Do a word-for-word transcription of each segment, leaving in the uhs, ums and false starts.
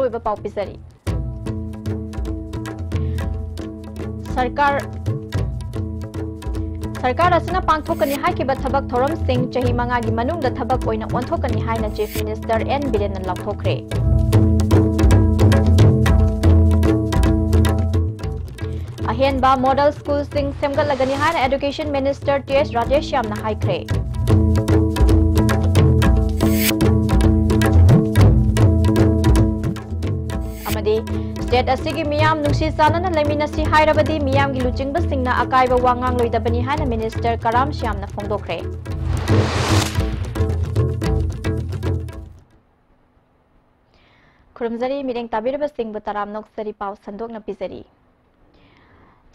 ꯑꯣꯏꯕ ꯄꯥꯎ ꯄꯤꯖꯔꯤ꯫ ꯁꯔꯀꯥꯔ, ꯁꯔꯀꯥꯔ ꯑꯁꯤꯅ ꯄꯥꯡꯊꯣꯛꯀꯅꯤ ꯍꯥꯏꯈꯤꯕ ꯊꯕꯛ ꯊꯧꯔꯝꯁꯤꯡ ꯆꯍꯤ ꯃꯉꯥꯒꯤ ꯃꯅꯨꯡꯗ ꯊꯕꯛ ꯑꯣꯏꯅ ꯑꯣꯟꯊꯣꯛꯀꯅꯤ ꯍꯥꯏꯅ Chief Minister N ꯕꯤꯔꯦꯟꯅ ꯂꯥꯎꯊꯣꯛꯈ꯭ꯔꯦ꯫ ꯑꯍꯦꯟꯕ model school ꯁꯤꯡ ꯁꯦꯝꯒꯠꯂꯒꯅꯤ ꯍꯥꯏꯅ Education Minister ꯇꯤ ꯑꯦꯁ ꯔꯥꯙꯦꯁ꯭ꯌꯥꯝꯅ ꯍꯥꯏꯈ꯭ꯔꯦ꯫ ꯑꯃꯗꯤ state ꯑꯁꯤꯒꯤ ꯃꯤꯌꯥꯝ ꯅꯨꯡꯁꯤ ꯆꯥꯟꯅꯅ ꯂꯩꯃꯤꯟꯅꯁꯤ ꯍꯥꯏꯔꯕꯗꯤ ꯃꯤꯌꯥꯝꯒꯤ ꯂꯨꯆꯤꯡꯕꯁꯤꯡꯅ ꯑꯀꯥꯏꯕ ꯋꯥ ꯉꯥꯡꯂꯣꯏꯗꯕꯅꯤ ꯍꯥꯏꯅ Minister ꯀꯔꯥꯝ ꯁ꯭ꯌꯥꯝꯅ ꯐꯣꯡꯗꯣꯛꯈ꯭ꯔꯦ꯫ ꯈꯨꯔꯨꯝꯖꯔꯤ, ꯃꯤꯠꯌꯦꯡ ꯇꯥꯕꯤꯔꯤꯕꯁꯤꯡꯕꯨ ꯇꯔꯥꯝꯅ ꯑꯣꯛꯆꯔꯤ꯫ ꯄꯥꯎ ꯁꯟꯗꯣꯛꯅ ꯄꯤꯖꯔꯤ꯫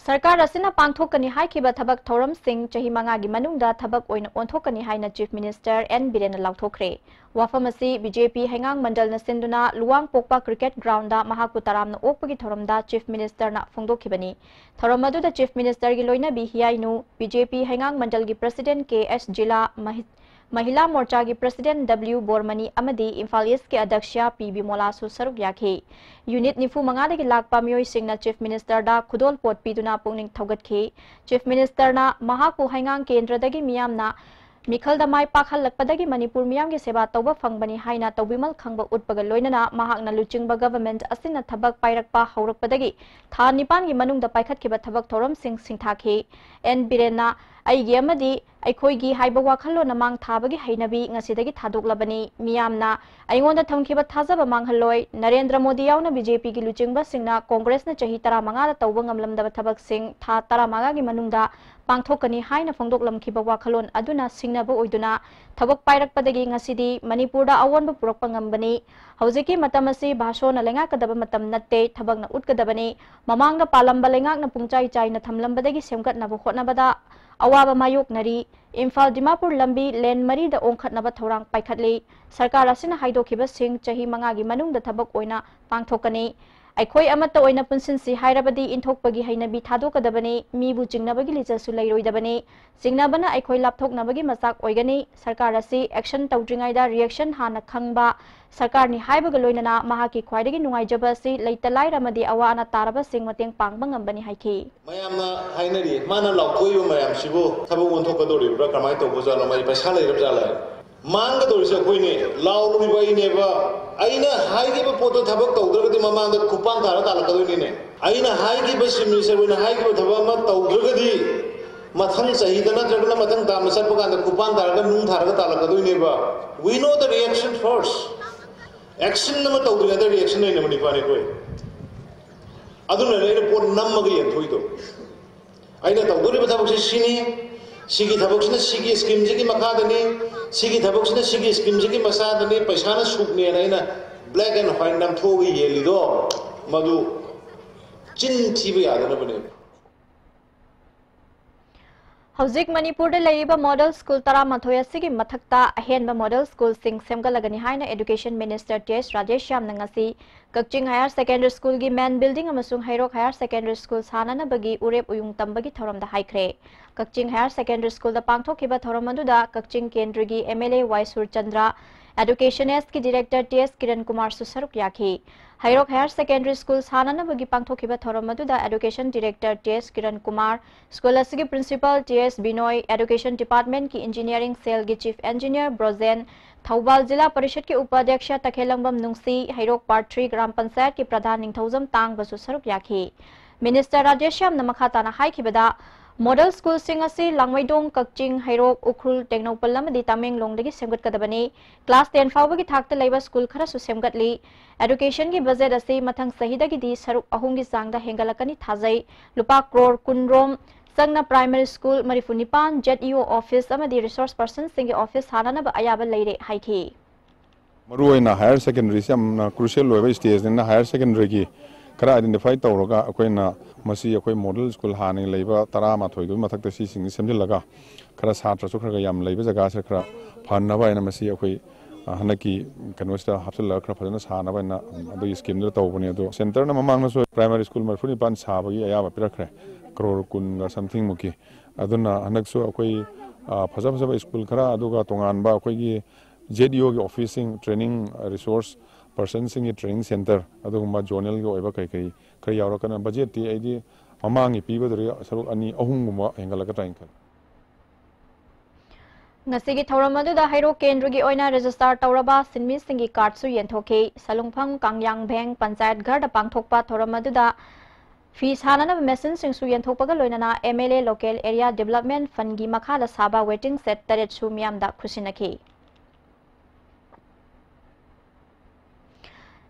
ꯁꯔꯀꯥꯔ ꯑꯁꯤꯅ ꯄꯥꯡꯊꯣꯛꯀꯅꯤ ꯍꯥꯏꯈꯤꯕ ꯊꯕꯛ ꯊꯧꯔꯝꯁꯤꯡ ꯆꯍꯤ ꯃꯉꯥꯒꯤ ꯃꯅꯨꯡꯗ ꯊꯕꯛ ꯑꯣꯏꯅ ꯑꯣꯟꯊꯣꯛꯀꯅꯤ ꯍꯥꯏꯅ Chief Minister N ꯕꯤꯔꯦꯟꯅ ꯂꯥꯎꯊꯣꯛꯈ꯭ꯔꯦ꯫ ꯋꯥꯐꯝ ꯑꯁꯤ ꯕꯤ ꯖꯦ ꯄꯤ ꯍꯩꯉꯥꯡ ꯃꯟꯗꯜꯅ ꯁꯤꯟꯗꯨꯅ ꯂꯨꯋꯥꯡꯄꯣꯛꯄ cricket ground ꯗ ꯃꯍꯥꯛꯄꯨ ꯇꯔꯥꯝꯅ ꯑꯣꯛꯄꯒꯤ ꯊꯧꯔꯝꯗ Chief Minister ꯅ ꯐꯣꯡꯗꯣꯛꯈꯤꯕꯅꯤ꯫ ꯊꯧꯔꯝ ꯑꯗꯨꯗ Chief Minister ꯒꯤ ꯂꯣꯏꯅꯕꯤ ꯍꯤꯌꯥꯏꯅꯨ, ꯕꯤ ꯖꯦ ꯄꯤ ꯍꯩꯉꯥꯡ ꯃꯟꯗꯜꯒꯤ President ꯀꯦ ꯑꯦꯁ ꯖꯤꯂꯥ, ꯃꯍꯤ-, ꯃꯍꯤꯂꯥ ꯃꯣꯔꯆꯥꯒꯤ President ꯗꯕ꯭ꯂꯤꯎ ꯕꯣꯔꯃꯅꯤ ꯑꯃꯗꯤ ꯏꯝꯐꯥꯜ East ꯀꯤ ꯑꯗ꯭ꯌꯛꯁ ꯄꯤ ꯕꯤꯃꯣꯂꯥꯁꯨ ꯁꯔꯨꯛ ꯌꯥꯈꯤ꯫ Unit ꯅꯤꯐꯨ ꯃꯉꯥꯗꯒꯤ ꯂꯥꯛꯄ ꯃꯤꯑꯣꯏꯁꯤꯡꯅ Chief Minister ꯗ ꯈꯨꯗꯣꯜ ꯄꯣꯠ ꯄꯤꯗꯨꯅ ꯄꯨꯛꯅꯤꯡ ꯊꯧꯒꯠꯈꯤ꯫ Chief Minister ꯅ ꯃꯍꯥꯛꯄꯨ ꯍꯩꯉꯥꯡ ꯀꯦꯟꯗ꯭ꯔꯗꯒꯤ ꯃꯤꯌꯥꯝꯅ ꯃꯤꯈꯜꯗ ꯃꯥꯏ ꯄꯥꯛꯍꯜꯂꯛꯄꯗꯒꯤ ꯃꯅꯤꯄꯨꯔ ꯃꯤꯌꯥꯝꯒꯤ ꯁꯦꯕꯥ ꯇꯧꯕ ꯐꯪꯕꯅꯤ ꯍꯥꯏꯅ ꯇꯧꯕꯤꯃꯜ ꯈꯪꯕ ꯎꯠꯄꯒ ꯂꯣꯏꯅꯅ ꯃꯍꯥꯛꯅ ꯂꯨꯆꯤꯡꯕ government ꯑꯁꯤꯅ ꯊꯕꯛ ꯄꯥꯏꯔꯛꯄ ꯍꯧꯔꯛꯄꯗꯒꯤ ꯊꯥ ꯅꯤꯄꯥꯟꯒꯤ ꯃꯅꯨꯡꯗ ꯄꯥꯏꯈꯠꯈꯤꯕ ꯊꯕꯛ ꯊꯧꯔꯝꯁꯤꯡ ꯁꯤꯡꯊꯥꯈꯤ꯫ ꯑꯦꯟ ꯕꯤꯔꯦꯟꯅ ꯑꯩꯒꯤ ꯑꯃꯗꯤ ꯑꯩꯈꯣꯏꯒꯤ ꯍꯥꯏꯕ ꯋꯥꯈꯜꯂꯣꯟꯅ ꯃꯥꯡ ꯊꯥꯕꯒꯤ ꯍꯩꯅꯕꯤ ꯉꯁꯤꯗꯒꯤ ꯊꯥꯗꯣꯛꯂꯕꯅꯤ꯫ ꯃꯤꯌꯥꯝꯅ ꯑꯩꯉꯣꯟꯗ ꯊꯝꯈꯤꯕ ꯊꯥꯖꯕ ꯃꯥꯡꯍꯜꯂꯣꯏ꯫ ꯅꯔꯦꯟꯗ꯭ꯔ ꯃꯣꯗꯤ ꯌꯥꯎꯅ ꯕꯤ ꯖꯦ ꯄꯤꯒꯤ ꯂꯨꯆꯤꯡꯕꯁꯤꯡꯅ ꯀꯣꯡꯒ꯭ꯔꯦꯁꯅ ꯆꯍꯤ ꯇꯔꯥꯃꯉꯥꯗ ꯇꯧꯕ ꯉꯝꯂꯝꯗꯕ ꯊꯕꯛꯁꯤꯡ ꯊꯥ ꯇꯔꯥꯃꯉꯥꯒꯤ ꯃꯅꯨꯡꯗ ꯄꯥꯡꯊꯣꯛꯀꯅꯤ ꯍꯥꯏꯅ ꯐꯣꯡꯗꯣꯛꯂꯝꯈꯤꯕ ꯋꯥꯈꯜꯂꯣꯟ ꯑꯗꯨꯅ ꯁꯤꯡꯅꯕ ꯑꯣꯏꯗꯨꯅ ꯊꯕꯛ ꯄꯥꯏꯔꯛꯄꯗꯒꯤ ꯉꯁꯤꯗꯤ ꯃꯅꯤꯄꯨꯔꯗ ꯑꯑꯣꯟꯕ ꯄꯨꯔꯛꯄ ꯉꯝꯕꯅꯤ꯫ ꯍꯧꯖꯤꯛꯀꯤ ꯃꯇꯝ ꯑꯁꯤ ꯚꯥꯁꯣꯅ ꯂꯩꯉꯥꯛꯀꯗꯕ ꯃꯇꯝ ꯅꯠꯇꯦ, ꯊꯕꯛꯅ ꯎꯠꯀꯗꯕꯅꯤ꯫ ꯃꯃꯥꯡꯗ ꯄꯥꯜꯂꯝꯕ ꯂꯩꯉꯥꯛꯅ ꯄꯨꯡꯆꯥꯏ ꯆꯥꯏꯅ ꯊꯝꯂꯝꯕꯗꯒꯤ ꯁꯦꯝꯒꯠꯅꯕ ꯍꯣꯠꯅꯕꯗ ꯑꯋꯥꯕ ꯃꯥꯌꯣꯛꯅꯔꯤ꯫ ꯏꯝꯐꯥꯜ ꯗꯤꯃꯥꯄꯨꯔ ꯂꯝꯕꯤ lane ꯃꯔꯤꯗ ꯑꯣꯟꯈꯠꯅꯕ ꯊꯧꯔꯥꯡ ꯄꯥꯏꯈꯠꯂꯤ꯫ ꯁꯔꯀꯥꯔ ꯑꯁꯤꯅ ꯍꯥꯏꯗꯣꯛꯈꯤꯕꯁꯤꯡ ꯆꯍꯤ ꯃꯉꯥꯒꯤ ꯃꯅꯨꯡꯗ ꯊꯕꯛ ꯑꯣꯏꯅ ꯄꯥꯡꯊꯣꯛꯀꯅꯤ꯫ ꯑꯩꯈꯣꯏ ꯑꯃꯠꯇ ꯑꯣꯏꯅ ꯄꯨꯟꯁꯤꯟꯁꯤ ꯍꯥꯏꯔꯕꯗꯤ ꯏꯟꯊꯣꯛꯄꯒꯤ ꯍꯩꯅꯕꯤ ꯊꯥꯗꯣꯛꯀꯗꯕꯅꯤ, ꯃꯤꯕꯨ ꯆꯤꯡꯅꯕꯒꯤ ꯂꯤꯆꯠꯁꯨ ꯂꯩꯔꯣꯏꯗꯕꯅꯤ꯫ ꯆꯤꯡꯅꯕꯅ ꯑꯩꯈꯣꯏ ꯂꯥꯞꯊꯣꯛꯅꯕꯒꯤ ꯃꯆꯥꯛ ꯑꯣꯏꯒꯅꯤ꯫ ꯁꯔꯀꯥꯔ ꯑꯁꯤ action ꯇꯧꯗ꯭ꯔꯤꯉꯩꯗ reaction ꯍꯥꯟꯅ ꯈꯪꯕ ꯁꯔꯀꯥꯔꯅꯤ ꯍꯥꯏꯕꯒ ꯂꯣꯏꯅꯅ ꯃꯍꯥꯛꯀꯤ ꯈ꯭ꯋꯥꯏꯗꯒꯤ ꯅꯨꯡꯉꯥꯏꯖꯕ ꯑꯁꯤ ꯂꯩꯇ ꯂꯥꯏꯔ ꯑꯃꯗꯤ ꯑꯋꯥ ꯑꯅꯥ ꯇꯥꯔꯕꯁꯤꯡ ꯃꯇꯦꯡ ꯄꯥꯡꯕ ꯉꯝꯕꯅꯤ ꯍꯥꯏꯈꯤ꯫ ꯃꯌꯥꯝꯅ ꯍꯥꯏꯅꯔꯤ, ꯃꯥꯅ ꯂꯥꯎꯊꯣꯛꯏꯕ ꯃꯌꯥꯝꯁꯤꯕꯨ ꯊꯕꯛ ꯑꯣꯟꯊꯣꯛꯀꯗꯧꯔꯤꯕ꯭ꯔꯥ, ꯀꯃꯥꯏꯅ ꯇꯧꯕꯖꯥꯠꯅꯣ, ꯃꯥꯒꯤ ꯄꯩꯁꯥ ꯂꯩꯔꯕ ꯖꯥꯠꯂ? ꯃꯥꯡꯒꯗꯧꯔꯤꯁꯦ ꯑꯩꯈꯣꯏꯅꯦ, ꯂꯥꯎꯔꯨꯔꯤꯕ ꯑꯩꯅꯦꯕ꯫ ꯑꯩꯅ ꯍꯥꯏꯈꯤꯕ ꯄꯣꯠꯇꯣ ꯊꯕꯛ ꯇꯧꯗ꯭ꯔꯒꯗꯤ ꯃꯃꯥꯡꯗ ꯈꯨꯄꯥꯡ ꯊꯥꯔ ꯇꯥꯜꯂꯛꯀꯗꯣꯏꯅꯤꯅꯦ꯫ ꯑꯩꯅ ꯍꯥꯏꯈꯤꯕ ꯆꯤꯞ ꯃꯤꯅꯤꯁꯇꯔ ꯑꯣꯏꯅ ꯍꯥꯏꯈꯤꯕ ꯊꯕꯛ ꯑꯃ ꯇꯧꯗ꯭ꯔꯒꯗꯤ ꯃꯊꯪ ꯆꯍꯤꯗ ꯅꯠꯇ꯭ꯔꯒꯅ ꯃꯊꯪ ꯇꯥꯝꯗ ꯆꯠꯄ ꯀꯥꯟꯗ ꯈꯨꯄꯥꯡ ꯊꯥꯔꯒ ꯅꯨꯡ ꯊꯥꯔꯒ ꯇꯥꯜꯂꯛꯀꯗꯣꯏꯅꯦꯕ꯫ We know the reaction first. Action ꯑꯃ ꯇꯧꯗ꯭ꯔꯤꯉꯩꯗ reaction ꯂꯩꯅꯕ ꯅꯤꯄꯥꯅꯤ ꯑꯩꯈꯣꯏ꯫ ꯑꯗꯨꯅꯅꯦ ꯑꯩꯅ ꯄꯣꯠ ꯅꯝꯃꯒ ꯌꯦꯟꯊꯣꯛꯏꯗꯣ꯫ ꯑꯩꯅ ꯇꯧꯗꯣꯔꯤꯕ ꯊꯕꯛꯁꯤ ꯁꯤꯅꯤ, ꯁꯤꯒꯤ ꯊꯕꯛꯁꯤꯅ ꯁꯤꯒꯤ ꯁ꯭ꯀꯤꯝꯁꯤꯒꯤ ꯃꯈꯥꯗꯅꯤ, ꯁꯤꯒꯤ ꯊꯕꯛꯁꯤꯅ ꯁꯤꯒꯤ ꯁ꯭ꯀꯤꯝꯁꯤꯒꯤ ꯃꯈꯥꯗꯅꯤ, ꯄꯩꯁꯥꯅ ꯁꯨꯛꯅꯦꯅ ꯑꯩꯅ black and white ꯅꯝꯊꯣꯛꯑꯒ ꯌꯦꯜꯂꯤꯗꯣ, ꯃꯗꯨ ꯆꯤꯟ ꯊꯤꯕ ꯌꯥꯗꯅꯕꯅꯦꯕ꯫ ꯍꯧꯖꯤꯛ ꯃꯅꯤꯄꯨꯔꯗ ꯂꯩꯔꯤꯕ ꯃꯣꯗꯦꯜ ꯁ꯭ꯀꯨꯜ ꯇꯔꯥꯃꯥꯊꯣꯏ ꯑꯁꯤꯒꯤ ꯃꯊꯛꯇ ꯑꯍꯦꯟꯕ ꯃꯣꯗꯦꯜ ꯁ꯭ꯀꯨꯜꯁꯤꯡ ꯁꯦꯝꯒꯠꯂꯒꯅꯤ ꯍꯥꯏꯅ Education Minister ꯇꯤ ꯑꯦꯁ ꯔꯥꯙꯦꯁ꯭ꯌꯥꯝꯅ ꯉꯁꯤ ꯀꯛꯆꯤꯡ Higher Secondary Schoolꯒꯤ main building ꯑꯃꯁꯨꯡ ꯍꯩꯔꯣꯛ Higher Secondary School ꯁꯥꯅꯅꯕꯒꯤ ꯎꯔꯦꯞ ꯎꯌꯨꯡ ꯇꯝꯕꯒꯤ ꯊꯧꯔꯝꯗ ꯍꯥꯏꯈ꯭ꯔꯦ꯫ ꯀꯛꯆꯤꯡ Higher Secondary Schoolꯗ ꯄꯥꯡꯊꯣꯛꯈꯤꯕ ꯊꯧꯔꯝ ꯑꯗꯨꯗ ꯀꯛꯆꯤꯡ ꯀꯦꯟꯗ꯭ꯔꯒꯤ M L A Y Surchandra, Education Sꯀꯤ Director ꯇꯤ ꯑꯦꯁ ꯀꯤꯔꯟ ꯀꯨꯃꯥꯔꯁꯨ ꯁꯔꯨꯛ ꯌꯥꯈꯤ꯫ ꯍꯩꯔꯣꯛ Higher Secondary School ꯁꯥꯅꯅꯕꯒꯤ ꯄꯥꯡꯊꯣꯛꯈꯤꯕ ꯊꯧꯔꯝ ꯑꯗꯨꯗ Education Director T S Kiran Kumar, school ꯑꯁꯤꯒꯤ Principal T S Binoy, Education Departmentꯀꯤ Engineering Cellꯒꯤ Chief Engineer ꯕ꯭ꯔꯣꯖꯦꯟ, ꯊꯧꯕꯥꯜ ꯖꯤꯂꯥ ꯄꯔꯤꯁꯗꯀꯤ ꯎꯄꯥꯙ꯭ꯌꯛꯁ Takhellambam Nungshi, Heirok Part three gram ꯄꯟꯆꯥꯌꯠꯀꯤ ꯄ꯭ꯔꯙꯥꯟ ꯅꯤꯡꯊꯧꯖꯝ ꯇꯥꯡꯕꯁꯨ ꯁꯔꯨꯛ ꯌꯥꯈꯤ꯫ Minister ꯔꯥꯙꯦꯁ꯭ꯌꯥꯝꯅ ꯃꯈꯥ ꯇꯥꯅ ꯍꯥꯏꯈꯤꯕꯗ, ꯃꯣꯗꯦꯜ ꯁ꯭ꯀꯨꯜꯁꯤꯡ ꯑꯁꯤ ꯂꯥꯡꯃꯩꯗꯣꯡ, ꯀꯛꯆꯤꯡ, ꯍꯩꯔꯣꯛ, ꯎꯈ꯭ꯔꯨꯜ, ꯇꯦꯡꯅꯧꯄꯜ ꯑꯃꯗꯤ ꯇꯃꯦꯡꯂꯣꯡꯗꯒꯤ ꯁꯦꯝꯒꯠꯀꯗꯕꯅꯤ꯫ Class ten ꯐꯥꯎꯕꯒꯤ ꯊꯥꯛꯇ ꯂꯩꯕ ꯁ꯭ꯀꯨꯜ ꯈꯔꯁꯨ ꯁꯦꯝꯒꯠꯂꯤ꯫ Educationꯒꯤ budget ꯑꯁꯤ ꯃꯊꯪ ꯆꯍꯤꯗꯒꯤꯗꯤ ꯁꯔꯨꯛ ꯑꯍꯨꯝꯒꯤ ꯆꯥꯡꯗ ꯍꯦꯟꯒꯠꯂꯛꯀꯅꯤ ꯊꯥꯖꯩ꯫ ꯂꯨꯄꯥ ꯀ꯭ꯔꯣꯔ ꯀꯨꯟ ꯔꯣꯝ ꯆꯪꯅ primary school ꯃꯔꯤꯐꯨ ꯅꯤꯄꯥꯟ, ꯖꯦꯗ ꯏ ꯑꯣ office ꯑꯃꯗꯤ resource personꯁꯤꯡꯒꯤ office ꯁꯥꯅꯅꯕ ꯑꯌꯥꯕ ꯂꯩꯔꯦ ꯍꯥꯏꯈꯤ꯫ ꯃꯔꯨꯑꯣꯏꯅ higher secondary ꯁꯤ ꯌꯥꯝꯅ crucial ꯑꯣꯏꯕ stageꯅꯤꯅ higher secondary ꯒꯤ ꯈꯔ identify ꯇꯧꯔꯒ ꯑꯩꯈꯣꯏꯅ ꯃꯁꯤ ꯑꯩꯈꯣꯏ ꯃꯣꯗꯦꯜ ꯁ꯭ꯀꯨꯜ ꯍꯥꯟꯅꯒꯤ ꯂꯩꯕ ꯇꯔꯥꯃꯥꯊꯣꯏꯗꯨꯒꯤ ꯃꯊꯛꯇ ꯁꯤꯁꯤꯡꯁꯤ ꯁꯦꯝꯖꯤꯜꯂꯒ ꯈꯔ ꯁꯥꯇ꯭ꯔꯁꯨ ꯈꯔ ꯈꯔ ꯌꯥꯝ ꯂꯩꯕ ꯖꯒꯥꯁꯤꯗ ꯈꯔ ꯐꯍꯟꯅꯕ ꯍꯥꯏꯅ ꯃꯁꯤ ꯑꯩꯈꯣꯏ ꯑ, ꯍꯟꯗꯛꯀꯤ ꯀꯩꯅꯣꯁꯤꯗ ꯍꯥꯞꯆꯤꯜꯂꯒ ꯈꯔ ꯐꯖꯅ ꯁꯥꯅꯕ ꯍꯥꯏꯅ, ꯎꯝ, ꯑꯗꯨꯒꯤ scheme ꯗꯨꯗ ꯇꯧꯕꯅꯦ꯫ ꯑꯗꯣ centre ꯅ ꯃꯃꯥꯡꯗꯁꯨ primary school ꯃꯔꯤꯐꯨ ꯅꯤꯄꯥꯟ ꯁꯥꯕꯒꯤ ꯑꯌꯥꯕ ꯄꯤꯔꯛꯈ꯭ꯔꯦ, ꯀ꯭ꯔꯣꯔ ꯀꯨꯟꯒ something ꯃꯨꯛꯀꯤ꯫ ꯑꯗꯨꯅ ꯍꯟꯗꯛꯁꯨ ꯑꯩꯈꯣꯏ, ꯑ, ꯐꯖ ꯐꯖꯕ school ꯈꯔ, ꯑꯗꯨꯒ ꯇꯣꯉꯥꯟꯕ ꯑꯩꯈꯣꯏꯒꯤ Z E O ꯒꯤ office ꯁꯤꯡ, training resource person ꯁꯤꯡꯒꯤ training centre, ꯑꯗꯨꯒꯨꯝꯕ zonal ꯒꯤ ꯑꯣꯏꯕ ꯀꯩ ꯀꯩ ꯈꯔ ꯌꯥꯎꯔꯛꯀꯅꯤ꯫ Budget ꯇꯤ ꯑꯩꯗꯤ ꯃꯃꯥꯡꯒꯤ ꯄꯤꯕꯗꯨꯗꯒꯤ ꯁꯔꯨꯛ ꯑꯅꯤ ꯑꯍꯨꯝꯒꯨꯝꯕ ꯍꯦꯟꯒꯠꯂꯛꯀꯗ꯭ꯔꯥ ꯍꯥꯏꯅ ꯈꯜꯂꯤ꯫ ꯉꯁꯤꯒꯤ ꯊꯧꯔꯝ ꯑꯗꯨꯗ ꯍꯩꯔꯣꯛ ꯀꯦꯟꯗ꯭ꯔꯒꯤ ꯑꯣꯏꯅ register ꯇꯧꯔꯕ ꯁꯤꯟꯃꯤꯁꯤꯡꯒꯤ card ꯁꯨ ꯌꯦꯟꯊꯣꯛꯈꯤ꯫ ꯁꯂꯨꯡꯐꯝ ꯀꯥꯡꯌꯥꯡꯚꯦꯡ ꯄꯟꯆꯥꯌꯠ ꯘꯔꯗ ꯄꯥꯡꯊꯣꯛꯄ ꯊꯧꯔꯝ ꯑꯗꯨꯗ ꯐꯤ ꯁꯥꯅꯅꯕ machine ꯁꯤꯡꯁꯨ ꯌꯦꯟꯊꯣꯛꯄꯒ ꯂꯣꯏꯅꯅ M L A local area development fund ꯒꯤ ꯃꯈꯥꯗ ꯁꯥꯕ waiting shed ꯇꯔꯦꯠꯁꯨ ꯃꯤꯌꯥꯝꯗ ꯈꯨꯠꯁꯤꯟꯅꯈꯤ꯫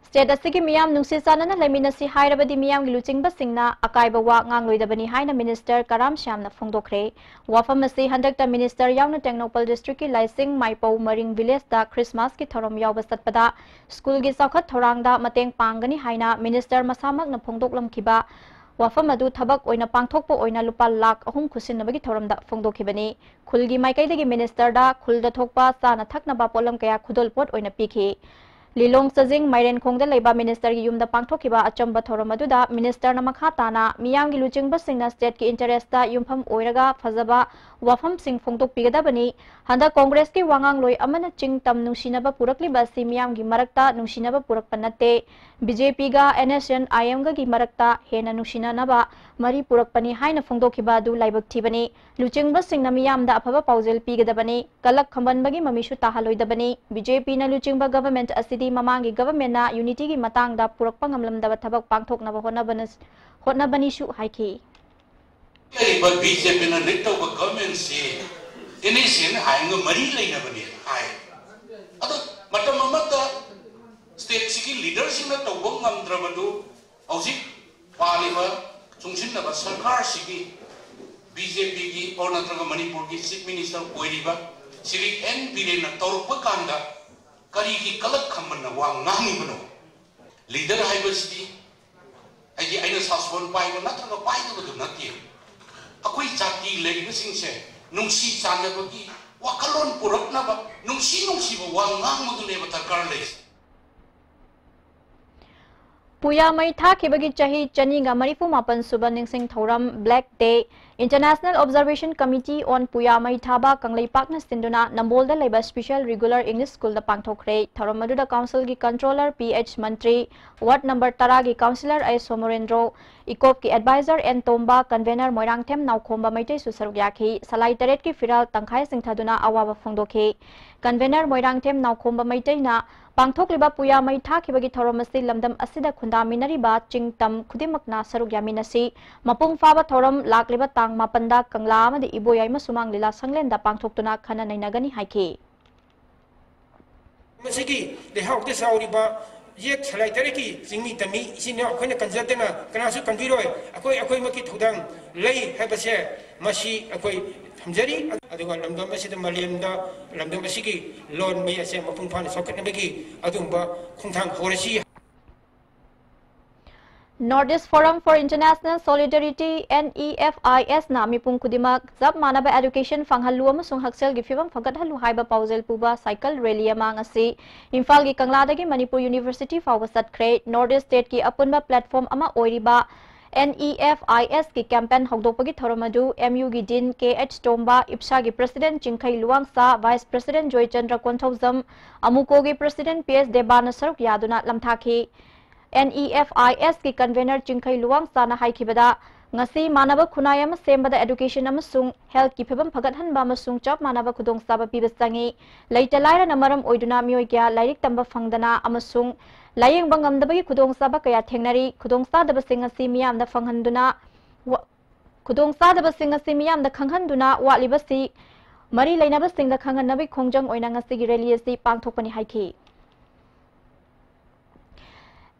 State ꯑꯁꯤꯒꯤ ꯃꯤꯌꯥꯝ ꯅꯨꯡꯁꯤ ꯆꯥꯟꯅꯅ ꯂꯩꯃꯤꯟꯅꯁꯤ ꯍꯥꯏꯔꯕꯗꯤ ꯃꯤꯌꯥꯝꯒꯤ ꯂꯨꯆꯤꯡꯕꯁꯤꯡꯅ ꯑꯀꯥꯏꯕ ꯋꯥ ꯉꯥꯡꯂꯣꯏꯗꯕꯅꯤ ꯍꯥꯏꯅ Minister ꯀꯔꯥꯝ ꯁ꯭ꯌꯥꯝꯅ ꯐꯣꯡꯗꯣꯛꯈ꯭ꯔꯦ꯫ ꯋꯥꯐꯝ ꯑꯁꯤ ꯍꯟꯗꯛꯇ Minister ꯌꯥꯎꯅ ꯇꯦꯡꯅꯧꯄꯜ district ꯀꯤ ꯂꯥꯏꯁꯤꯡ ꯃꯥꯏꯄꯧ ꯃꯔꯤꯡ village ꯇ Christmas ꯀꯤ ꯊꯧꯔꯝ ꯌꯥꯎꯕ ꯆꯠꯄꯗ school ꯒꯤ ꯆꯥꯎꯈꯠ ꯊꯧꯔꯥꯡꯗ ꯃꯇꯦꯡ ꯄꯥꯡꯒꯅꯤ ꯍꯥꯏꯅ Minister ꯃꯁꯥꯃꯛꯅ ꯐꯣꯡꯗꯣꯛꯂꯝꯈꯤꯕ ꯋꯥꯐꯝ ꯑꯗꯨ ꯊꯕꯛ ꯑꯣꯏꯅ ꯄꯥꯡꯊꯣꯛꯄ ꯑꯣꯏꯅ ꯂꯨꯄꯥ ꯂꯥꯈ ꯑꯍꯨꯝ ꯈꯨꯠꯁꯤꯟꯅꯕꯒꯤ ꯊꯧꯔꯝꯗ ꯐꯣꯡꯗꯣꯛꯈꯤꯕꯅꯤ꯫ ꯈꯨꯜꯒꯤ ꯃꯥꯏꯀꯩꯗꯒꯤ Minister ꯗ ꯈꯨꯜꯗ ꯊꯣꯛꯄ ꯆꯥꯅ ꯊꯛꯅꯕ ꯄꯣꯠꯂꯝ ꯀꯌꯥ ꯈꯨꯗꯣꯜꯄꯣꯠ ꯑꯣꯏꯅ ꯄꯤꯈꯤ꯫ ꯂꯤꯂꯣꯡ ꯆꯥꯖꯤꯡ ꯃꯥꯏꯔꯦꯟꯈꯣꯡꯗ ꯂꯩꯕ Minister ꯒꯤ ꯌꯨꯝꯗ ꯄꯥꯡꯊꯣꯛꯈꯤꯕ ꯑꯆꯝꯕ ꯊꯧꯔꯝ ꯑꯗꯨꯗ Minister ꯅ ꯃꯈꯥ ꯇꯥꯅ ꯃꯤꯌꯥꯝꯒꯤ ꯂꯨꯆꯤꯡꯕꯁꯤꯡꯅ state ꯀꯤ interest ꯇ ꯌꯨꯝꯐꯝ ꯑꯣꯏꯔꯒ ꯐꯖꯕ ꯋꯥꯐꯝꯁꯤꯡ ꯐꯣꯡꯗꯣꯛꯄꯤꯒꯗꯕꯅꯤ꯫ ꯍꯟꯗꯛ Congress ꯀꯤ ꯋꯥꯉꯥꯡꯂꯣꯏ ꯑꯃꯅ ꯆꯤꯡ ꯇꯝ ꯅꯨꯡꯁꯤꯅꯕ ꯄꯨꯔꯛꯂꯤꯕ ꯑꯁꯤ ꯃꯤꯌꯥꯝꯒꯤ ꯃꯔꯛꯇ ꯅꯨꯡꯁꯤꯅꯕ ꯄꯨꯔꯛꯄ ꯅꯠꯇꯦ꯫ B J P ꯒ N S C N I M ꯒꯒꯤ ꯃꯔꯛꯇ ꯍꯦꯟꯅ ꯅꯨꯡꯁꯤꯅꯅꯕ ꯃꯔꯤ ꯄꯨꯔꯛꯄꯅꯤ ꯍꯥꯏꯅ ꯐꯣꯡꯗꯣꯛꯈꯤꯕ ꯑꯗꯨ ꯂꯥꯏꯕꯛ ꯊꯤꯕꯅꯤ꯫ ꯂꯨꯆꯤꯡꯕꯁꯤꯡꯅ ꯃꯤꯌꯥꯝꯗ ꯑꯐꯕ ꯄꯥꯎꯖꯦꯜ ꯄꯤꯒꯗꯕꯅꯤ, ꯀꯂꯛ ꯈꯝꯕꯟꯕꯒꯤ ꯃꯃꯤꯁꯨ ꯇꯥꯍꯜꯂꯣꯏꯗꯕꯅꯤ꯫ B J P ꯅ ꯂꯨꯆꯤꯡꯕ government ꯑꯁꯤꯗꯤ ꯃꯃꯥꯡꯒꯤ government ꯅ unity ꯒꯤ ꯃꯇꯥꯡꯗ ꯄꯨꯔꯛꯄ ꯉꯝꯂꯝꯗꯕ ꯊꯕꯛ ꯄꯥꯡꯊꯣꯛꯅꯕ ꯍꯣꯠꯅꯕꯅ-, ꯍꯣꯠꯅꯕꯅꯤꯁꯨ ꯍꯥꯏꯈꯤ꯫ ꯂꯩꯔꯤꯕ B J P ꯅ lead ꯇꯧꯕ government ꯁꯤ N S C N I M ꯒ ꯃꯔꯤ ꯂꯩꯅꯕꯅꯦ ꯍꯥꯏ꯫ ꯑꯗꯣ ꯃꯇꯝ ꯑꯃꯗ state ꯁꯤꯒꯤ leader ꯁꯤꯡꯅ ꯇꯧꯕ ꯉꯝꯗ꯭ꯔꯕꯗꯨ ꯍꯧꯖꯤꯛ ꯄꯥꯜꯂꯤꯕ ꯆꯨꯡꯁꯤꯟꯅꯕ ꯁꯔꯀꯥꯔꯁꯤꯒꯤ B J P ꯒꯤ ꯑꯣꯔ ꯅꯠꯇ꯭ꯔꯒ ꯃꯅꯤꯄꯨꯔꯒꯤ Chief Minister ꯑꯣꯏꯔꯤꯕ ꯁ꯭ꯔꯤ N ꯕꯤꯔꯦꯟꯅ ꯇꯧꯔꯛꯄ ꯀꯥꯟꯗ ꯀꯔꯤꯒꯤ ꯀꯂꯛ ꯈꯝꯕꯟꯅ ꯋꯥ ꯉꯥꯡꯉꯤꯕꯅꯣ? Leader ꯍꯥꯏꯕꯁꯤꯗꯤ ꯍꯥꯏꯗꯤ ꯑꯩꯅ ꯁꯥꯁꯣꯟ ꯄꯥꯏꯕ ꯅꯠꯇ꯭ꯔꯒ ꯄꯥꯏꯗꯕꯗꯨ ꯅꯠꯇꯦ꯫ ꯑꯩꯈꯣꯏ ꯖꯥꯇꯤ ꯂꯩꯔꯤꯕꯁꯤꯡꯁꯦ ꯅꯨꯡꯁꯤ ꯆꯥꯟꯅꯕꯒꯤ ꯋꯥꯈꯜꯂꯣꯟ ꯄꯨꯔꯛꯅꯕ ꯅꯨꯡꯁꯤ ꯅꯨꯡꯁꯤꯕ ꯋꯥ ꯉꯥꯡꯕꯗꯨꯅꯦꯕ ꯗꯔꯀꯥꯔ ꯂꯩꯔꯤꯁꯦ꯫ ꯄꯨꯌꯥ ꯃꯩ ꯊꯥꯈꯤꯕꯒꯤ ꯆꯍꯤ ꯆꯅꯤꯒ ꯃꯔꯤꯐꯨ ꯃꯥꯄꯟ ꯁꯨꯕ ꯅꯤꯡꯁꯤꯡ ꯊꯧꯔꯝ Black Day International Observation Committee on ꯄꯨꯌꯥ ꯃꯩ ꯊꯥꯕ ꯀꯪꯂꯩꯄꯥꯛꯅ ꯁꯤꯟꯗꯨꯅ ꯅꯝꯕꯣꯜꯗ ꯂꯩꯕ Special Regular English Schoolꯗ ꯄꯥꯡꯊꯣꯛꯈ꯭ꯔꯦ꯫ ꯊꯧꯔꯝ ꯑꯗꯨꯗ Councilꯒꯤ Controller P H Mantri, Ward number ꯇꯔꯥꯒꯤ Councillor ꯑꯩꯆ ꯁꯣꯃꯣꯔꯦꯟꯗ꯭ꯔꯣ, ꯏꯀꯣꯞꯀꯤ Advisor N Tomba, Convener Moirangthem Naokhomba ꯃꯩꯇꯩꯁꯨ ꯁꯔꯨꯛ ꯌꯥꯈꯤ꯫ ꯁꯂꯥꯏ ꯇꯔꯦꯠꯀꯤ ꯐꯤꯔꯥꯜ ꯇꯪꯈꯥꯏ ꯆꯤꯡꯊꯗꯨꯅ ꯑꯋꯥꯕ ꯐꯣꯡꯗꯣꯛꯈꯤ꯫ Convener ꯃꯣꯏꯔꯥꯡꯊꯦꯝ ꯅꯥꯎꯈꯣꯝꯕ ꯃꯩꯇꯩꯅ ꯄꯥꯡꯊꯣꯛꯂꯤꯕ ꯄꯨꯌꯥ ꯃꯩ ꯊꯥꯈꯤꯕꯒꯤ ꯊꯧꯔꯝ ꯑꯁꯤ ꯂꯝꯗꯝ ꯑꯁꯤꯗ ꯈꯨꯟꯗꯥꯃꯤꯟꯅꯔꯤꯕ ꯆꯤꯡ ꯇꯝ ꯈꯨꯗꯤꯡꯃꯛꯅ ꯁꯔꯨꯛ ꯌꯥꯃꯤꯟꯅꯁꯤ꯫ ꯃꯄꯨꯡ ꯐꯥꯕ ꯊꯧꯔꯝ ꯂꯥꯛꯂꯤꯕ ꯇꯥꯡ ꯃꯥꯄꯟꯗ ꯀꯪꯂꯥ ꯑꯃꯗꯤ ꯏꯕꯣꯌꯥꯏꯃ ꯁꯨꯃꯥꯡ ꯂꯤꯂꯥ ꯁꯪꯂꯦꯟꯗ ꯄꯥꯡꯊꯣꯛꯇꯨꯅ ꯈꯟꯅ ꯅꯩꯅꯒꯅꯤ ꯍꯥꯏꯈꯤ꯫ ꯃꯁꯤꯒꯤ ꯂꯩꯍꯥꯎꯗ ꯆꯥꯎꯔꯤꯕ ꯌꯦꯛ ꯁꯂꯥꯏ ꯇꯔꯦꯠꯀꯤ ꯆꯤꯡꯃꯤ ꯇꯝꯃꯤ ꯏꯆꯤꯟ ꯏꯅꯥꯎ ꯑꯩꯈꯣꯏꯅ ꯀꯟꯖꯗꯅ ꯀꯅꯥꯁꯨ ꯀꯟꯕꯤꯔꯣꯏ꯫ ꯑꯩꯈꯣꯏ ꯑꯩꯈꯣꯏꯃꯛꯀꯤ ꯊꯧꯗꯥꯡ ꯂꯩ ꯍꯥꯏꯕꯁꯦ ꯃꯁꯤ ꯑꯩꯈꯣꯏ ꯊꯝꯖꯔꯤ꯫ ꯑꯗꯨꯒ ꯂꯝꯗꯝ ꯑꯁꯤꯗ ꯃꯥꯂꯦꯝꯗ ꯂꯝꯗꯝ ꯑꯁꯤꯒꯤ ꯂꯣꯟ ꯃꯩ ꯑꯁꯦ ꯃꯄꯨꯡ ꯐꯥꯅ ꯆꯥꯎꯈꯠꯅꯕꯒꯤ ꯑꯗꯨꯒꯨꯝꯕ ꯈꯣꯡꯊꯥꯡ ꯍꯧꯔꯁꯤ꯫ North East Forum for International Solidarity, N E F I S ꯅ ꯃꯤꯄꯨꯝ ꯈꯨꯗꯤꯡꯃꯛ ꯆꯞ ꯃꯥꯟꯅꯕ education ꯐꯪꯍꯜꯂꯨ ꯑꯃꯁꯨꯡ ꯍꯛꯁꯦꯜꯒꯤ ꯐꯤꯕꯝ ꯐꯒꯠꯍꯜꯂꯨ ꯍꯥꯏꯕ ꯄꯥꯎꯖꯦꯜ ꯄꯨꯕ cycle rally ꯑꯃ ꯉꯁꯤ ꯏꯝꯐꯥꯜꯒꯤ ꯀꯪꯂꯥꯗꯒꯤ ꯃꯅꯤꯄꯨꯔ University ꯐꯥꯎꯕ ꯆꯠꯈ꯭ꯔꯦ꯫ North East state ꯀꯤ ꯑꯄꯨꯟꯕ platform ꯑꯃ ꯑꯣꯏꯔꯤꯕ N E F I S ꯀꯤ campaign ꯍꯧꯗꯣꯛꯄꯒꯤ ꯊꯧꯔꯝ ꯑꯗꯨ M U ꯒꯤ Dean K H ꯇꯣꯝꯕ, ꯏꯞꯁꯥꯒꯤ President ꯆꯤꯡꯈꯩ ꯂꯨꯋꯥꯡꯁꯥ, Vice President Joychandra Konthoujam, ꯑꯃꯨꯀꯣꯒꯤ President P S ꯗꯦꯕꯥꯅ ꯁꯔꯨꯛ ꯌꯥꯗꯨꯅ ꯂꯝꯊꯥꯈꯤ꯫ N E F I S ꯀꯤ convener ꯆꯤꯡꯈꯩ ꯂꯨꯋꯥꯡꯁꯥꯅ ꯍꯥꯏꯈꯤꯕꯗ, ꯉꯁꯤ ꯃꯥꯟꯅꯕ ꯈꯨꯟꯅꯥꯏ ꯑꯃ ꯁꯦꯝꯕꯗ education ꯑꯃꯁꯨꯡ health ꯀꯤ ꯐꯤꯕꯝ ꯐꯒꯠꯍꯟꯕ ꯑꯃꯁꯨꯡ ꯆꯞ ꯃꯥꯟꯅꯕ ꯈꯨꯗꯣꯡꯆꯥꯕ ꯄꯤꯕ ꯆꯪꯏ꯫ ꯂꯩꯇ ꯂꯥꯏꯔꯅ ꯃꯔꯝ ꯑꯣꯏꯗꯨꯅ ꯃꯤꯑꯣꯏ ꯀꯌꯥ ꯂꯥꯏꯔꯤꯛ ꯇꯝꯕ ꯐꯪꯗꯅ ꯑꯃꯁꯨꯡ ꯂꯥꯌꯦꯡꯕ ꯉꯝꯗꯕꯒꯤ ꯈꯨꯗꯣꯡꯆꯥꯕ ꯀꯌꯥ ꯊꯦꯡꯅꯔꯤ꯫ ꯈꯨꯗꯣꯡꯆꯥꯗꯕꯁꯤꯡ ꯑꯁꯤ ꯃꯤꯌꯥꯝꯗ ꯐꯪꯍꯟꯗꯨꯅ ꯋꯥ-, ꯈꯨꯗꯣꯡꯆꯥꯗꯕꯁꯤꯡ ꯑꯁꯤ ꯃꯤꯌꯥꯝꯗ ꯈꯪꯍꯟꯗꯨꯅ ꯋꯥꯠꯂꯤꯕꯁꯤ ꯃꯔꯤ ꯂꯩꯅꯕꯁꯤꯡꯗ ꯈꯪꯍꯟꯅꯕꯒꯤ ꯈꯣꯡꯖꯪ ꯑꯣꯏꯅ ꯉꯁꯤꯒꯤ rally ꯑꯁꯤ ꯄꯥꯡꯊꯣꯛꯄꯅꯤ ꯍꯥꯏꯈꯤ꯫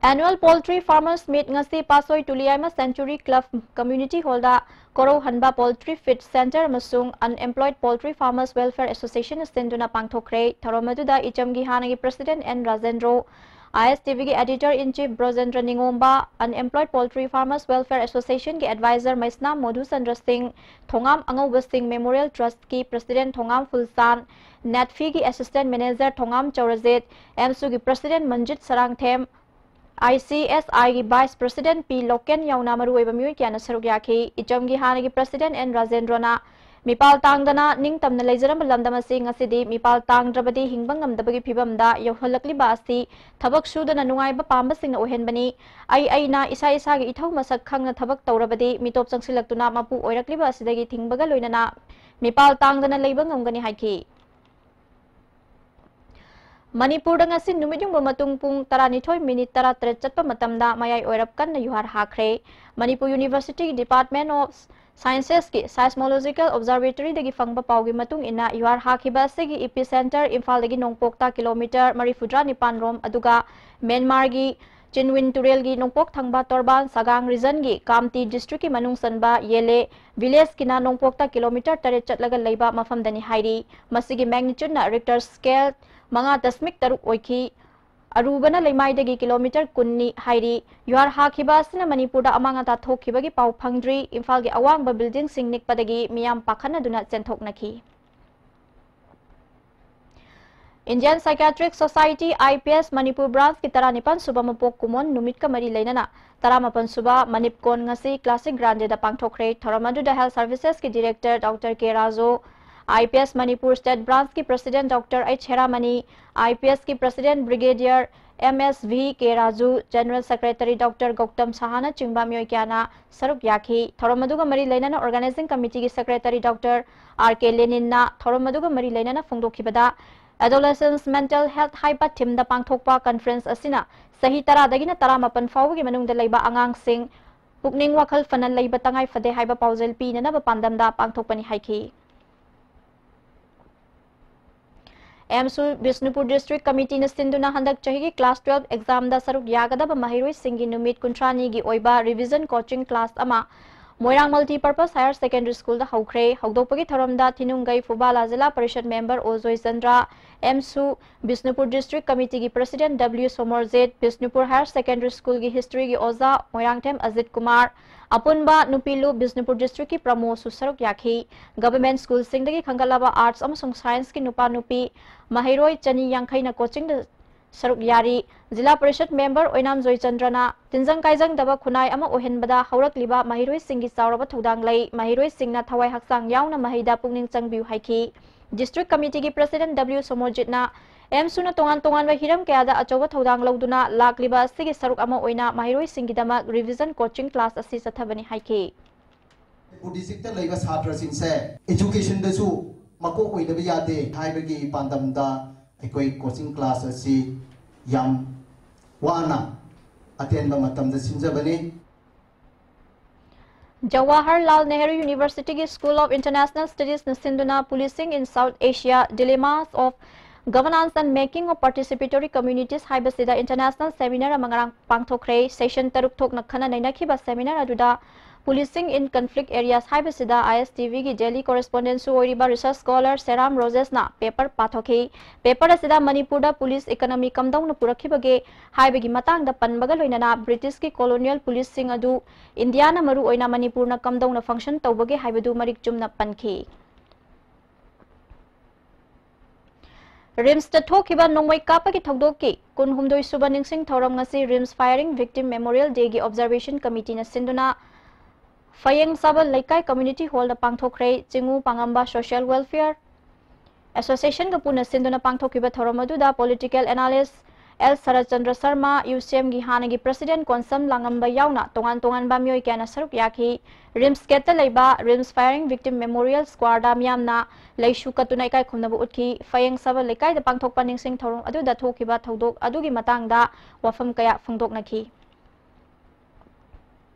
Annual Poultry Farmers Meet ꯉꯁꯤ ꯄꯥꯠꯁꯣꯏ ꯇꯨꯂꯤꯌꯥꯏꯃ Century Club Community Hall ꯗ ꯀꯣꯔꯧꯍꯟꯕ Poultry Feed Centre ꯑꯃꯁꯨꯡ Unemployed Poultry Farmers Welfare Association ꯅ ꯁꯤꯟꯗꯨꯅ ꯄꯥꯡꯊꯣꯛꯈ꯭ꯔꯦ꯫ ꯊꯧꯔꯝ ꯑꯗꯨꯗ ꯏꯆꯝꯒꯤ ꯍꯥꯟꯅꯒꯤ President ꯑꯦꯟ ꯔꯥꯖꯦꯟꯗ꯭ꯔꯣ, ISTVꯒꯤ editor in chief Brojendra Ningomba, Unemployed Poultry Farmers Welfare Associationꯒꯤ advisor ꯃꯩꯁꯅꯥꯝ ꯃꯣꯙꯨꯆꯟꯗ꯭ꯔ ꯁꯤꯡ, ꯊꯣꯉꯥꯝ ꯑꯉꯧꯕ ꯁꯤꯡ Memorial Trustꯀꯤ president ꯊꯣꯉꯥꯝ ꯐꯨꯜꯆꯥꯟ, NADFIꯒꯤ assistant manager ꯊꯣꯉꯥꯝ ꯆꯧꯔꯖꯤꯠ, AMSUꯒꯤ president ꯃꯟꯖꯤꯠ ꯁꯔꯥꯡꯊꯦꯝ, ICSIꯒꯤ vice president ꯄꯤ ꯂꯣꯀꯦꯟ ꯌꯥꯎꯅ ꯃꯔꯨꯑꯣꯏꯕ ꯃꯤꯑꯣꯏ ꯀꯌꯥꯅ ꯁꯔꯨꯛ ꯌꯥꯈꯤ꯫ ꯏꯆꯝꯒꯤ ꯍꯥꯟꯅꯒꯤ president ꯑꯦꯟ ꯔꯥꯖꯦꯟꯗ꯭ꯔꯣꯅ ꯃꯤꯄꯥꯜ ꯇꯥꯡꯗꯅ ꯅꯤꯡꯇꯝꯅ ꯂꯩꯖꯔꯝꯕ ꯂꯝꯗꯝ ꯑꯁꯤ ꯉꯁꯤꯗꯤ ꯃꯤꯄꯥꯜ ꯇꯥꯡꯗ꯭ꯔꯕꯗꯤ ꯍꯤꯡꯕ ꯉꯝꯗꯕꯒꯤ ꯐꯤꯕꯝꯗ ꯌꯧꯍꯜꯂꯛꯂꯤꯕ ꯑꯁꯤ ꯊꯕꯛ ꯁꯨꯗꯅ ꯅꯨꯡꯉꯥꯏꯕ ꯄꯥꯝꯕꯁꯤꯡꯅ ꯑꯣꯏꯍꯟꯕꯅꯤ꯫ ꯑꯩ ꯑꯩꯅ ꯏꯁꯥ ꯏꯁꯥꯒꯤ ꯏꯊꯧ ꯃꯁꯛ ꯈꯪꯅ ꯊꯕꯛ ꯇꯧꯔꯕꯗꯤ ꯃꯤꯇꯣꯞ ꯆꯪꯁꯤꯜꯂꯛꯇꯨꯅ ꯃꯄꯨ ꯑꯣꯏꯔꯛꯂꯤꯕ ꯑꯁꯤꯗꯒꯤ ꯊꯤꯡꯕꯒ ꯂꯣꯏꯅꯅ ꯃꯤꯄꯥꯜ ꯇꯥꯡꯗꯅ ꯂꯩꯕ ꯉꯝꯒꯅꯤ ꯍꯥꯏꯈꯤ꯫ ꯃꯅꯤꯄꯨꯔꯗ ꯉꯁꯤ ꯅꯨꯃꯤꯠ ꯌꯨꯡꯕ ꯃꯇꯨꯡ ꯄꯨꯡ ꯇꯔꯥꯅꯤꯊꯣꯏ minute ꯇꯔꯥꯇꯔꯦꯠ ꯆꯠꯄ ꯃꯇꯝꯗ ꯃꯌꯥꯏ ꯑꯣꯏꯔꯞ ꯀꯟꯅ ꯌꯨꯍꯥꯔ ꯍꯥꯈ꯭ꯔꯦ꯫ Manipur University Department of Scienceski Seismological Observatoryꯗꯒꯤ ꯐꯪꯕ ꯄꯥꯎꯒꯤ ꯃꯇꯨꯡ ꯏꯟꯅ, ꯌꯨꯍꯥꯔ ꯍꯥꯈꯤꯕ ꯑꯁꯤꯒꯤ epicenter ꯏꯝꯐꯥꯜꯗꯒꯤ ꯅꯣꯡꯄꯣꯛꯇ kilometre ꯃꯔꯤꯐꯨꯇꯔꯥ ꯅꯤꯄꯥꯟ ꯔꯣꯝ, ꯑꯗꯨꯒ ꯃ꯭ꯌꯥꯟꯃꯥꯔꯒꯤ ꯆꯤꯟꯋꯤꯟ ꯇꯨꯔꯦꯜꯒꯤ ꯅꯣꯡꯄꯣꯛ ꯊꯪꯕ ꯇꯣꯔꯕꯥꯟ ꯁꯥꯒꯥꯡ regionꯀꯤ ꯀꯥꯝꯇꯤ districtꯀꯤ ꯃꯅꯨꯡ ꯆꯟꯕ ꯌꯦꯂꯦ villageꯀꯤꯅ ꯅꯣꯡꯄꯣꯛꯇ kilometre ꯇꯔꯦꯠ ꯆꯠꯂꯒ ꯂꯩꯕ ꯃꯐꯝꯗꯅꯤ ꯍꯥꯏꯔꯤ꯫ ꯃꯁꯤꯒꯤ magnitudeꯅ Richter scale ꯃꯉꯥ ꯗꯁꯃꯤꯛ ꯇꯔꯨꯛ ꯑꯣꯏꯈꯤ꯫ ꯑꯔꯨꯕꯅ ꯂꯩꯃꯥꯏꯗꯒꯤ kilometre ꯀꯨꯟꯅꯤ ꯍꯥꯏꯔꯤ꯫ ꯌꯨꯍꯥꯔ ꯍꯥꯈꯤꯕ ꯑꯁꯤꯅ ꯃꯅꯤꯄꯨꯔꯗ ꯑꯃꯥꯡ ꯑꯇꯥ ꯊꯣꯛꯈꯤꯕꯒꯤ ꯄꯥꯎ ꯐꯪꯗ꯭ꯔꯤ꯫ ꯏꯝꯐꯥꯜꯒꯤ ꯑꯋꯥꯡꯕ buildingꯁꯤꯡ ꯅꯤꯛꯄꯗꯒꯤ ꯃꯤꯌꯥꯝ ꯄꯥꯈꯠꯅꯗꯨꯅ ꯆꯦꯟꯊꯣꯛꯅꯈꯤ꯫ Indian Psychiatric Society, IPS, Manipur branchꯀꯤ ꯇꯔꯥꯅꯤꯄꯥꯟ ꯁꯨꯕ ꯃꯄꯣꯛ ꯀꯨꯝꯑꯣꯟ ꯅꯨꯃꯤꯠꯀ ꯃꯔꯤ ꯂꯩꯅꯅ ꯇꯔꯥꯃꯥꯄꯟ ꯁꯨꯕ ꯃꯅꯤꯞꯀꯣꯟ ꯉꯁꯤ classic grandeꯗ ꯄꯥꯡꯊꯣꯛꯈ꯭ꯔꯦ꯫ ꯊꯧꯔꯝ ꯑꯗꯨꯗ health servicesꯀꯤ director doctor ꯀꯦ Raju, IPS Manipur state branchꯀꯤ president doctor H ꯍꯦꯔꯥꯃꯅꯤ, IPSꯀꯤ president brigadier MSV ꯀꯦ Raju, general secretary doctor Gautam ꯁꯍꯥꯅꯆꯤꯡꯕ ꯃꯤꯑꯣꯏ ꯀꯌꯥꯅ ꯁꯔꯨꯛ ꯌꯥꯈꯤ꯫ ꯊꯧꯔꯝ ꯑꯗꯨꯒ ꯃꯔꯤ ꯂꯩꯅꯅ organizing committeeꯒꯤ secretary doctor R K ꯂꯦꯅꯤꯟꯅ ꯊꯧꯔꯝ ꯑꯗꯨꯒ ꯃꯔꯤ ꯂꯩꯅꯅ ꯐꯣꯡꯗꯣꯛꯈꯤꯕꯗ, Adolescents Mental Health ꯍꯥꯏꯕ themeꯗ ꯄꯥꯡꯊꯣꯛꯄ conference ꯑꯁꯤꯅ ꯆꯍꯤ ꯇꯔꯥꯗꯒꯤꯅ ꯇꯔꯥꯃꯥꯄꯟ ꯐꯥꯎꯕꯒꯤ ꯃꯅꯨꯡꯗ ꯂꯩꯕ ꯑꯉꯥꯡꯁꯤꯡ ꯄꯨꯛꯅꯤꯡ ꯋꯥꯈꯜ ꯐꯅ ꯂꯩꯕ ꯇꯉꯥꯏ ꯐꯗꯦ ꯍꯥꯏꯕ ꯄꯥꯎꯖꯦꯜ ꯄꯤꯅꯅꯕ ꯄꯥꯟꯗꯝꯗ ꯄꯥꯡꯊꯣꯛꯄꯅꯤ ꯍꯥꯏꯈꯤ꯫ AMSU ꯕꯤꯁꯅꯨꯄꯨꯔ district committeeꯅ ꯁꯤꯟꯗꯨꯅ ꯍꯟꯗꯛ ꯆꯍꯤꯒꯤ class twelve examꯗ ꯁꯔꯨꯛ ꯌꯥꯒꯗꯕ ꯃꯍꯩꯔꯣꯏꯁꯤꯡꯒꯤ ꯅꯨꯃꯤꯠ ꯀꯨꯟꯊ꯭ꯔꯥꯅꯤꯒꯤ ꯑꯣꯏꯕ revision coaching class ꯑꯃ ꯃꯣꯏꯔꯥꯡ Multipurpose Higher Secondary School ꯗ ꯍꯧꯈ꯭ꯔꯦ꯫ ꯍꯧꯗꯣꯛꯄꯒꯤ ꯊꯧꯔꯝꯗ ꯊꯤꯅꯨꯡꯒꯩ ꯐꯨꯕꯥꯂꯥ ꯖꯤꯂꯥ ꯄꯔꯤꯁꯠ member ꯑꯣ ꯖꯣꯏꯆꯟꯗ꯭ꯔ, ꯑꯦꯝꯁꯨ ꯕꯤꯁꯅꯨꯄꯨꯔ District Committee ꯒꯤ President W Somorjit, Bishnupur Higher Secondary School ꯒꯤ history ꯒꯤ ꯑꯣꯖꯥ ꯃꯣꯏꯔꯥꯡꯊꯦꯝ ꯑꯖꯤꯠ ꯀꯨꯃꯥꯔ, ꯑꯄꯨꯟꯕ ꯅꯨꯄꯤ ꯂꯨꯞ ꯕꯤꯁꯅꯨꯄꯨꯔ District ꯀꯤ ꯄ꯭ꯔꯃꯣꯁꯨ ꯁꯔꯨꯛ ꯌꯥꯈꯤ꯫ Government school ꯁꯤꯡꯗꯒꯤ ꯈꯟꯒꯠꯂꯕ arts ꯑꯃꯁꯨꯡ science ꯀꯤ ꯅꯨꯄꯥ ꯅꯨꯄꯤ ꯃꯍꯩꯔꯣꯏ ꯆꯅꯤ ꯌꯥꯡꯈꯩꯅ coaching ꯗ ꯁꯔꯨꯛ ꯌꯥꯔꯤ꯫ ꯖꯤꯂꯥ ꯄꯔꯤꯁꯠ member ꯑꯣꯏꯅꯥꯝ ꯖꯣꯏꯆꯟꯗ꯭ꯔꯅ ꯇꯤꯟꯖꯪ ꯀꯥꯏꯖꯪꯗꯕ ꯈꯨꯟꯅꯥꯏ ꯑꯃ ꯑꯣꯏꯍꯟꯕꯗ ꯍꯧꯔꯛꯂꯤꯕ ꯃꯍꯩꯔꯣꯏꯁꯤꯡꯒꯤ ꯆꯥꯎꯔꯕ ꯊꯧꯗꯥꯡ ꯂꯩ꯫ ꯃꯍꯩꯔꯣꯏꯁꯤꯡꯅ ꯊꯋꯥꯏ ꯍꯛꯆꯥꯡ ꯌꯥꯎꯅ ꯃꯍꯩꯗ ꯄꯨꯛꯅꯤꯡ ꯆꯪꯕꯤꯌꯨ ꯍꯥꯏꯈꯤ꯫ District Committee ꯒꯤ President W ꯁꯣꯃꯣꯔꯖꯤꯠꯅ ꯑꯦꯝꯁꯨꯅ ꯇꯣꯉꯥꯟ ꯇꯣꯉꯥꯟꯕ ꯍꯤꯔꯝ ꯀꯌꯥꯗ ꯑꯆꯧꯕ ꯊꯧꯗꯥꯡ ꯂꯧꯗꯨꯅ ꯂꯥꯛꯂꯤꯕ ꯑꯁꯤꯒꯤ ꯁꯔꯨꯛ ꯑꯃ ꯑꯣꯏꯅ ꯃꯍꯩꯔꯣꯏꯁꯤꯡꯒꯤꯗꯃꯛ revision coaching class ꯑꯁꯤ ꯆꯠꯊꯕꯅꯤ ꯍꯥꯏꯈꯤ꯫ ꯃꯅꯤꯄꯨꯔ district ꯇ ꯂꯩꯕ ꯁꯥꯇ꯭ꯔꯁꯤꯡꯁꯦ education ꯗꯁꯨ ꯃꯀꯣꯛ ꯑꯣꯏꯗꯕ ꯌꯥꯗꯦ ꯍꯥꯏꯕꯒꯤ ꯄꯥꯟꯗꯝꯗ ꯑꯩꯈꯣꯏ coaching class ꯑꯁꯤ ꯌꯥꯝ ꯋꯥꯅ ꯑꯇꯦꯟꯕ ꯃꯇꯝꯗ ꯁꯤꯟꯖꯕꯅꯤ꯫ Jawaharlal Nehru University ꯒꯤ School of International Studies ꯅ ꯁꯤꯟꯗꯨꯅ Policing in South Asia, Dilemmas of Governance and Making of Participatory Communities ꯍꯥꯏꯕꯁꯤꯗ international seminar ꯑꯃ ꯉꯔꯥꯡ ꯄꯥꯡꯊꯣꯛꯈ꯭ꯔꯦ꯫ Session ꯇꯔꯨꯛ ꯊꯣꯛꯅ ꯈꯟꯅ ꯅꯩꯅꯈꯤꯕ seminar ꯑꯗꯨꯗ Policing in Conflict Areas ꯍꯥꯏꯕꯁꯤꯗ I S T V ꯒꯤ daily correspondent ꯁꯨ ꯑꯣꯏꯔꯤꯕ research scholar ꯁꯦꯔꯥꯝ ꯔꯣꯖꯦꯁꯅ paper ꯄꯥꯊꯣꯛꯈꯤ꯫ Paper ꯑꯁꯤꯗ ꯃꯅꯤꯄꯨꯔꯗ police economy ꯀꯝꯗꯧꯅ ꯄꯨꯔꯛꯈꯤꯕꯒꯦ ꯍꯥꯏꯕꯒꯤ ꯃꯇꯥꯡꯗ ꯄꯟꯕꯒ ꯂꯣꯏꯅꯅ British ꯀꯤ colonial police ꯁꯤꯡ ꯑꯗꯨ ꯏꯟꯗꯤꯌꯥꯅ ꯃꯔꯨ ꯑꯣꯏꯅ ꯃꯅꯤꯄꯨꯔꯅ ꯀꯝꯗꯧꯅ function ꯇꯧꯕꯒꯦ ꯍꯥꯏꯕꯗꯨ ꯃꯔꯤꯛ ꯆꯨꯝꯅ ꯄꯟꯈꯤ꯫ ꯔꯤꯝꯁꯇ ꯊꯣꯛꯈꯤꯕ ꯅꯣꯡꯃꯩ ꯀꯥꯞꯄꯒꯤ ꯊꯧꯗꯣꯛꯀꯤ ꯀꯨꯟꯍꯨꯝꯗꯣꯏ ꯁꯨꯕ ꯅꯤꯡꯁꯤꯡ ꯊꯧꯔꯝ ꯉꯁꯤ RIMS Firing Victim Memorial Day ꯒꯤ Observation Committee ꯅ ꯁꯤꯟꯗꯨꯅ ꯐꯌꯦꯡ ꯁꯥꯕ ꯂꯩꯀꯥꯏ community hall ꯗ ꯄꯥꯡꯊꯣꯛꯈ꯭ꯔꯦ꯫ ꯆꯤꯡꯉꯨ ꯄꯥꯉꯝꯕ Social Welfare Association ꯒ ꯄꯨꯟꯅ ꯁꯤꯟꯗꯨꯅ ꯄꯥꯡꯊꯣꯛꯈꯤꯕ ꯊꯧꯔꯝ ꯑꯗꯨꯗ political analyst L Saratchandra Sharma, ꯌꯨꯁꯦꯝꯒꯤ ꯍꯥꯟꯅꯒꯤ president ꯀꯣꯟꯁꯝ ꯂꯥꯡꯉꯝꯕ ꯌꯥꯎꯅ ꯇꯣꯉꯥꯟ ꯇꯣꯉꯥꯟꯕ ꯃꯤꯑꯣꯏ ꯀꯌꯥꯅ ꯁꯔꯨꯛ ꯌꯥꯈꯤ꯫ ꯔꯤꯝꯁ ꯒꯦꯠꯇ ꯂꯩꯕ RIMS Firing Victim Memorial Square ꯗ ꯃꯤꯌꯥꯝꯅ ꯂꯩꯁꯨ ꯀꯠꯇꯨꯅ ꯏꯀꯥꯏ ꯈꯨꯝꯅꯕ ꯎꯠꯈꯤ꯫ ꯐꯌꯦꯡ ꯁꯥꯕ ꯂꯩꯀꯥꯏꯗ ꯄꯥꯡꯊꯣꯛꯄ ꯅꯤꯡꯁꯤꯡ ꯊꯧꯔꯝ ꯑꯗꯨꯗ ꯊꯣꯛꯈꯤꯕ ꯊꯧꯗꯣꯛ ꯑꯗꯨꯒꯤ ꯃꯇꯥꯡꯗ ꯋꯥꯐꯝ ꯀꯌꯥ ꯐꯣꯡꯗꯣꯛꯅꯈꯤ꯫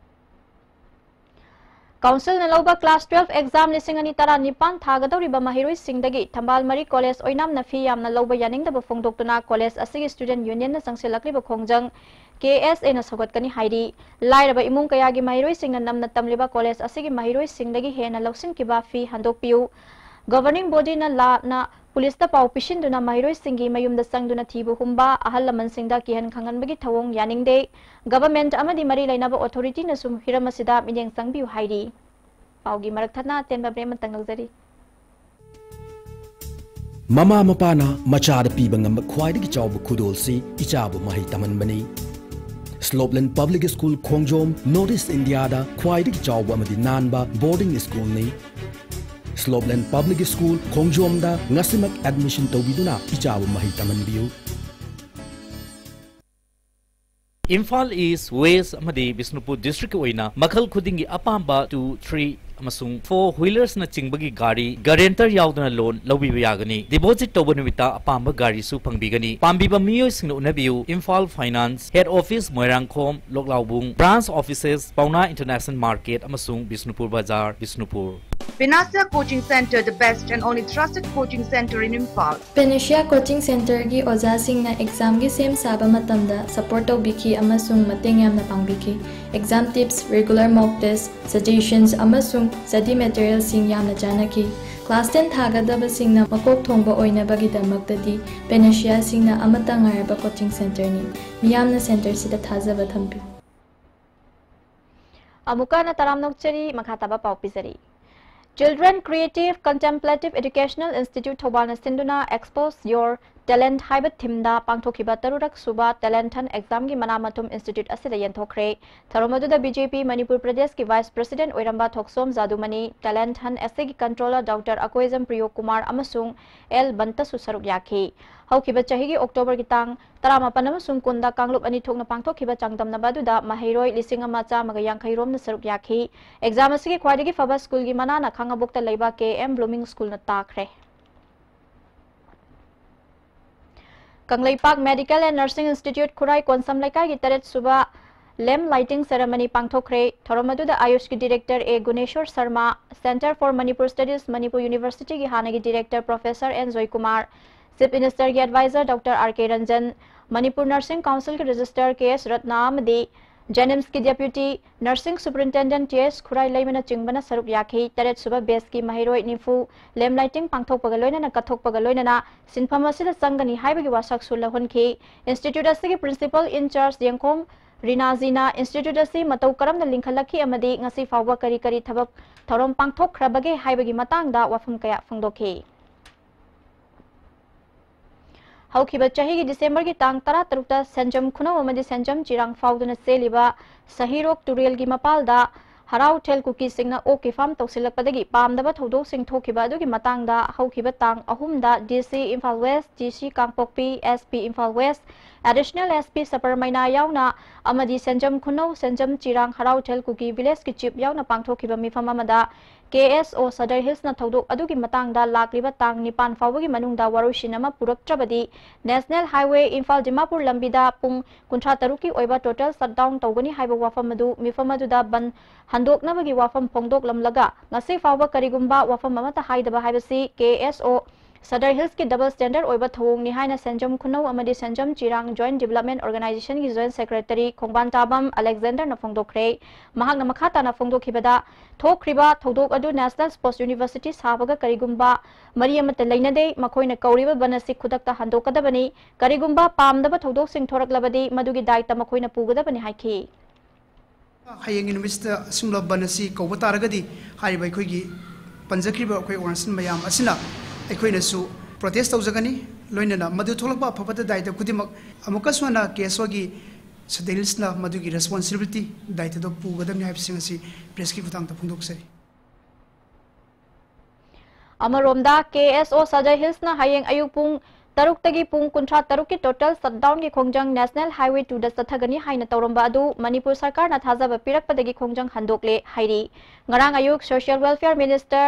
Council ꯅ ꯂꯧꯕ class twelve exam ꯂꯤꯁꯤꯡ ꯑꯅꯤ ꯇꯔꯥꯅꯤꯄꯥꯟ ꯊꯥꯒꯗꯧꯔꯤꯕ ꯃꯍꯩꯔꯣꯏꯁꯤꯡꯗꯒꯤ ꯊꯝꯕꯥꯜ ꯃꯔꯤ college ꯑꯣꯏꯅꯥꯝꯅ ꯐꯤ ꯌꯥꯝꯅ ꯂꯧꯕ ꯌꯥꯅꯤꯡꯗꯕ ꯐꯣꯡꯗꯣꯛꯇꯨꯅ college ꯑꯁꯤꯒꯤ student union ꯅ ꯆꯪꯁꯤꯜꯂꯛꯂꯤꯕ ꯈꯣꯡꯖꯪ ꯀꯦ ꯑꯦꯁ ꯑꯦꯅ ꯁꯧꯒꯠꯀꯅꯤ ꯍꯥꯏꯔꯤ꯫ ꯂꯥꯏꯔꯕ ꯏꯃꯨꯡ ꯀꯌꯥꯒꯤ ꯃꯍꯩꯔꯣꯏꯁꯤꯡꯅ ꯅꯝꯅ ꯇꯝꯂꯤꯕ ꯀꯣꯂꯦꯖ ꯑꯁꯤꯒꯤ ꯃꯍꯩꯔꯣꯏꯁꯤꯡꯗꯒꯤ ꯍꯦꯟꯅ ꯂꯧꯁꯤꯟꯈꯤꯕ ꯐꯤ ꯍꯟꯗꯣꯛꯄꯤꯌꯨ꯫ Governing bodyꯅ ꯂꯥꯟꯅ ꯄꯨꯂꯤꯁꯇ ꯄꯥꯎ ꯄꯤꯁꯤꯟꯗꯨꯅ ꯃꯍꯩꯔꯣꯏꯁꯤꯡꯒꯤ ꯃꯌꯨꯝꯗ ꯆꯪꯗꯨꯅ ꯊꯤꯕ ꯍꯨꯝꯕ, ꯑꯍꯜ ꯂꯃꯟꯁꯤꯡꯗ ꯀꯤꯍꯟ ꯈꯪꯍꯟꯕꯒꯤ ꯊꯧꯑꯣꯡ ꯌꯥꯅꯤꯡꯗꯦ꯫ Government ꯑꯃꯗꯤ ꯃꯔꯤ ꯂꯩꯅꯕ authorityꯅꯁꯨ ꯍꯤꯔꯝ ꯑꯁꯤꯗ ꯃꯤꯠꯌꯦꯡ ꯆꯪꯕꯤꯌꯨ ꯍꯥꯏꯔꯤ꯫ ꯄꯥꯎꯒꯤ ꯃꯔꯛ ꯊꯠꯅ ꯑꯇꯦꯟꯕ break ꯑꯃꯇꯪ ꯂꯧꯖꯔꯤ꯫ ꯃꯃꯥ ꯃꯄꯥꯅ ꯃꯆꯥꯗ ꯄꯤꯕ ꯉꯝꯕ ꯈ꯭ꯋꯥꯏꯗꯒꯤ ꯆꯥꯎꯕ ꯈꯨꯗꯣꯜꯁꯤ ꯏꯆꯥꯕꯨ ꯃꯍꯩ ꯇꯝꯍꯟꯕꯅꯤ꯫ Slopeland Public School ꯈꯣꯡꯖꯣꯝ North East Indiaꯗ ꯈ꯭ꯋꯥꯏꯗꯒꯤ ꯆꯥꯎꯕ ꯑꯃꯗꯤ ꯅꯥꯟꯕ boarding schoolꯅꯤ꯫ Slopeland Public School ꯈꯣꯡꯖꯣꯝꯗ ꯉꯁꯤꯃꯛ admission ꯇꯧꯕꯤꯗꯨꯅ ꯏꯆꯥꯕꯨ ꯃꯍꯩ ꯇꯝꯍꯟꯕꯤꯌꯨ꯫ ꯏꯝꯐꯥꯜ ꯏꯁ꯭ꯠ, ꯋꯦꯁ꯭ꯠ ꯑꯃꯗꯤ ꯕꯤꯁꯅꯨꯄꯨꯔ districtꯀꯤ ꯑꯣꯏꯅ ꯃꯈꯜ ꯈꯨꯗꯤꯡꯒꯤ ꯑꯄꯥꯝꯕ two, three ꯑꯃꯁꯨꯡ four wheelersꯅ ꯆꯤꯡꯕꯒꯤ ꯒꯥꯔꯤ guarantor ꯌꯥꯎꯗꯅ loan ꯂꯧꯕꯤꯕ ꯌꯥꯒꯅꯤ꯫ Deposit ꯇꯧꯕ ꯅꯨꯃꯤꯠꯇ ꯑꯄꯥꯝꯕ ꯒꯥꯔꯤꯁꯨ ꯐꯪꯕꯤꯒꯅꯤ꯫ ꯄꯥꯝꯕꯤꯕ ꯃꯤꯑꯣꯏꯁꯤꯡꯅ ꯎꯅꯕꯤꯌꯨ, Imphal Finance, Head Office Moirangkhom, ꯂꯣꯛꯂꯥꯎꯕꯨꯡ, Branch Offices ꯄꯥꯎꯅꯥ International Market ꯑꯃꯁꯨꯡ ꯕꯤꯁꯅꯨꯄꯨꯔ ꯕꯖꯥꯔ, Bishnupur. Panacea Coaching Center, the best and only trusted coaching center in Imphal. Panacea Coaching Centerꯒꯤ ꯑꯣꯖꯥꯁꯤꯡꯅ examꯒꯤ ꯁꯦꯝ ꯁꯥꯕ ꯃꯇꯝꯗ support ꯇꯧꯕꯤꯈꯤ ꯑꯃꯁꯨꯡ ꯃꯇꯦꯡ ꯌꯥꯝꯅ ꯄꯥꯡꯕꯤꯈꯤ꯫ Exam tips, regular mock test, suggestions ꯑꯃꯁꯨꯡ study materialꯁꯤꯡ ꯌꯥꯝꯅ ꯆꯥꯟꯅꯈꯤ꯫ Class ten ꯊꯥꯒꯗꯕꯁꯤꯡꯅ ꯃꯀꯣꯛ ꯊꯣꯡꯕ ꯑꯣꯏꯅꯕꯒꯤꯗꯃꯛꯇꯗꯤ Panaceaꯁꯤꯡꯅ ꯑꯃꯠꯇ ꯉꯥꯏꯔꯕ coaching centerꯅꯤ꯫ ꯃꯤꯌꯥꯝꯅ centerꯁꯤꯗ ꯊꯥꯖꯕ ꯊꯝꯕꯤꯌꯨ꯫ ꯑꯃꯨꯛꯀ ꯍꯟꯅ ꯇꯔꯥꯝꯅ ꯑꯣꯛꯆꯔꯤ, ꯃꯈꯥ ꯇꯥꯕ ꯄꯥꯎ ꯄꯤꯖꯔꯤ꯫ Children Creative Contemplative Educational Institute ꯊꯧꯕꯥꯜꯅ ꯁꯤꯟꯗꯨꯅ Expose Your Talent ꯍꯥꯏꯕ themeꯗ ꯄꯥꯡꯊꯣꯛꯈꯤꯕ ꯇꯔꯨꯔꯛ ꯁꯨꯕ Talent Hunt examꯒꯤ ꯃꯅꯥ ꯃꯊꯨꯝ institute ꯑꯁꯤꯗ ꯌꯦꯟꯊꯣꯛꯈ꯭ꯔꯦ꯫ ꯊꯧꯔꯝ ꯑꯗꯨꯗ B J P ꯃꯅꯤꯄꯨꯔ ꯄ꯭ꯔꯗꯦꯁꯀꯤ vice president ꯑꯣꯏꯔꯝꯕ ꯊꯣꯛꯁꯣꯝ ꯖꯥꯗꯨꯃꯅꯤ, Talent Hunt ꯑꯁꯤꯒꯤ controller Doctor ꯑꯀꯣꯏꯖꯝ ꯄ꯭ꯔꯤꯌꯣ ꯀꯨꯃꯥꯔ ꯑꯃꯁꯨꯡ ꯑꯦꯜ ꯕꯟꯇꯁꯨ ꯁꯔꯨꯛ ꯌꯥꯈꯤ꯫ ꯍꯧꯈꯤꯕ ꯆꯍꯤꯒꯤ Octoberꯒꯤ ꯇꯥꯡ ꯇꯔꯥꯃꯥꯄꯟ ꯑꯃꯁꯨꯡ ꯀꯨꯟꯗ ꯀꯥꯡꯂꯨꯞ ꯑꯅꯤ ꯊꯣꯛꯅ ꯄꯥꯡꯊꯣꯛꯈꯤꯕ ꯆꯥꯡꯗꯝꯅꯕ ꯑꯗꯨꯗ ꯃꯍꯩꯔꯣꯏ ꯂꯤꯁꯤꯡ ꯑꯃ ꯆꯥꯝꯃꯒ ꯌꯥꯡꯈꯩ ꯔꯣꯝꯅ ꯁꯔꯨꯛ ꯌꯥꯈꯤ꯫ Exam ꯑꯁꯤꯒꯤ ꯈ꯭ꯋꯥꯏꯗꯒꯤ ꯐꯕ schoolꯒꯤ ꯃꯅꯥꯅ ꯈꯥꯉꯕꯣꯛꯇ ꯂꯩꯕ K M Blooming Schoolꯅ ꯇꯥꯈ꯭ꯔꯦ꯫ Kangleipak Medical and Nursing Institute ꯈꯨꯔꯥꯏ ꯀꯣꯟꯁꯝ ꯂꯩꯀꯥꯏꯒꯤ ꯇꯔꯦꯠ ꯁꯨꯕ lamp lighting ceremony ꯄꯥꯡꯊꯣꯛꯈ꯭ꯔꯦ꯫ ꯊꯧꯔꯝ ꯑꯗꯨꯗ ꯑꯥꯌꯨꯁꯀꯤ director A Guneshor Sharma, Center for Manipur Studies, Manipur Universityꯒꯤ ꯍꯥꯟꯅꯒꯤ director Professor N Joykumar, Chief Minister ꯒꯤ Advisor Doctor R K Ranjan, Manipur Nursing Council ꯒꯤ Registrar K S Ratna ꯑꯃꯗꯤ JNIMS ꯀꯤ Deputy Nursing Superintendent T S ꯈꯨꯔꯥꯏ ꯂꯩꯃꯅ ꯆꯤꯡꯕꯅ ꯁꯔꯨꯛ ꯌꯥꯈꯤ꯫ ꯇꯔꯦꯠ ꯁꯨꯕ batch ꯀꯤ ꯃꯍꯩꯔꯣꯏ ꯅꯤꯐꯨ lamp lighting ꯄꯥꯡꯊꯣꯛꯄꯒ ꯂꯣꯏꯅꯅ ꯀꯠꯊꯣꯛꯄꯒ ꯂꯣꯏꯅꯅ ꯁꯤꯟꯐꯝ ꯑꯁꯤꯗ ꯆꯪꯒꯅꯤ ꯍꯥꯏꯕꯒꯤ ꯋꯥꯁꯛꯁꯨ ꯂꯧꯍꯟꯈꯤ꯫ Institute ꯑꯁꯤꯒꯤ Principal in charge ꯌꯦꯡꯈꯣꯝ ꯔꯤꯅꯥꯖꯤꯅ Institute ꯑꯁꯤ ꯃꯇꯧ ꯀꯔꯝꯅ ꯂꯤꯡꯈꯠꯂꯛꯈꯤ ꯑꯃꯗꯤ ꯉꯁꯤ ꯐꯥꯎꯕ ꯀꯔꯤ ꯀꯔꯤ ꯊꯕꯛ ꯊꯧꯔꯝ ꯄꯥꯡꯊꯣꯛꯈ꯭ꯔꯕꯒꯦ ꯍꯥꯏꯕꯒꯤ ꯃꯇꯥꯡꯗ ꯋꯥꯐꯝ ꯀꯌꯥ ꯐꯣꯡꯗꯣꯛꯈꯤ꯫ ꯍꯧꯈꯤꯕ ꯆꯍꯤꯒꯤ December ꯒꯤ ꯇꯥꯡ ꯇꯔꯥꯇꯔꯨꯛꯇ ꯁꯦꯟꯖꯝ ꯈꯨꯅꯧ ꯑꯃꯗꯤ ꯁꯦꯟꯖꯝ ꯆꯤꯔꯥꯡ ꯐꯥꯎꯗꯨꯅ ꯆꯦꯜꯂꯤꯕ ꯁꯍꯤꯔꯣꯛ ꯇꯨꯔꯦꯜꯒꯤ ꯃꯄꯥꯜꯗ ꯍꯔꯥꯎꯊꯦꯜ ꯀꯨꯀꯤꯁꯤꯡꯅ ꯑꯣꯛꯀꯤ farm ꯇꯧꯁꯤꯜꯂꯛꯄꯗꯒꯤ ꯄꯥꯝꯗꯕ ꯊꯧꯗꯣꯛꯁꯤꯡ ꯊꯣꯛꯈꯤꯕ ꯑꯗꯨꯒꯤ ꯃꯇꯥꯡꯗ ꯍꯧꯈꯤꯕ ꯇꯥꯡ ꯑꯍꯨꯝꯗ D C Imphal West, D C ꯀꯥꯡꯄꯣꯛꯄꯤ, S P Imphal West, Additional S P ꯁꯄꯔ ꯃꯩꯅꯥ ꯌꯥꯎꯅ ꯑꯃꯗꯤ ꯁꯦꯟꯖꯝ ꯈꯨꯅꯧ, ꯁꯦꯟꯖꯝ ꯆꯤꯔꯥꯡ ꯍꯔꯥꯎꯊꯦꯜ ꯀꯨꯀꯤ village ꯀꯤ chief ꯌꯥꯎꯅ ꯄꯥꯡꯊꯣꯛꯈꯤꯕ ꯃꯤꯐꯝ ꯑꯃꯗ K S O Sadar Hills ꯅ ꯊꯧꯗꯣꯛ ꯑꯗꯨꯒꯤ ꯃꯇꯥꯡꯗ ꯂꯥꯛꯂꯤꯕ ꯇꯥꯡ ꯅꯤꯄꯥꯟ ꯐꯥꯎꯕꯒꯤ ꯃꯅꯨꯡꯗ ꯋꯥꯔꯣꯏꯁꯤꯟ ꯑꯃ ꯄꯨꯔꯛꯇ꯭ꯔꯕꯗꯤ National Highway ꯏꯝꯐꯥꯜ ꯗꯤꯃꯥꯄꯨꯔ ꯂꯝꯕꯤꯗ ꯄꯨꯡ ꯀꯨꯟꯊ꯭ꯔꯥ ꯇꯔꯨꯛꯀꯤ ꯑꯣꯏꯕ total shutdown ꯇꯧꯒꯅꯤ ꯍꯥꯏꯕ ꯋꯥꯐꯝ ꯑꯗꯨ ꯃꯤꯐꯝ ꯑꯗꯨꯗ ꯕꯟ ꯍꯟꯗꯣꯛꯅꯕꯒꯤ ꯋꯥꯐꯝ ꯐꯣꯡꯗꯣꯛꯂꯝꯂꯒ ꯉꯁꯤ ꯐꯥꯎꯕ ꯀꯔꯤꯒꯨꯝꯕ ꯋꯥꯐꯝ ꯑꯃꯠꯇ ꯍꯥꯏꯗꯕ ꯍꯥꯏꯕꯁꯤ K S O Sadar Hills ꯀꯤ double standard ꯑꯣꯏꯕ ꯊꯧꯑꯣꯡꯅꯤ ꯍꯥꯏꯅ ꯁꯦꯟꯖꯝ ꯈꯨꯅꯧ ꯑꯃꯗꯤ ꯁꯦꯟꯖꯝ ꯆꯤꯔꯥꯡ Joint Development Organization ꯒꯤ Joint Secretary ꯈꯣꯡꯕꯥꯟ ꯇꯥꯕꯝ ꯑꯂꯦꯛꯖꯦꯟꯗꯔꯅ ꯐꯣꯡꯗꯣꯛꯈ꯭ꯔꯦ꯫ ꯃꯍꯥꯛꯅ ꯃꯈꯥ ꯇꯥꯅ ꯐꯣꯡꯗꯣꯛꯈꯤꯕꯗ, ꯊꯣꯛꯈ꯭ꯔꯤꯕ ꯊꯧꯗꯣꯛ ꯑꯗꯨ National Sports University ꯁꯥꯕꯒ ꯀꯔꯤꯒꯨꯝꯕ ꯃꯔꯤ ꯑꯃꯠꯇ ꯂꯩꯅꯗꯦ꯫ ꯃꯈꯣꯏꯅ ꯀꯧꯔꯤꯕ ꯕꯟ ꯑꯁꯤ ꯈꯨꯗꯛꯇ ꯍꯟꯗꯣꯛꯀꯗꯕꯅꯤ꯫ ꯀꯔꯤꯒꯨꯝꯕ ꯄꯥꯝꯗꯕ ꯊꯧꯗꯣꯛꯁꯤꯡ ꯊꯣꯔꯛꯂꯕꯗꯤ ꯃꯗꯨꯒꯤ ꯗꯥꯏꯇ ꯃꯈꯣꯏꯅ ꯄꯨꯒꯗꯕꯅꯤ ꯍꯥꯏꯈꯤ꯫ ꯍꯌꯦꯡꯒꯤ ꯅꯨꯃꯤꯠꯁꯤꯗ ꯑꯁꯤꯒꯨꯝꯂꯕ ꯕꯟ ꯑꯁꯤ ꯀꯧꯕ ꯇꯥꯔꯒꯗꯤ ꯍꯥꯏꯔꯤꯕ ꯑꯩꯈꯣꯏꯒꯤ ꯄꯟꯖꯈ꯭ꯔꯤꯕ ꯑꯩꯈꯣꯏ organization ꯃꯌꯥꯝ ꯑꯁꯤꯅ ꯑꯩꯈꯣꯏꯅꯁꯨ protest ꯇꯧꯖꯒꯅꯤ꯫ ꯂꯣꯏꯅꯅ ꯃꯗꯨ ꯊꯣꯛꯂꯛꯄ ꯑꯐ ꯐꯠꯇ ꯗꯥꯏꯇ ꯈꯨꯗꯤꯡꯃꯛ ꯑꯃꯨꯛꯀꯁꯨ ꯍꯟꯅ K S O ꯒꯤ Sadar Hills ꯅ ꯃꯗꯨꯒꯤ responsibility ꯗꯥꯏꯇꯗꯣ ꯄꯨꯒꯗꯕꯅꯤ ꯍꯥꯏꯕꯁꯤꯡ ꯑꯁꯤ press ꯀꯤ ꯈꯨꯠꯊꯥꯡꯗ ꯐꯣꯡꯗꯣꯛꯆꯔꯤ꯫ ꯑꯃꯔꯣꯝꯗ, K S O Sadar Hills ꯅ ꯍꯌꯦꯡ ꯑꯌꯨꯛ ꯄꯨꯡ ꯇꯔꯨꯛꯇꯒꯤ ꯄꯨꯡ ꯀꯨꯟꯊ꯭ꯔꯥ ꯇꯔꯨꯛꯀꯤ total shutdown ꯒꯤ ꯈꯣꯡꯖꯪ National Highway two ꯗ ꯆꯠꯊꯒꯅꯤ ꯍꯥꯏꯅ ꯇꯧꯔꯝꯕ ꯑꯗꯨ ꯃꯅꯤꯄꯨꯔ ꯁꯔꯀꯥꯔꯅ ꯊꯥꯖꯕ ꯄꯤꯔꯛꯄꯗꯒꯤ ꯈꯣꯡꯖꯪ ꯍꯟꯗꯣꯛꯂꯦ ꯍꯥꯏꯔꯤ꯫ ꯉꯔꯥꯡ ꯑꯌꯨꯛ Social Welfare Minister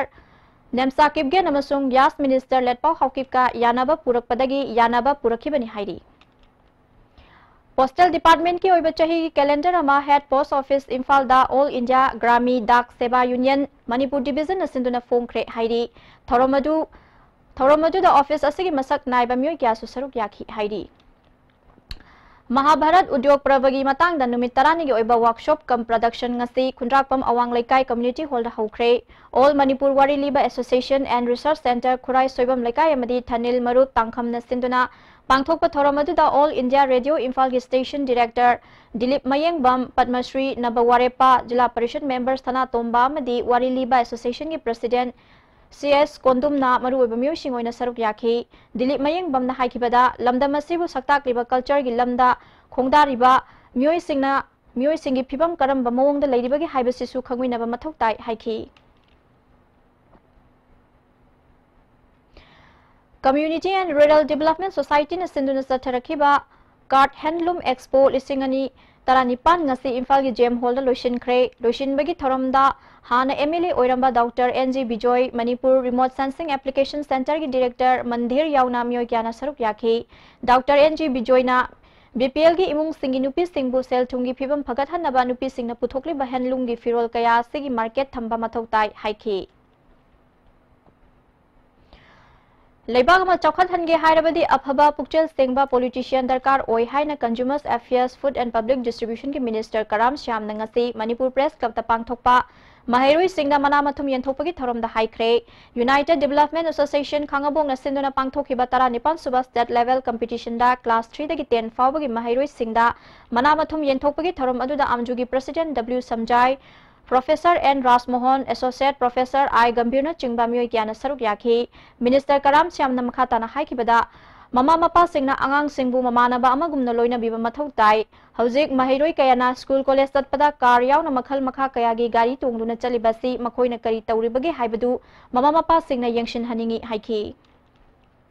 Nemcha Kipgen ꯑꯃꯁꯨꯡ ꯌꯥꯁ Minister ꯂꯦꯠꯄꯥꯎ ꯍꯥꯎꯀꯤꯞꯀ ꯌꯥꯅꯕ ꯄꯨꯔꯛꯄꯗꯒꯤ ꯌꯥꯅꯕ ꯄꯨꯔꯛꯈꯤꯕꯅꯤ ꯍꯥꯏꯔꯤ꯫ Postal Department ꯀꯤ ꯑꯣꯏꯕ ꯆꯍꯤꯒꯤ calendar ꯑꯃ Head Post Office ꯏꯝꯐꯥꯜꯗ All India Grami Dak Seva Union Manipur Division ꯅ ꯁꯤꯟꯗꯨꯅ ꯐꯣꯡꯈ꯭ꯔꯦ ꯍꯥꯏꯔꯤ꯫ ꯊꯧꯔꯝ ꯑꯗꯨ ꯊꯧꯔꯝ ꯑꯗꯨꯗ ꯑꯣꯐꯤꯁ ꯑꯁꯤꯒꯤ ꯃꯁꯛ ꯅꯥꯏꯕ ꯃꯤꯑꯣꯏ ꯀꯌꯥꯁꯨ ꯁꯔꯨꯛ ꯌꯥꯈꯤ ꯍꯥꯏꯔꯤ꯫ ꯃꯍꯥꯚꯥꯔꯠ ꯎꯗ꯭ꯌꯣꯒ ꯄꯔꯕꯒꯤ ꯃꯇꯥꯡꯗ ꯅꯨꯃꯤꯠ ꯇꯔꯥꯅꯤꯒꯤ ꯑꯣꯏꯕ ꯋꯥꯔꯛꯁꯣꯞ ꯀꯝ ꯄ꯭ꯔꯗꯛꯁꯟ ꯉꯁꯤ ꯈꯨꯟꯗ꯭ꯔꯥꯛꯄꯝ ꯑꯋꯥꯡ ꯂꯩꯀꯥꯏ ꯀꯝꯃ꯭ꯌꯨꯅꯤꯇꯤ ꯍꯣꯜꯗ ꯍꯧꯈ꯭ꯔꯦ꯫ All Manipur Wari Liba Association and Research Centre ꯈꯨꯔꯥꯏ ꯁꯣꯏꯕꯝ ꯂꯩꯀꯥꯏ ꯑꯃꯗꯤ ꯊꯅꯤꯜ ꯃꯔꯨꯞ ꯇꯥꯡꯈꯝꯅ ꯁꯤꯟꯗꯨꯅ ꯄꯥꯡꯊꯣꯛꯄ ꯊꯧꯔꯝ ꯑꯗꯨꯗ All India Radio ꯏꯝꯐꯥꯜꯒꯤ station director ꯗꯤꯂꯤꯞ ꯃꯌꯦꯡꯕꯝ, ꯄꯗꯃꯁ꯭ꯔꯤ ꯅꯕ ꯋꯥꯔꯦꯞꯄ, ꯖꯤꯂꯥ ꯄꯔꯤꯁꯠ members ꯁꯅꯥꯇꯣꯝꯕ ꯑꯃꯗꯤ ꯋꯥꯔꯤ ꯂꯤꯕ association ꯒꯤ president ꯁꯤ ꯑꯦꯁ ꯀꯣꯟꯗꯨꯝꯅ ꯃꯔꯨꯑꯣꯏꯕ ꯃꯤꯑꯣꯏꯁꯤꯡ ꯑꯣꯏꯅ ꯁꯔꯨꯛ ꯌꯥꯈꯤ꯫ ꯗꯤꯂꯤꯞ ꯃꯌꯦꯡꯕꯝꯅ ꯍꯥꯏꯈꯤꯕꯗ, ꯂꯝꯗꯝ ꯑꯁꯤꯕꯨ ꯁꯛꯇꯥꯛꯂꯤꯕ culture ꯒꯤ ꯂꯝꯗ ꯈꯣꯡꯗꯥꯔꯤꯕ ꯃꯤꯑꯣꯏꯁꯤꯡꯅ, ꯃꯤꯑꯣꯏꯁꯤꯡꯒꯤ ꯐꯤꯕꯝ ꯀꯔꯝꯕ ꯃꯑꯣꯡꯗ ꯂꯩꯔꯤꯕꯒꯦ ꯍꯥꯏꯕꯁꯤꯁꯨ ꯈꯪꯃꯤꯟꯅꯕ ꯃꯊꯧ ꯇꯥꯏ ꯍꯥꯏꯈꯤ꯫ Community and Rural Development Society ꯅ ꯁꯤꯟꯗꯨꯅ ꯆꯠꯊꯔꯛꯈꯤꯕ Card Handloom Expo ꯂꯤꯁꯤꯡ ꯑꯅꯤ ꯇꯔꯥꯅꯤꯄꯥꯟ ꯉꯁꯤ ꯏꯝꯐꯥꯜꯒꯤ ꯖꯦꯝ ꯍꯣꯜꯗ ꯂꯣꯏꯁꯤꯟꯈ꯭ꯔꯦ꯫ ꯂꯣꯏꯁꯤꯟꯕꯒꯤ ꯊꯧꯔꯝꯗ ꯍꯥꯟꯅ ꯑꯦꯝ ꯑꯦꯜ ꯑꯦ ꯑꯣꯏꯔꯝꯕ doctor N G Bijoy, Manipur Remote Sensing Application Centre ꯒꯤ director ꯃꯟꯙꯤꯔ ꯌꯥꯎꯅ ꯃꯤꯑꯣꯏ ꯀꯌꯥꯅ ꯁꯔꯨꯛ ꯌꯥꯈꯤ꯫ ꯗꯣꯛꯇꯔ ꯑꯦꯟ ꯖꯤ ꯕꯤꯖꯣꯏꯅ ꯕꯤ ꯄꯤ ꯑꯦꯜꯒꯤ ꯏꯃꯨꯡꯁꯤꯡꯒꯤ ꯅꯨꯄꯤꯁꯤꯡꯕꯨ ꯁꯦꯜ ꯊꯨꯝꯒꯤ ꯐꯤꯕꯝ ꯐꯒꯠꯍꯟꯅꯕ ꯅꯨꯄꯤꯁꯤꯡꯅ ꯄꯨꯊꯣꯛꯂꯤꯕ handloom ꯒꯤ ꯐꯤꯔꯣꯜ ꯀꯌꯥ ꯑꯁꯤꯒꯤ market ꯊꯝꯕ ꯃꯊꯧ ꯇꯥꯏ ꯍꯥꯏꯈꯤ꯫ ꯂꯩꯕꯥꯛ ꯑꯃ ꯆꯥꯎꯈꯠꯍꯟꯒꯦ ꯍꯥꯏꯔꯕꯗꯤ ꯑꯐꯕ ꯄꯨꯛꯆꯦꯜ ꯁꯦꯡꯕ politician ꯗꯔꯀꯥꯔ ꯑꯣꯏ ꯍꯥꯏꯅ Consumers Affairs, Food and Public Distribution ꯒꯤ minister ꯀꯔꯥꯝ ꯁ꯭ꯌꯥꯝꯅ ꯉꯁꯤ ꯃꯅꯤꯄꯨꯔ Press Club ꯇ ꯄꯥꯡꯊꯣꯛꯄ ꯃꯍꯩꯔꯣꯏꯁꯤꯡꯗ ꯃꯅꯥ ꯃꯊꯨꯝ ꯌꯦꯟꯊꯣꯛꯄꯒꯤ ꯊꯧꯔꯝꯗ ꯍꯥꯏꯈ꯭ꯔꯦ꯫ United Development Association ꯈꯥꯡꯉꯕꯣꯛꯅ ꯁꯤꯟꯗꯨꯅ ꯄꯥꯡꯊꯣꯛꯈꯤꯕ ꯇꯔꯥꯅꯤꯄꯥꯟ ꯁꯨꯕ state level competition ꯗ class three ꯗꯒꯤ ten ꯐꯥꯎꯕꯒꯤ ꯃꯍꯩꯔꯣꯏꯁꯤꯡꯗ ꯃꯅꯥ ꯃꯊꯨꯝ ꯌꯦꯟꯊꯣꯛꯄꯒꯤ ꯊꯧꯔꯝ ꯑꯗꯨꯗ ꯑꯝꯖꯨꯒꯤ president W Samjai, Professor N Rajmohan, Associate Professor I ꯒꯝꯚꯤꯔꯅꯆꯤꯡꯕ ꯃꯤꯑꯣꯏ ꯀꯌꯥꯅ ꯁꯔꯨꯛ ꯌꯥꯈꯤ꯫ Minister ꯀꯔꯥꯝ ꯁ꯭ꯌꯥꯝꯅ ꯃꯈꯥ ꯇꯥꯅ ꯍꯥꯏꯈꯤꯕꯗ, ꯃꯃꯥ ꯃꯄꯥꯁꯤꯡꯅ ꯑꯉꯥꯡꯁꯤꯡꯕꯨ ꯃꯃꯥꯟꯅꯕ ꯑꯃꯒꯨꯝꯅ ꯂꯣꯏꯅꯕꯤꯕ ꯃꯊꯧ ꯇꯥꯏ꯫ ꯍꯧꯖꯤꯛ ꯃꯍꯩꯔꯣꯏ ꯀꯌꯥꯅ school college ꯆꯠꯄꯗ car ꯌꯥꯎꯅ ꯃꯈꯜ ꯃꯈꯥ ꯀꯌꯥꯒꯤ ꯒꯥꯔꯤ ꯇꯣꯡꯗꯨꯅ ꯆꯠꯂꯤꯕꯁꯤ ꯃꯈꯣꯏꯅ ꯀꯔꯤ ꯇꯧꯔꯤꯕꯒꯦ ꯍꯥꯏꯕꯗꯨ ꯃꯃꯥ ꯃꯄꯥꯁꯤꯡꯅ ꯌꯦꯡꯁꯤꯟꯍꯟꯅꯤꯡꯏ ꯍꯥꯏꯈꯤ꯫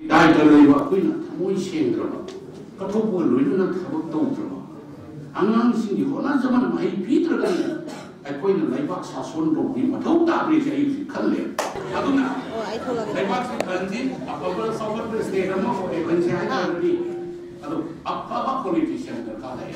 ꯏꯀꯥꯏꯗ ꯂꯩꯕ ꯑꯩꯈꯣꯏꯅ ꯊꯃꯣꯏ ꯁꯦꯡꯗ꯭ꯔꯕ, ꯀꯠꯊꯣꯛꯄꯒ ꯂꯣꯏꯅꯅ ꯊꯕꯛ ꯇꯧꯗ꯭ꯔꯕ, ꯑꯉꯥꯡꯁꯤꯡꯒꯤ ꯍꯣꯠꯅꯖꯃꯟ ꯃꯍꯩ ꯄꯤꯗ꯭ꯔꯒꯗꯤ ꯑꯩꯈꯣꯏꯅ ꯂꯩꯕꯥꯛ ꯁꯥꯁꯣꯟ ꯇꯧꯕꯒꯤ ꯃꯊꯧ ꯇꯥꯗ꯭ꯔꯦꯁꯦ ꯑꯩ ꯍꯧꯖꯤꯛ ꯈꯜꯂꯦ꯫ ꯑꯗꯨꯅ ꯑꯣ, ꯑꯩ ꯊꯣꯛꯂꯒꯦ꯫ ꯂꯩꯕꯥꯛꯁꯤ ꯈꯟꯁꯤ ꯑꯐꯕ ꯆꯥꯎꯈꯠꯄ state ꯑꯃ ꯑꯣꯏꯍꯟꯁꯤ ꯍꯥꯏ ꯇꯥꯔꯒꯗꯤ ꯑꯗꯨ ꯑꯐꯕ politician ꯗꯔꯀꯥꯔ ꯂꯩ꯫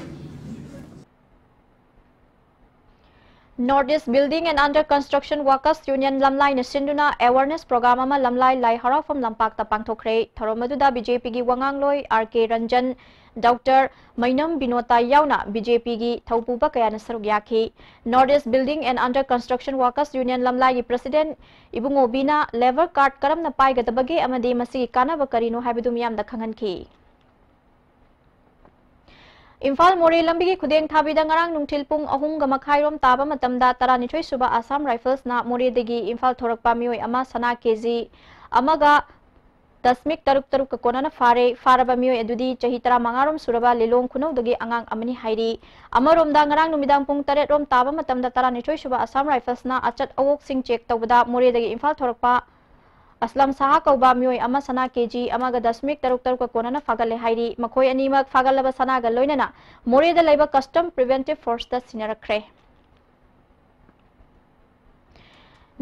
North East Building and Under Construction Workers Union ꯂꯝꯂꯥꯏꯅ ꯁꯤꯟꯗꯨꯅ awareness program ꯑꯃ ꯂꯝꯂꯥꯏ ꯂꯥꯏ ꯍꯔꯥꯎꯐꯝ ꯂꯝꯄꯥꯛꯇ ꯄꯥꯡꯊꯣꯛꯈ꯭ꯔꯦ꯫ ꯊꯧꯔꯝ ꯑꯗꯨꯗ BJPꯒꯤ ꯋꯥꯉꯥꯡꯂꯣꯏ R K Ranjan, Doctor ꯃꯩꯅꯝ ꯕꯤꯅꯣꯇꯥ ꯌꯥꯎꯅ BJPꯒꯤ ꯊꯧꯄꯨꯕ ꯀꯌꯥꯅ ꯁꯔꯨꯛ ꯌꯥꯈꯤ꯫ North East Building and Under Construction Workers Union ꯂꯝꯂꯥꯏꯒꯤ President ꯏꯕꯨꯡꯉꯣꯕꯤꯅ labour card ꯀꯔꯝꯅ ꯄꯥꯏꯒꯗꯕꯒꯦ ꯑꯃꯗꯤ ꯃꯁꯤꯒꯤ ꯀꯥꯟꯅꯕ ꯀꯔꯤꯅꯣ ꯍꯥꯏꯕꯗꯨ ꯃꯤꯌꯥꯝꯗ ꯈꯪꯍꯟꯈꯤ꯫ ꯏꯝꯐꯥꯜ ꯃꯣꯔꯦ ꯂꯝꯕꯤꯒꯤ ꯈꯨꯗꯦꯡ ꯊꯥꯕꯤꯗ ꯉꯔꯥꯡ ꯅꯨꯡꯊꯤꯜ ꯄꯨꯡ ꯑꯍꯨꯝꯒ ꯃꯈꯥꯏꯔꯣꯝ ꯇꯥꯕ ꯃꯇꯝꯗ ꯇꯔꯥꯅꯤꯊꯣꯏ ꯁꯨꯕ Assam Riflesꯅ ꯃꯣꯔꯦꯗꯒꯤ ꯏꯝꯐꯥꯜ ꯊꯣꯔꯛꯄ ꯃꯤꯑꯣꯏ ꯑꯃ ꯁꯅꯥ KG ꯑꯃꯒ ꯗꯁꯃꯤꯛ ꯇꯔꯨꯛ ꯇꯔꯨꯛꯀ ꯀꯣꯟꯅꯅ ꯐꯥꯔꯦ꯫ ꯐꯥꯔꯕ ꯃꯤꯑꯣꯏ ꯑꯗꯨꯗꯤ ꯆꯍꯤ ꯇꯔꯥꯃꯉꯥꯔꯣꯝ ꯁꯨꯔꯕ ꯂꯤꯂꯣꯡ ꯈꯨꯅꯧꯗꯒꯤ ꯑꯉꯥꯡ ꯑꯃꯅꯤ ꯍꯥꯏꯔꯤ꯫ ꯑꯃꯔꯣꯝꯗ ꯉꯔꯥꯡ ꯅꯨꯃꯤꯗꯥꯡ ꯄꯨꯡ ꯇꯔꯦꯠꯔꯣꯝ ꯇꯥꯕ ꯃꯇꯝꯗ ꯇꯔꯥꯅꯤꯊꯣꯏ ꯁꯨꯕ Assam Riflesꯅ ꯑꯆꯠ ꯑꯋꯣꯛꯁꯤꯡ check ꯇꯧꯕꯗ ꯃꯣꯔꯦꯗꯒꯤ ꯏꯝꯐꯥꯜ ꯊꯣꯔꯛꯄ ꯑꯁꯂꯝ ꯁꯍꯥ ꯀꯧꯕ ꯃꯤꯑꯣꯏ ꯑꯃ ꯁꯅꯥ KG ꯑꯃꯒ ꯗꯁꯃꯤꯛ ꯇꯔꯨꯛ ꯇꯔꯨꯛꯀ ꯀꯣꯟꯅꯅ ꯐꯥꯒꯠꯂꯦ ꯍꯥꯏꯔꯤ꯫ ꯃꯈꯣꯏ ꯑꯅꯤꯃꯛ ꯐꯥꯒꯠꯂꯕ ꯁꯅꯥꯒ ꯂꯣꯏꯅꯅ ꯃꯣꯔꯦꯗ ꯂꯩꯕ Custom Preventive Forceꯇ ꯁꯤꯟꯅꯔꯛꯈ꯭ꯔꯦ꯫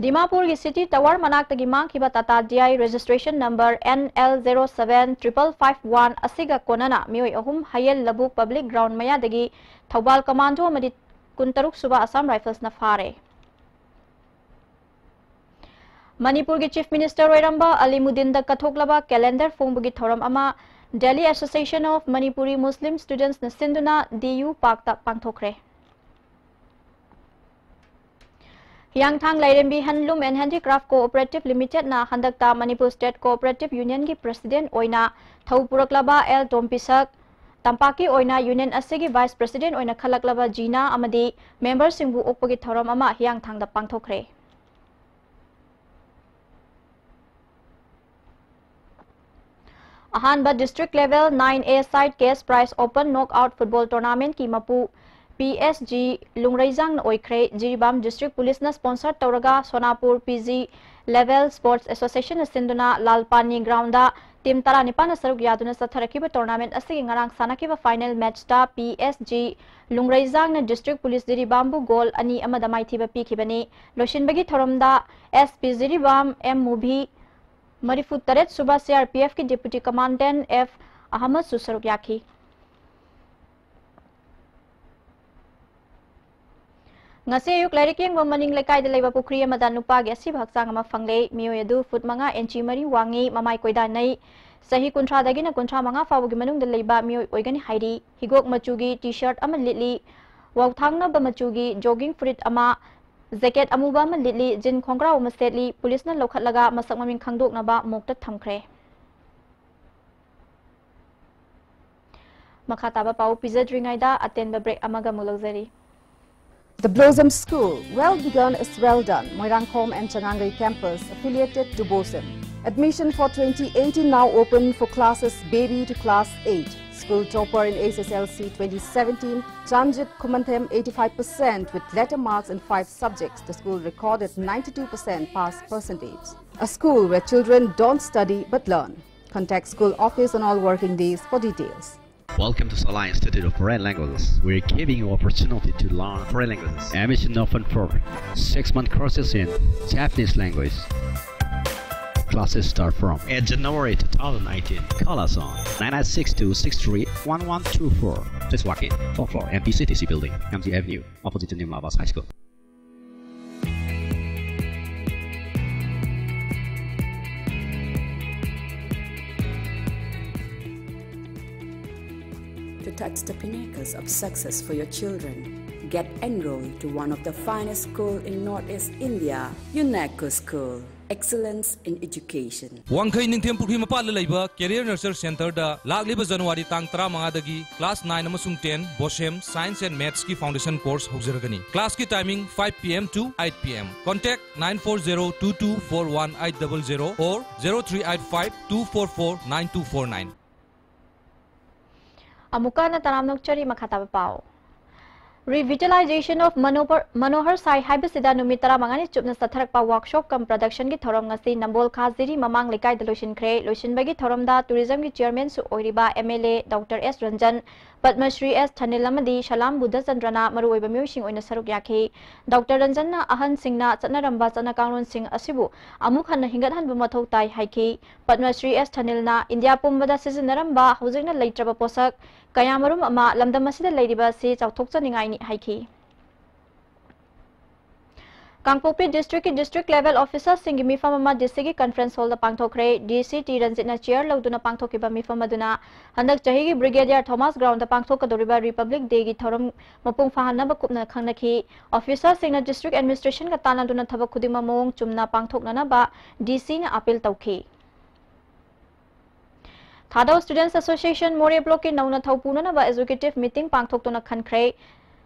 ꯗꯤꯃꯥꯄꯨꯔꯒꯤ City Tower ꯃꯅꯥꯛꯇꯒꯤ ꯃꯥꯡꯈꯤꯕ Tata D I registration number N L zero seven triple five one ꯑꯁꯤꯒ ꯀꯣꯟꯅꯅ ꯃꯤꯑꯣꯏ ꯑꯍꯨꯝ ꯍꯌꯦꯜ ꯂꯧꯕꯨꯛ public ground ꯃꯌꯥꯗꯒꯤ ꯊꯧꯕꯥꯜ Commando ꯑꯃꯗꯤ ꯀꯨꯟꯇꯔꯨꯛ ꯁꯨꯕ Assam Riflesꯅ ꯐꯥꯔꯦ꯫ ꯃꯅꯤꯄꯨꯔꯒꯤ Chief Minister ꯑꯣꯏꯔꯝꯕ ꯑꯂꯤꯃꯨꯗꯤꯟꯗ ꯀꯠꯊꯣꯛꯂꯕ calendar ꯐꯣꯡꯕꯒꯤ ꯊꯧꯔꯝ ꯑꯃ Delhi Association of Manipuri Muslim Studentsꯅ ꯁꯤꯟꯗꯨꯅ D U Parkꯇ ꯄꯥꯡꯊꯣꯛꯈ꯭ꯔꯦ꯫ ꯍꯤꯌꯥꯡꯊꯥꯡ ꯂꯥꯏꯔꯦꯝꯕꯤ Handloom and Handicraft Cooperative Limitedꯅ ꯍꯟꯗꯛꯇ Manipur State Cooperative Unionꯒꯤ President ꯑꯣꯏꯅ ꯊꯧ ꯄꯨꯔꯛꯂꯕ L ꯇꯣꯝꯄꯤꯁꯛ, ꯇꯝꯄꯥꯛꯀꯤ ꯑꯣꯏꯅ Union ꯑꯁꯤꯒꯤ Vice President ꯑꯣꯏꯅ ꯈꯜꯂꯛꯂꯕ ꯖꯤꯅꯥ ꯑꯃꯗꯤ memberꯁꯤꯡꯕꯨ ꯑꯣꯛꯄꯒꯤ ꯊꯧꯔꯝ ꯑꯃ ꯍꯤꯌꯥꯡꯊꯥꯡꯗ ꯄꯥꯡꯊꯣꯛꯈ꯭ꯔꯦ꯫ ꯑꯍꯥꯟꯕ District Level nine A side cash prize open knockout football tournamentꯀꯤ ꯃꯄꯨ P S G ꯂꯨꯡꯔꯩꯖꯥꯡꯅ ꯑꯣꯏꯈ꯭ꯔꯦ꯫ ꯖꯤꯔꯤꯕꯥꯝ District Policeꯅ sponsor ꯇꯧꯔꯒ ꯁꯣꯅꯥꯄꯨꯔ P G Level Sports Associationꯅ ꯁꯤꯟꯗꯨꯅ ꯂꯥꯜꯄꯥꯅꯤ groundꯗ team ꯇꯔꯥꯅꯤꯄꯥꯟꯅ ꯁꯔꯨꯛ ꯌꯥꯗꯨꯅ ꯆꯠꯊꯔꯛꯈꯤꯕ tournament ꯑꯁꯤꯒꯤ ꯉꯔꯥꯡ ꯁꯥꯟꯅꯈꯤꯕ final matchꯇ P S G ꯂꯨꯡꯔꯩꯖꯥꯡꯅ District Police ꯖꯤꯔꯤꯕꯥꯝꯕꯨ goal ꯑꯅꯤ ꯑꯃꯗ ꯃꯥꯏꯊꯤꯕ ꯄꯤꯈꯤꯕꯅꯤ꯫ ꯂꯣꯏꯁꯤꯟꯕꯒꯤ ꯊꯧꯔꯝꯗ S P Jiribam M movie, ꯃꯔꯤꯐꯨ ꯇꯔꯦꯠ ꯁꯨꯕ C R P Fꯀꯤ Deputy Commandant F ꯑꯍꯃꯗꯁꯨ ꯁꯔꯨꯛ ꯌꯥꯈꯤ꯫ ꯉꯁꯤ ꯑꯌꯨꯛ ꯂꯥꯏꯔꯤꯛ ꯌꯦꯡꯕ ꯃꯅꯤꯡ ꯂꯩꯀꯥꯏꯗ ꯂꯩꯕ ꯄꯨꯈ꯭ꯔꯤ ꯑꯃꯗ ꯅꯨꯄꯥꯒꯤ ꯑꯁꯤꯕ ꯍꯛꯆꯥꯡ ꯑꯃ ꯐꯪꯂꯦ꯫ ꯃꯤꯑꯣꯏ ꯑꯗꯨ ꯐꯨꯠ ꯃꯉꯥ ꯏꯟꯆꯤ ꯃꯔꯤ ꯋꯥꯡꯉꯤ, ꯃꯃꯥꯏ ꯀꯣꯏꯗꯥꯅꯩ꯫ ꯆꯍꯤ ꯀꯨꯟꯊ꯭ꯔꯥꯗꯒꯤꯅ ꯀꯨꯟꯊ꯭ꯔꯥ ꯃꯉꯥ ꯐꯥꯎꯕꯒꯤ ꯃꯅꯨꯡꯗ ꯂꯩꯕ ꯃꯤꯑꯣꯏ ꯑꯣꯏꯒꯅꯤ ꯍꯥꯏꯔꯤ꯫ ꯍꯤꯒꯣꯛ ꯃꯆꯨꯒꯤ ꯇꯤ ꯁꯔꯠ ꯑꯃ ꯂꯤꯠꯂꯤ, ꯋꯥꯎꯊꯥꯡꯅꯕ ꯃꯆꯨꯒꯤ ꯖꯣꯒꯤꯡ ꯐꯨꯔꯤꯠ ꯑꯃ, ꯖꯦꯀꯦꯠ ꯑꯃꯨꯕ ꯑꯃ ꯂꯤꯠꯂꯤ, ꯖꯤꯟ ꯈꯣꯡꯒ꯭ꯔꯥꯎ ꯑꯃ ꯁꯦꯠꯂꯤ꯫ ꯄꯨꯂꯤꯁꯅ ꯂꯧꯈꯠꯂꯒ ꯃꯁꯛ ꯃꯃꯤꯡ ꯈꯪꯗꯣꯛꯅꯕ ꯃꯣꯛꯇ ꯊꯝꯈ꯭ꯔꯦ꯫ ꯃꯈꯥ ꯇꯥꯕ ꯄꯥꯎ ꯄꯤꯖꯗ꯭ꯔꯤꯉꯩꯗ ꯑꯇꯦꯟꯕ ꯕ꯭ꯔꯦꯛ ꯑꯃꯒ ꯑꯃꯨꯛ ꯂꯧꯖꯔꯤ꯫ The Blossom School, well begun is well done. Moirangkhom and Changangai campus, affiliated to BOSEM. Admission for twenty eighteen now open for classes baby to class eight. School topper in H S L C twenty seventeen, Chanjit Khumanthem, eighty-five percent with letter marks in five subjects. The school recorded ninety-two percent pass percentage. A school where children don't study but learn. Contact school office on all working days for details. Welcome to Sola Institute of Foreign Languages. We're giving you opportunity to learn foreign languages. Admission open for six-month courses in Japanese language. Classes start from eighth January two thousand nineteen. Call us on nine nine six two six three one one two four. Please walk in. Four four M P C T C Building, M G Avenue, opposite to New Lavas High School. To touch the pinnacles of success for your children, get enrolled to one of the finest school in Northeast India, UNESCO School. Excellence in education. ꯋꯥꯡꯈꯩ ꯅꯤꯡꯊꯦꯝ ꯄꯨꯈ꯭ꯔꯤ ꯃꯄꯥꯜꯗ ꯂꯩꯕ Career Nurture Centreꯗ ꯂꯥꯛꯂꯤꯕ ꯖꯅꯋꯥꯔꯤ ꯇꯥꯡ ꯇꯔꯥꯃꯉꯥꯗꯒꯤ class nine ꯑꯃꯁꯨꯡ ten BOSEM Science and Mathsꯀꯤ foundation course ꯍꯧꯖꯔꯒꯅꯤ꯫ Classꯀꯤ timing five P M to eight P M. Contact nine four zero two two four one eight double zero or zero three eight five two four four nine two four nine. ꯑꯃꯨꯛꯀ ꯍꯟꯅ ꯇꯔꯥꯝꯅ ꯑꯣꯛꯆꯔꯤ꯫ ꯃꯈꯥ ꯇꯥꯕ ꯄꯥꯎ꯫ Revitalization of Manohar, Manohar Sai ꯍꯥꯏꯕꯁꯤꯗ ꯅꯨꯃꯤꯠ ꯇꯔꯥꯃꯉꯥꯅꯤ ꯆꯨꯞꯅ ꯆꯠꯊꯔꯛꯄ workshop cum productionꯒꯤ ꯊꯧꯔꯝ ꯉꯁꯤ ꯅꯝꯕꯣꯜ ꯈꯥ ꯖꯤꯔꯤ ꯃꯃꯥꯡ ꯂꯩꯀꯥꯏꯗ ꯂꯣꯏꯁꯤꯟꯈ꯭ꯔꯦ꯫ ꯂꯣꯏꯁꯤꯟꯕꯒꯤ ꯊꯧꯔꯝꯗ tourismꯒꯤ chairmanꯁꯨ ꯑꯣꯏꯔꯤꯕ M L A Doctor S Ranjan, Padma Shri S ꯊꯅꯤꯜ ꯑꯃꯗꯤ ꯁꯂꯥꯝ ꯕꯨꯙꯆꯟꯗ꯭ꯔꯅ ꯃꯔꯨꯑꯣꯏꯕ ꯃꯤꯑꯣꯏꯁꯤꯡ ꯑꯣꯏꯅ ꯁꯔꯨꯛ ꯌꯥꯈꯤ꯫ Doctor ꯔꯟꯖꯟꯅ ꯑꯍꯟꯁꯤꯡꯅ ꯆꯠꯅꯔꯝꯕ ꯆꯠꯅ ꯀꯥꯡꯂꯣꯟꯁꯤꯡ ꯑꯁꯤꯕꯨ ꯑꯃꯨꯛ ꯍꯟꯅ ꯍꯤꯡꯒꯠꯍꯟꯕ ꯃꯊꯧ ꯇꯥꯏ ꯍꯥꯏꯈꯤ꯫ ꯄꯗꯃ ꯁ꯭ꯔꯤ S ꯊꯅꯤꯜꯅ ꯏꯟꯗꯤꯌꯥ ꯄꯨꯝꯕꯗ ꯁꯤꯖꯤꯟꯅꯔꯝꯕ ꯍꯧꯖꯤꯛꯅ ꯂꯩꯇ꯭ꯔꯕ ꯄꯣꯠꯁꯛ ꯀꯌꯥꯃꯔꯨꯝ ꯑꯃ ꯂꯝꯗꯝ ꯑꯁꯤꯗ ꯂꯩꯔꯤꯕ ꯑꯁꯤ ꯆꯥꯎꯊꯣꯛꯆꯅꯤꯡꯉꯥꯏꯅꯤ ꯍꯥꯏꯈꯤ꯫ ꯀꯥꯡꯄꯣꯛꯄꯤ ꯗꯤꯁꯇ꯭ꯔꯤꯛꯀꯤ ꯗꯤꯁꯇ꯭ꯔꯤꯛ ꯂꯦꯚꯦꯜ ꯑꯣꯐꯤꯁꯥꯔꯁꯤꯡꯒꯤ ꯃꯤꯐꯝ ꯑꯃ ꯗꯤ ꯁꯤꯒꯤ ꯀꯟꯐꯔꯦꯟꯁ ꯍꯣꯜꯗ ꯄꯥꯡꯊꯣꯛꯈ꯭ꯔꯦ꯫ ꯗꯤ ꯁꯤ ꯇꯤ ꯔꯟꯖꯤꯠꯅ ꯆꯤꯌꯔ ꯂꯧꯗꯨꯅ ꯄꯥꯡꯊꯣꯛꯈꯤꯕ ꯃꯤꯐꯝ ꯑꯗꯨꯅ ꯍꯟꯗꯛ ꯆꯍꯤꯒꯤ ꯕ꯭ꯔꯤꯒꯦꯗꯤꯌꯔ ꯊꯣꯃꯥꯁ ꯒ꯭ꯔꯥꯎꯟꯗ ꯄꯥꯡꯊꯣꯛꯀꯗꯧꯔꯤꯕ ꯔꯤꯄꯕ꯭ꯂꯤꯛ ꯗꯦꯒꯤ ꯊꯧꯔꯝ ꯃꯄꯨꯡ ꯐꯥꯍꯟꯅꯕ ꯀꯨꯞꯅ ꯈꯪꯅꯈꯤ꯫ ꯑꯣꯐꯤꯁꯥꯔꯁꯤꯡꯅ ꯗꯤꯁꯇ꯭ꯔꯤꯛ ꯑꯦꯗꯃꯤꯅꯤꯁꯇ꯭ꯔꯦꯁꯟꯒ ꯇꯥꯟꯅꯗꯨꯅ ꯊꯕꯛ ꯈꯨꯗꯤꯡꯃꯛ ꯃꯑꯣꯡ ꯆꯨꯝꯅ ꯄꯥꯡꯊꯣꯛꯅꯅꯕ ꯗꯤ ꯁꯤꯅ ꯑꯥꯄꯤꯜ ꯇꯧꯈꯤ꯫ ꯊꯥꯗꯧ ꯁ꯭ꯇꯨꯗꯦꯟꯠꯁ ꯑꯦꯁꯣꯁꯤꯌꯦꯁꯟ ꯃꯣꯔꯦ ꯕ꯭ꯂꯣꯛꯀꯤ ꯅꯧꯅ ꯊꯧꯄꯨꯅꯅꯕ ꯑꯦꯖꯨꯀꯦꯇꯤꯚ ꯃꯤꯇꯤꯡ ꯄꯥꯡꯊꯣꯛꯇꯨꯅ ꯈꯟꯈ꯭ꯔꯦ꯫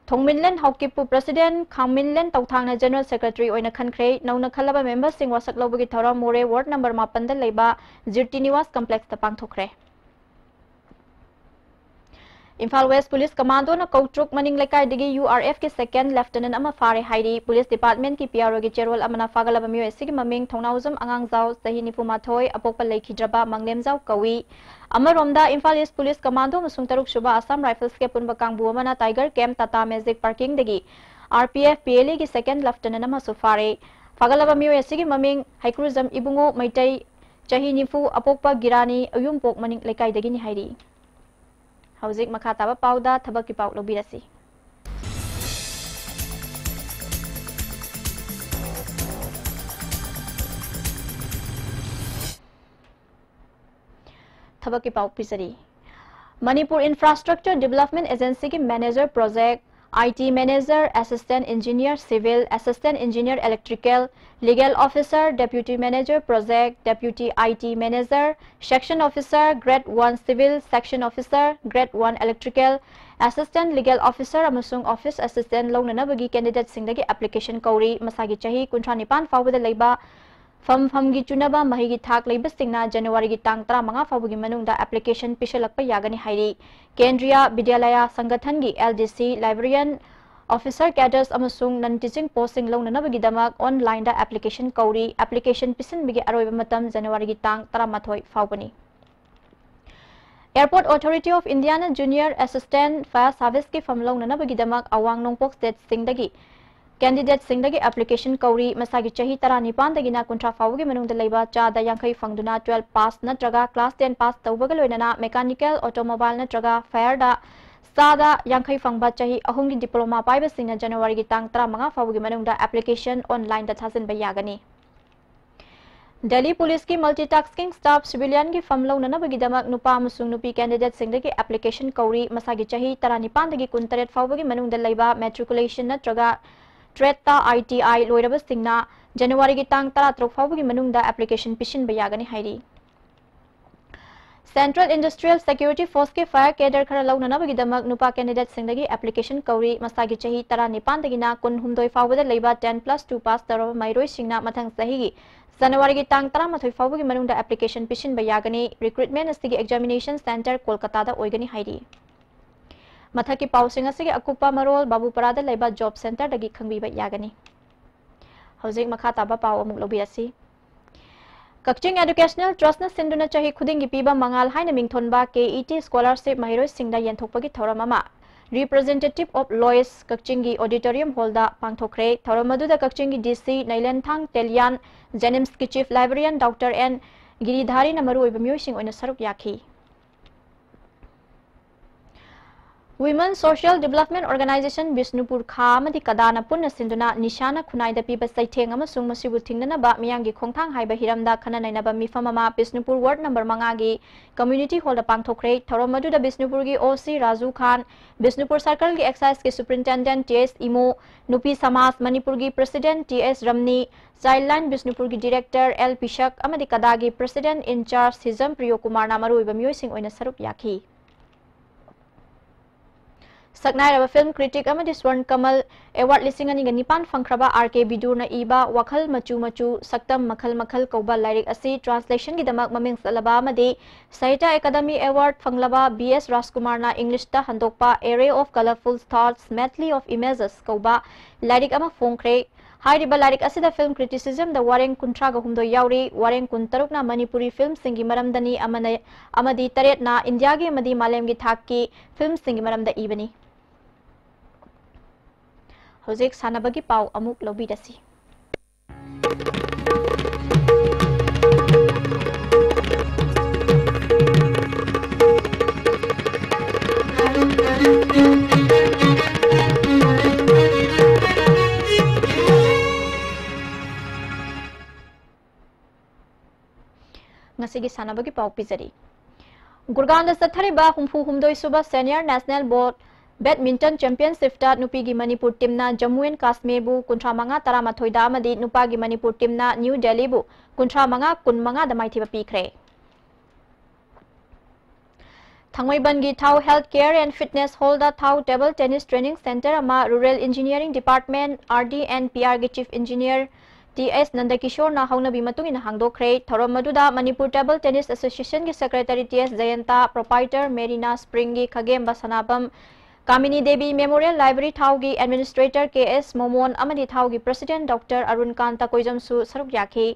ꯊꯣꯡꯃꯤꯟꯂꯦꯟ ꯍꯥꯎꯀꯤꯞꯄꯨ ꯄ꯭ꯔꯁꯤꯗꯦꯟꯠ, ꯈꯥꯡꯃꯤꯟꯂꯦꯟ ꯇꯧꯊꯥꯡꯅ ꯖꯦꯅꯔꯦꯜ ꯁꯦꯀ꯭ꯔꯦꯇꯔꯤ ꯑꯣꯏꯅ ꯈꯟꯈ꯭ꯔꯦ꯫ ꯅꯧꯅ ꯈꯜꯂꯕ ꯃꯦꯝꯕꯔꯁꯤꯡ ꯋꯥꯁꯛ ꯂꯧꯕꯒꯤ ꯊꯧꯔꯝ ꯃꯣꯔꯦ ꯋꯥꯔꯗ ꯅꯝꯕꯔ ꯃꯥꯄꯟꯗ ꯂꯩꯕ ꯖꯤꯔꯇꯤ ꯅꯤꯋꯥꯁ ꯀꯝꯄ꯭ꯂꯦꯛꯁꯇ ꯄꯥꯡꯊꯣꯛꯈ꯭ꯔꯦ꯫ ꯏꯝꯐꯥꯜ ꯋꯦꯁ ꯄꯨꯂꯤꯁ ꯀꯃꯥꯟꯗꯣꯅ ꯀꯧꯇ꯭ꯔꯨꯛ ꯃꯅꯤꯡ ꯂꯩꯀꯥꯏꯗꯒꯤ ꯌꯨ ꯑꯥꯔ ꯑꯦꯐꯀꯤ ꯁꯦꯀꯦꯟꯗ ꯂꯦꯐꯇꯤꯅꯦꯟꯠ ꯑꯃ ꯐꯥꯔꯦ ꯍꯥꯏꯔꯤ꯫ ꯄꯨꯂꯤꯁ ꯗꯤꯄꯥꯔꯠꯃꯦꯟꯠꯀꯤ ꯄꯤ ꯑꯥꯔ ꯑꯣꯒꯤ ꯆꯦꯔꯣꯜ ꯑꯃꯅ ꯐꯥꯒꯠꯂꯕ ꯃꯤꯑꯣꯏ ꯑꯁꯤꯒꯤ ꯃꯃꯤꯡ ꯊꯧꯅꯥꯎꯖꯝ ꯑꯉꯥꯡꯖꯥꯎ, ꯆꯍꯤ ꯅꯤꯐꯨ ꯃꯥꯊꯣꯏ, ꯑꯄꯣꯛꯄ ꯂꯩꯈꯤꯗ꯭ꯔꯕ ꯃꯪꯂꯦꯝꯖꯥꯎ ꯀꯧꯏ꯫ ꯑꯃꯔꯣꯝꯗ, ꯏꯝꯐꯥꯜ ꯏꯁ ꯄꯨꯂꯤꯁ ꯀꯃꯥꯟꯗꯣ ꯑꯃꯁꯨꯡ ꯇꯔꯨꯛꯁꯨꯕ ꯑꯁꯥꯝ ꯔꯥꯏꯐꯜꯁꯀꯤ ꯑꯄꯨꯟꯕ ꯀꯥꯡꯕꯨ ꯑꯃꯅ ꯇꯥꯏꯒꯔ ꯀꯦꯝꯞ ꯇꯥꯇꯥ ꯃꯦꯖꯤꯛ ꯄꯥꯔꯀꯤꯡꯗꯒꯤ R P F P L ꯑꯦꯒꯤ ꯁꯦꯀꯦꯟꯗ ꯂꯦꯐꯇꯤꯅꯦꯟꯠ ꯑꯃꯁꯨ ꯐꯥꯔꯦ꯫ ꯐꯥꯒꯠꯂꯕ ꯃꯤꯑꯣꯏ ꯑꯁꯤꯒꯤ ꯃꯃꯤꯡ ꯍꯩꯀ꯭ꯔꯨꯖꯝ ꯏꯕꯨꯡꯉꯣ ꯃꯩꯇꯩ, ꯆꯍꯤ ꯅꯤꯐꯨ, ꯑꯄꯣꯛꯄ ꯒꯤꯔꯥꯅꯤ, ꯑꯌꯨꯝꯄꯣꯛ ꯃꯅꯤꯡ ꯂꯩꯀꯥꯏꯗꯒꯤꯅꯤ ꯍꯥꯏꯔꯤ꯫ ꯍꯧꯖꯤꯛ ꯃꯈꯥ ꯇꯥꯕ ꯄꯥꯎꯗ ꯊꯕꯛꯀꯤ ꯄꯥꯎ ꯂꯧꯕꯤꯔꯁꯤ꯫ ꯊꯕꯛꯀꯤ ꯄꯥꯎ ꯄꯤꯖꯔꯤ꯫ ꯃꯅꯤꯄꯨꯔ ꯏꯟꯐ꯭ꯔꯥꯁ꯭ꯇ꯭ꯔꯛꯆꯔ ꯗꯤꯕꯦꯂꯞꯃꯦꯟꯠ ꯑꯦꯖꯦꯟꯁꯤꯒꯤ manager project, I T manager, assistant engineer civil, assistant engineer electrical, legal officer, deputy manager project, deputy I T manager, section officer, grade one civil, section officer, grade one electrical, assistant legal officer ꯑꯃꯁꯨꯡ office assistant ꯂꯧꯅꯅꯕꯒꯤ ꯀꯦꯟꯗꯤꯗꯦꯠꯁꯤꯡꯗꯒꯤ application ꯀꯧꯔꯤ꯫ ꯃꯁꯥꯒꯤ ꯆꯍꯤ ꯀꯨꯟꯊ꯭ꯔꯥ ꯅꯤꯄꯥꯟ ꯐꯥꯎꯕꯗ ꯂꯩꯕ ꯐꯝ ꯐꯝꯒꯤ ꯆꯨꯅꯕ ꯃꯍꯩꯒꯤ ꯊꯥꯛ ꯂꯩꯕꯁꯤꯡꯅ ꯖꯅꯋꯥꯔꯤꯒꯤ ꯇꯥꯡ ꯇꯔꯥꯃꯉꯥ ꯐꯥꯎꯕꯒꯤ ꯃꯅꯨꯡꯗ ꯑꯦꯄ꯭ꯂꯤꯀꯦꯁꯟ ꯄꯤꯁꯤꯜꯂꯛꯄ ꯌꯥꯒꯅꯤ ꯍꯥꯏꯔꯤ꯫ ꯀꯦꯟꯗ꯭ꯔꯤꯌꯥ ꯕꯤꯗ꯭ꯌꯥꯂꯌꯥ ꯁꯪꯒꯊꯟꯒꯤ ꯑꯦꯜ ꯗꯤ ꯁꯤ, ꯂꯥꯏꯕ꯭ꯔꯦꯔꯤꯌꯟ, ꯑꯣꯐꯤꯁꯥꯔ ꯀꯦꯗꯔꯁ ꯑꯃꯁꯨꯡ ꯅꯟ ꯇꯤꯆꯤꯡ ꯄꯣꯁꯁꯤꯡ ꯂꯧꯅꯅꯕꯒꯤꯗꯃꯛ ꯑꯣꯟꯂꯥꯏꯟꯗ ꯑꯦꯄ꯭ꯂꯤꯀꯦꯁꯟ ꯀꯧꯔꯤ꯫ ꯑꯦꯄ꯭ꯂꯤꯀꯦꯁꯟ ꯄꯤꯁꯤꯟꯕꯒꯤ ꯑꯔꯣꯏꯕ ꯃꯇꯝ ꯖꯅꯋꯥꯔꯤꯒꯤ ꯇꯥꯡ ꯇꯔꯥꯃꯥꯊꯣꯏ ꯐꯥꯎꯕꯅꯤ꯫ Airport Authority of Indiaꯅ Junior Assistant Fire Serviceꯀꯤ ꯐꯝ ꯂꯧꯅꯅꯕꯒꯤꯗꯃꯛ ꯑꯋꯥꯡ ꯅꯣꯡꯄꯣꯛ ꯁ꯭ꯇꯦꯠꯁꯤꯡꯗꯒꯤ ꯀꯦꯟꯗꯤꯗꯦꯠꯁꯤꯡꯗꯒꯤ ꯑꯦꯄ꯭ꯂꯤꯀꯦꯁꯟ ꯀꯧꯔꯤ꯫ ꯃꯁꯥꯒꯤ ꯆꯍꯤ ꯇꯔꯥꯅꯤꯄꯥꯟꯗꯒꯤꯅ ꯀꯨꯟꯊ꯭ꯔꯥ ꯐꯥꯎꯕꯒꯤ ꯃꯅꯨꯡꯗ ꯂꯩꯕ ꯆꯥꯗ ꯌꯥꯡꯈꯩ ꯐꯪꯗꯨꯅ twelve ꯄꯥꯁ ꯅꯠꯇ꯭ꯔꯒ class ten ꯄꯥꯁ ꯇꯧꯕꯒ ꯂꯣꯏꯅꯅ mechanical, automobile ꯅꯠꯇ꯭ꯔꯒ fireꯗ ꯆꯥꯗ ꯌꯥꯡꯈꯩ ꯐꯪꯕ ꯆꯍꯤ ꯑꯍꯨꯝꯒꯤ diploma ꯄꯥꯏꯕꯁꯤꯡꯅ January ꯒꯤ ꯇꯥꯡ ꯇꯔꯥꯃꯉꯥ ꯐꯥꯎꯕꯒꯤ ꯃꯅꯨꯡꯗ application online ꯗ ꯊꯥꯖꯤꯟꯕ ꯌꯥꯒꯅꯤ꯫ Delhi Police ꯀꯤ multitasking staff civilian ꯒꯤ ꯐꯝ ꯂꯧꯅꯅꯕꯒꯤꯗꯃꯛ ꯅꯨꯄꯥ ꯑꯃꯁꯨꯡ ꯅꯨꯄꯤ candidate ꯁꯤꯡꯗꯒꯤ application ꯀꯧꯔꯤ꯫ ꯃꯁꯥꯒꯤ ꯆꯍꯤ ꯇꯔꯥꯅꯤꯄꯥꯟꯗꯒꯤ ꯀꯨꯟꯇꯔꯦꯠ ꯐꯥꯎꯕꯒꯤ ꯃꯅꯨꯡꯗ ꯂꯩꯕ, matriculation ꯅꯠꯇ꯭ꯔꯒ TET ꯇ I T I ꯂꯣꯏꯔꯕꯁꯤꯡꯅ January ꯒꯤ ꯇꯥꯡ ꯇꯔꯥꯇꯔꯨꯛ ꯐꯥꯎꯕꯒꯤ ꯃꯅꯨꯡꯗ application ꯄꯤꯁꯤꯟꯕ ꯌꯥꯒꯅꯤ ꯍꯥꯏꯔꯤ꯫ Central Industrial Security Force ꯀꯤ fire cadre ꯈꯔ ꯂꯧꯅꯅꯕꯒꯤꯗꯃꯛ ꯅꯨꯄꯥ candidate ꯁꯤꯡꯗꯒꯤ application ꯀꯧꯔꯤ꯫ ꯃꯁꯥꯒꯤ ꯆꯍꯤ ꯇꯔꯥꯅꯤꯄꯥꯟꯗꯒꯤꯅ ꯀꯨꯟꯍꯨꯝꯗꯣꯏ ꯐꯥꯎꯕꯗ ꯂꯩꯕ ten plus two pass ꯇꯧꯔꯕ ꯃꯍꯩꯔꯣꯏꯁꯤꯡꯅ ꯃꯊꯪ ꯆꯍꯤꯒꯤ January ꯒꯤ ꯇꯥꯡ ꯇꯔꯥꯃꯥꯊꯣꯏ ꯐꯥꯎꯕꯒꯤ ꯃꯅꯨꯡꯗ application ꯄꯤꯁꯤꯟꯕ ꯌꯥꯒꯅꯤ꯫ Recruitment ꯑꯁꯤꯒꯤ examination centre ꯀꯣꯜꯀꯇꯥꯗ ꯑꯣꯏꯒꯅꯤ ꯍꯥꯏꯔꯤ꯫ ꯃꯊꯛꯀꯤ ꯄꯥꯎꯁꯤꯡ ꯑꯁꯤꯒꯤ ꯑꯀꯨꯞꯄ ꯃꯔꯣꯜ ꯕꯥꯕꯨꯄꯥꯔꯥꯗ ꯂꯩꯕ job centre ꯗꯒꯤ ꯈꯪꯕꯤꯕ ꯌꯥꯒꯅꯤ꯫ ꯍꯧꯖꯤꯛ ꯃꯈꯥ ꯇꯥꯕ ꯄꯥꯎ ꯑꯃꯨꯛ ꯂꯧꯕꯤꯔꯁꯤ꯫ ꯀꯛꯆꯤꯡ Educational Trust ꯅ ꯁꯤꯟꯗꯨꯅ ꯆꯍꯤ ꯈꯨꯗꯤꯡꯒꯤ ꯄꯤꯕ ꯃꯉꯥꯜ ꯍꯥꯏꯅ ꯃꯤꯡꯊꯣꯟꯕ KET scholarship ꯃꯍꯩꯔꯣꯏꯁꯤꯡꯗ ꯌꯦꯟꯊꯣꯛꯄꯒꯤ ꯊꯧꯔꯝ ꯑꯃ Representative of Lois ꯀꯛꯆꯤꯡꯒꯤ auditorium hall ꯗ ꯄꯥꯡꯊꯣꯛꯈ꯭ꯔꯦ꯫ ꯊꯧꯔꯝ ꯑꯗꯨꯗ ꯀꯛꯆꯤꯡꯒꯤ DC ꯅꯩꯂꯦꯟꯊꯥꯡ ꯇꯦꯂꯤꯌꯥꯟ, JNIMS ꯀꯤ Chief Librarian Doctor N ꯒꯤꯔꯤꯙꯥꯔꯤꯅ ꯃꯔꯨꯑꯣꯏꯕ ꯃꯤꯑꯣꯏꯁꯤꯡ ꯑꯣꯏꯅ ꯁꯔꯨꯛ ꯌꯥꯈꯤ꯫ Women Social Development Organisation Bishnupur ꯈꯥ ꯑꯃꯗꯤ ꯀꯗꯥꯅ ꯄꯨꯟꯅ ꯁꯤꯟꯗꯨꯅ ꯅꯤꯁꯥꯅ ꯈꯨꯟꯅꯥꯏꯗ ꯄꯤꯕ ꯆꯩꯊꯦꯡ ꯑꯃꯁꯨꯡ ꯃꯁꯤꯕꯨ ꯊꯤꯡꯅꯅꯕ ꯃꯤꯌꯥꯝꯒꯤ ꯈꯣꯡꯊꯥꯡ ꯍꯥꯏꯕ ꯍꯤꯔꯝꯗ ꯈꯟꯅ ꯅꯩꯅꯕ ꯃꯤꯐꯝ ꯑꯃ ꯕꯤꯁꯅꯨꯄꯨꯔ ward number ꯃꯉꯥꯒꯤ community hall ꯗ ꯄꯥꯡꯊꯣꯛꯈ꯭ꯔꯦ꯫ ꯊꯧꯔꯝ ꯑꯗꯨꯗ ꯕꯤꯁꯅꯨꯄꯨꯔꯒꯤ OC ꯔꯥꯖꯨ ꯈꯥꯟ, ꯕꯤꯁꯅꯨꯄꯨꯔ circle ꯒꯤ excise ꯀꯤ superintendent T S ꯏꯃꯣ, ꯅꯨꯄꯤ ꯁꯃꯥꯖ ꯃꯅꯤꯄꯨꯔꯒꯤ president T S ꯔꯝꯅꯤ, Childline ꯕꯤꯁꯅꯨꯄꯨꯔꯒꯤ director L ꯄꯤꯁꯛ ꯑꯃꯗꯤ ꯀꯗꯥꯒꯤ president in charge ꯍꯤꯖꯝ ꯄ꯭ꯔꯤꯌꯣ ꯀꯨꯃꯥꯔꯅ ꯃꯔꯨꯑꯣꯏꯕ ꯃꯤꯑꯣꯏꯁꯤꯡ ꯑꯣꯏꯅ ꯁꯔꯨꯛ ꯌꯥꯈꯤ꯫ ꯁꯛꯅꯥꯏꯔꯕ film critic ꯑꯃꯗꯤ ꯁ꯭ꯋꯔꯟ ꯀꯃꯜ award ꯂꯤꯁꯤꯡ ꯑꯅꯤꯒ ꯅꯤꯄꯥꯟ ꯐꯪꯈ꯭ꯔꯕ R K ꯕꯤꯗꯨꯔꯅ ꯏꯕ ꯋꯥꯈꯜ ꯃꯆꯨ ꯃꯆꯨ, ꯁꯛꯇꯝ ꯃꯈꯜ ꯃꯈꯜ ꯀꯧꯕ ꯂꯥꯏꯔꯤꯛ ꯑꯁꯤ translation ꯒꯤꯗꯃꯛ ꯃꯃꯤꯡ ꯆꯠꯂꯕ ꯑꯃꯗꯤ ꯁꯥꯍꯤꯇ꯭ꯌ ꯑꯦꯀꯥꯗꯃꯤ award ꯐꯪꯂꯕ B S ꯔꯥꯖꯀꯨꯃꯥꯔꯅ English ꯇ ꯍꯟꯗꯣꯛꯄ Array of Colourful Thoughts, Medley of Images ꯀꯧꯕ ꯂꯥꯏꯔꯤꯛ ꯑꯃ ꯐꯣꯡꯈ꯭ꯔꯦ꯫ ꯍꯥꯏꯔꯤꯕ ꯂꯥꯏꯔꯤꯛ ꯑꯁꯤꯗ film criticism ꯗ ꯋꯥꯔꯦꯡ ꯀꯨꯟꯊ꯭ꯔꯥꯒ ꯍꯨꯝꯗꯣꯏ ꯌꯥꯎꯔꯤ꯫ ꯋꯥꯔꯦꯡ ꯀꯨꯟꯇꯔꯨꯛꯅ ꯃꯅꯤꯄꯨꯔꯤ film ꯁꯤꯡꯒꯤ ꯃꯔꯝꯗꯅꯤ, ꯑꯃꯅ, ꯑꯃꯗꯤ ꯇꯔꯦꯠꯅ ꯏꯟꯗꯤꯌꯥꯒꯤ ꯑꯃꯗꯤ ꯃꯥꯂꯦꯝꯒꯤ ꯊꯥꯛꯀꯤ film ꯁꯤꯡꯒꯤ ꯃꯔꯝꯗ ꯏꯕꯅꯤ꯫ ꯍꯧꯖꯤꯛ ꯁꯥꯟꯅꯕꯒꯤ ꯄꯥꯎ ꯑꯃꯨꯛ ꯂꯧꯕꯤꯔꯁꯤ꯫ ꯁꯤꯒꯤ ꯁꯥꯟꯅꯕꯒꯤ ꯄꯥꯎ ꯄꯤꯖꯔꯤ꯫ ꯒꯨꯔꯒꯥꯎꯟꯗ ꯆꯠꯊꯔꯤꯕ ꯍꯨꯝꯐꯨ ꯍꯨꯝꯗꯣꯏ ꯁꯨꯕ Senior National Board Badminton Championshipꯇ ꯅꯨꯄꯤꯒꯤ ꯃꯅꯤꯄꯨꯔ teamꯅ ꯖꯝꯃꯨ ꯑꯦꯟ ꯀꯥꯁꯃꯤꯔꯕꯨ ꯀꯨꯟꯊ꯭ꯔꯥ ꯃꯉꯥ ꯇꯔꯥꯃꯥꯊꯣꯏꯗ ꯑꯃꯗꯤ ꯅꯨꯄꯥꯒꯤ ꯃꯅꯤꯄꯨꯔ teamꯅ ꯅ꯭ꯌꯨ ꯗꯦꯜꯂꯤꯕꯨ ꯀꯨꯟꯊ꯭ꯔꯥ ꯃꯉꯥ ꯀꯨꯟ ꯃꯉꯥꯗ ꯃꯥꯏꯊꯤꯕ ꯄꯤꯈ꯭ꯔꯦ꯫ ꯊꯥꯡꯃꯩꯕꯟꯒꯤ ꯊꯥꯎ Health Care and Fitness Hallꯗ ꯊꯥꯎ Table Tennis Training Centre ꯑꯃ Rural Engineering Department, R D and P Rꯒꯤ Chief Engineer T S ꯅꯟꯗꯀꯤꯁꯣꯔꯅ ꯍꯧꯅꯕꯤ ꯃꯇꯨꯡ ꯏꯟꯅ ꯍꯥꯡꯗꯣꯛꯈ꯭ꯔꯦ꯫ ꯊꯧꯔꯝ ꯑꯗꯨꯗ Manipur Table Tennis Associationꯒꯤ Secretary T S ꯖꯌꯟꯇ, Proprietor Merina Springꯒꯤ ꯈꯒꯦꯝꯕ Sanabam, ꯀꯥꯃꯤꯅꯤ ꯗꯦꯕꯤ Memorial Library ꯊꯥꯎꯒꯤ Administrator K S ꯃꯣꯃꯣꯟ ꯑꯃꯗꯤ ꯊꯥꯎꯒꯤ President Doctor Arun ꯀꯥꯟꯇ ꯀꯣꯏꯖꯝꯁꯨ ꯁꯔꯨꯛ ꯌꯥꯈꯤ꯫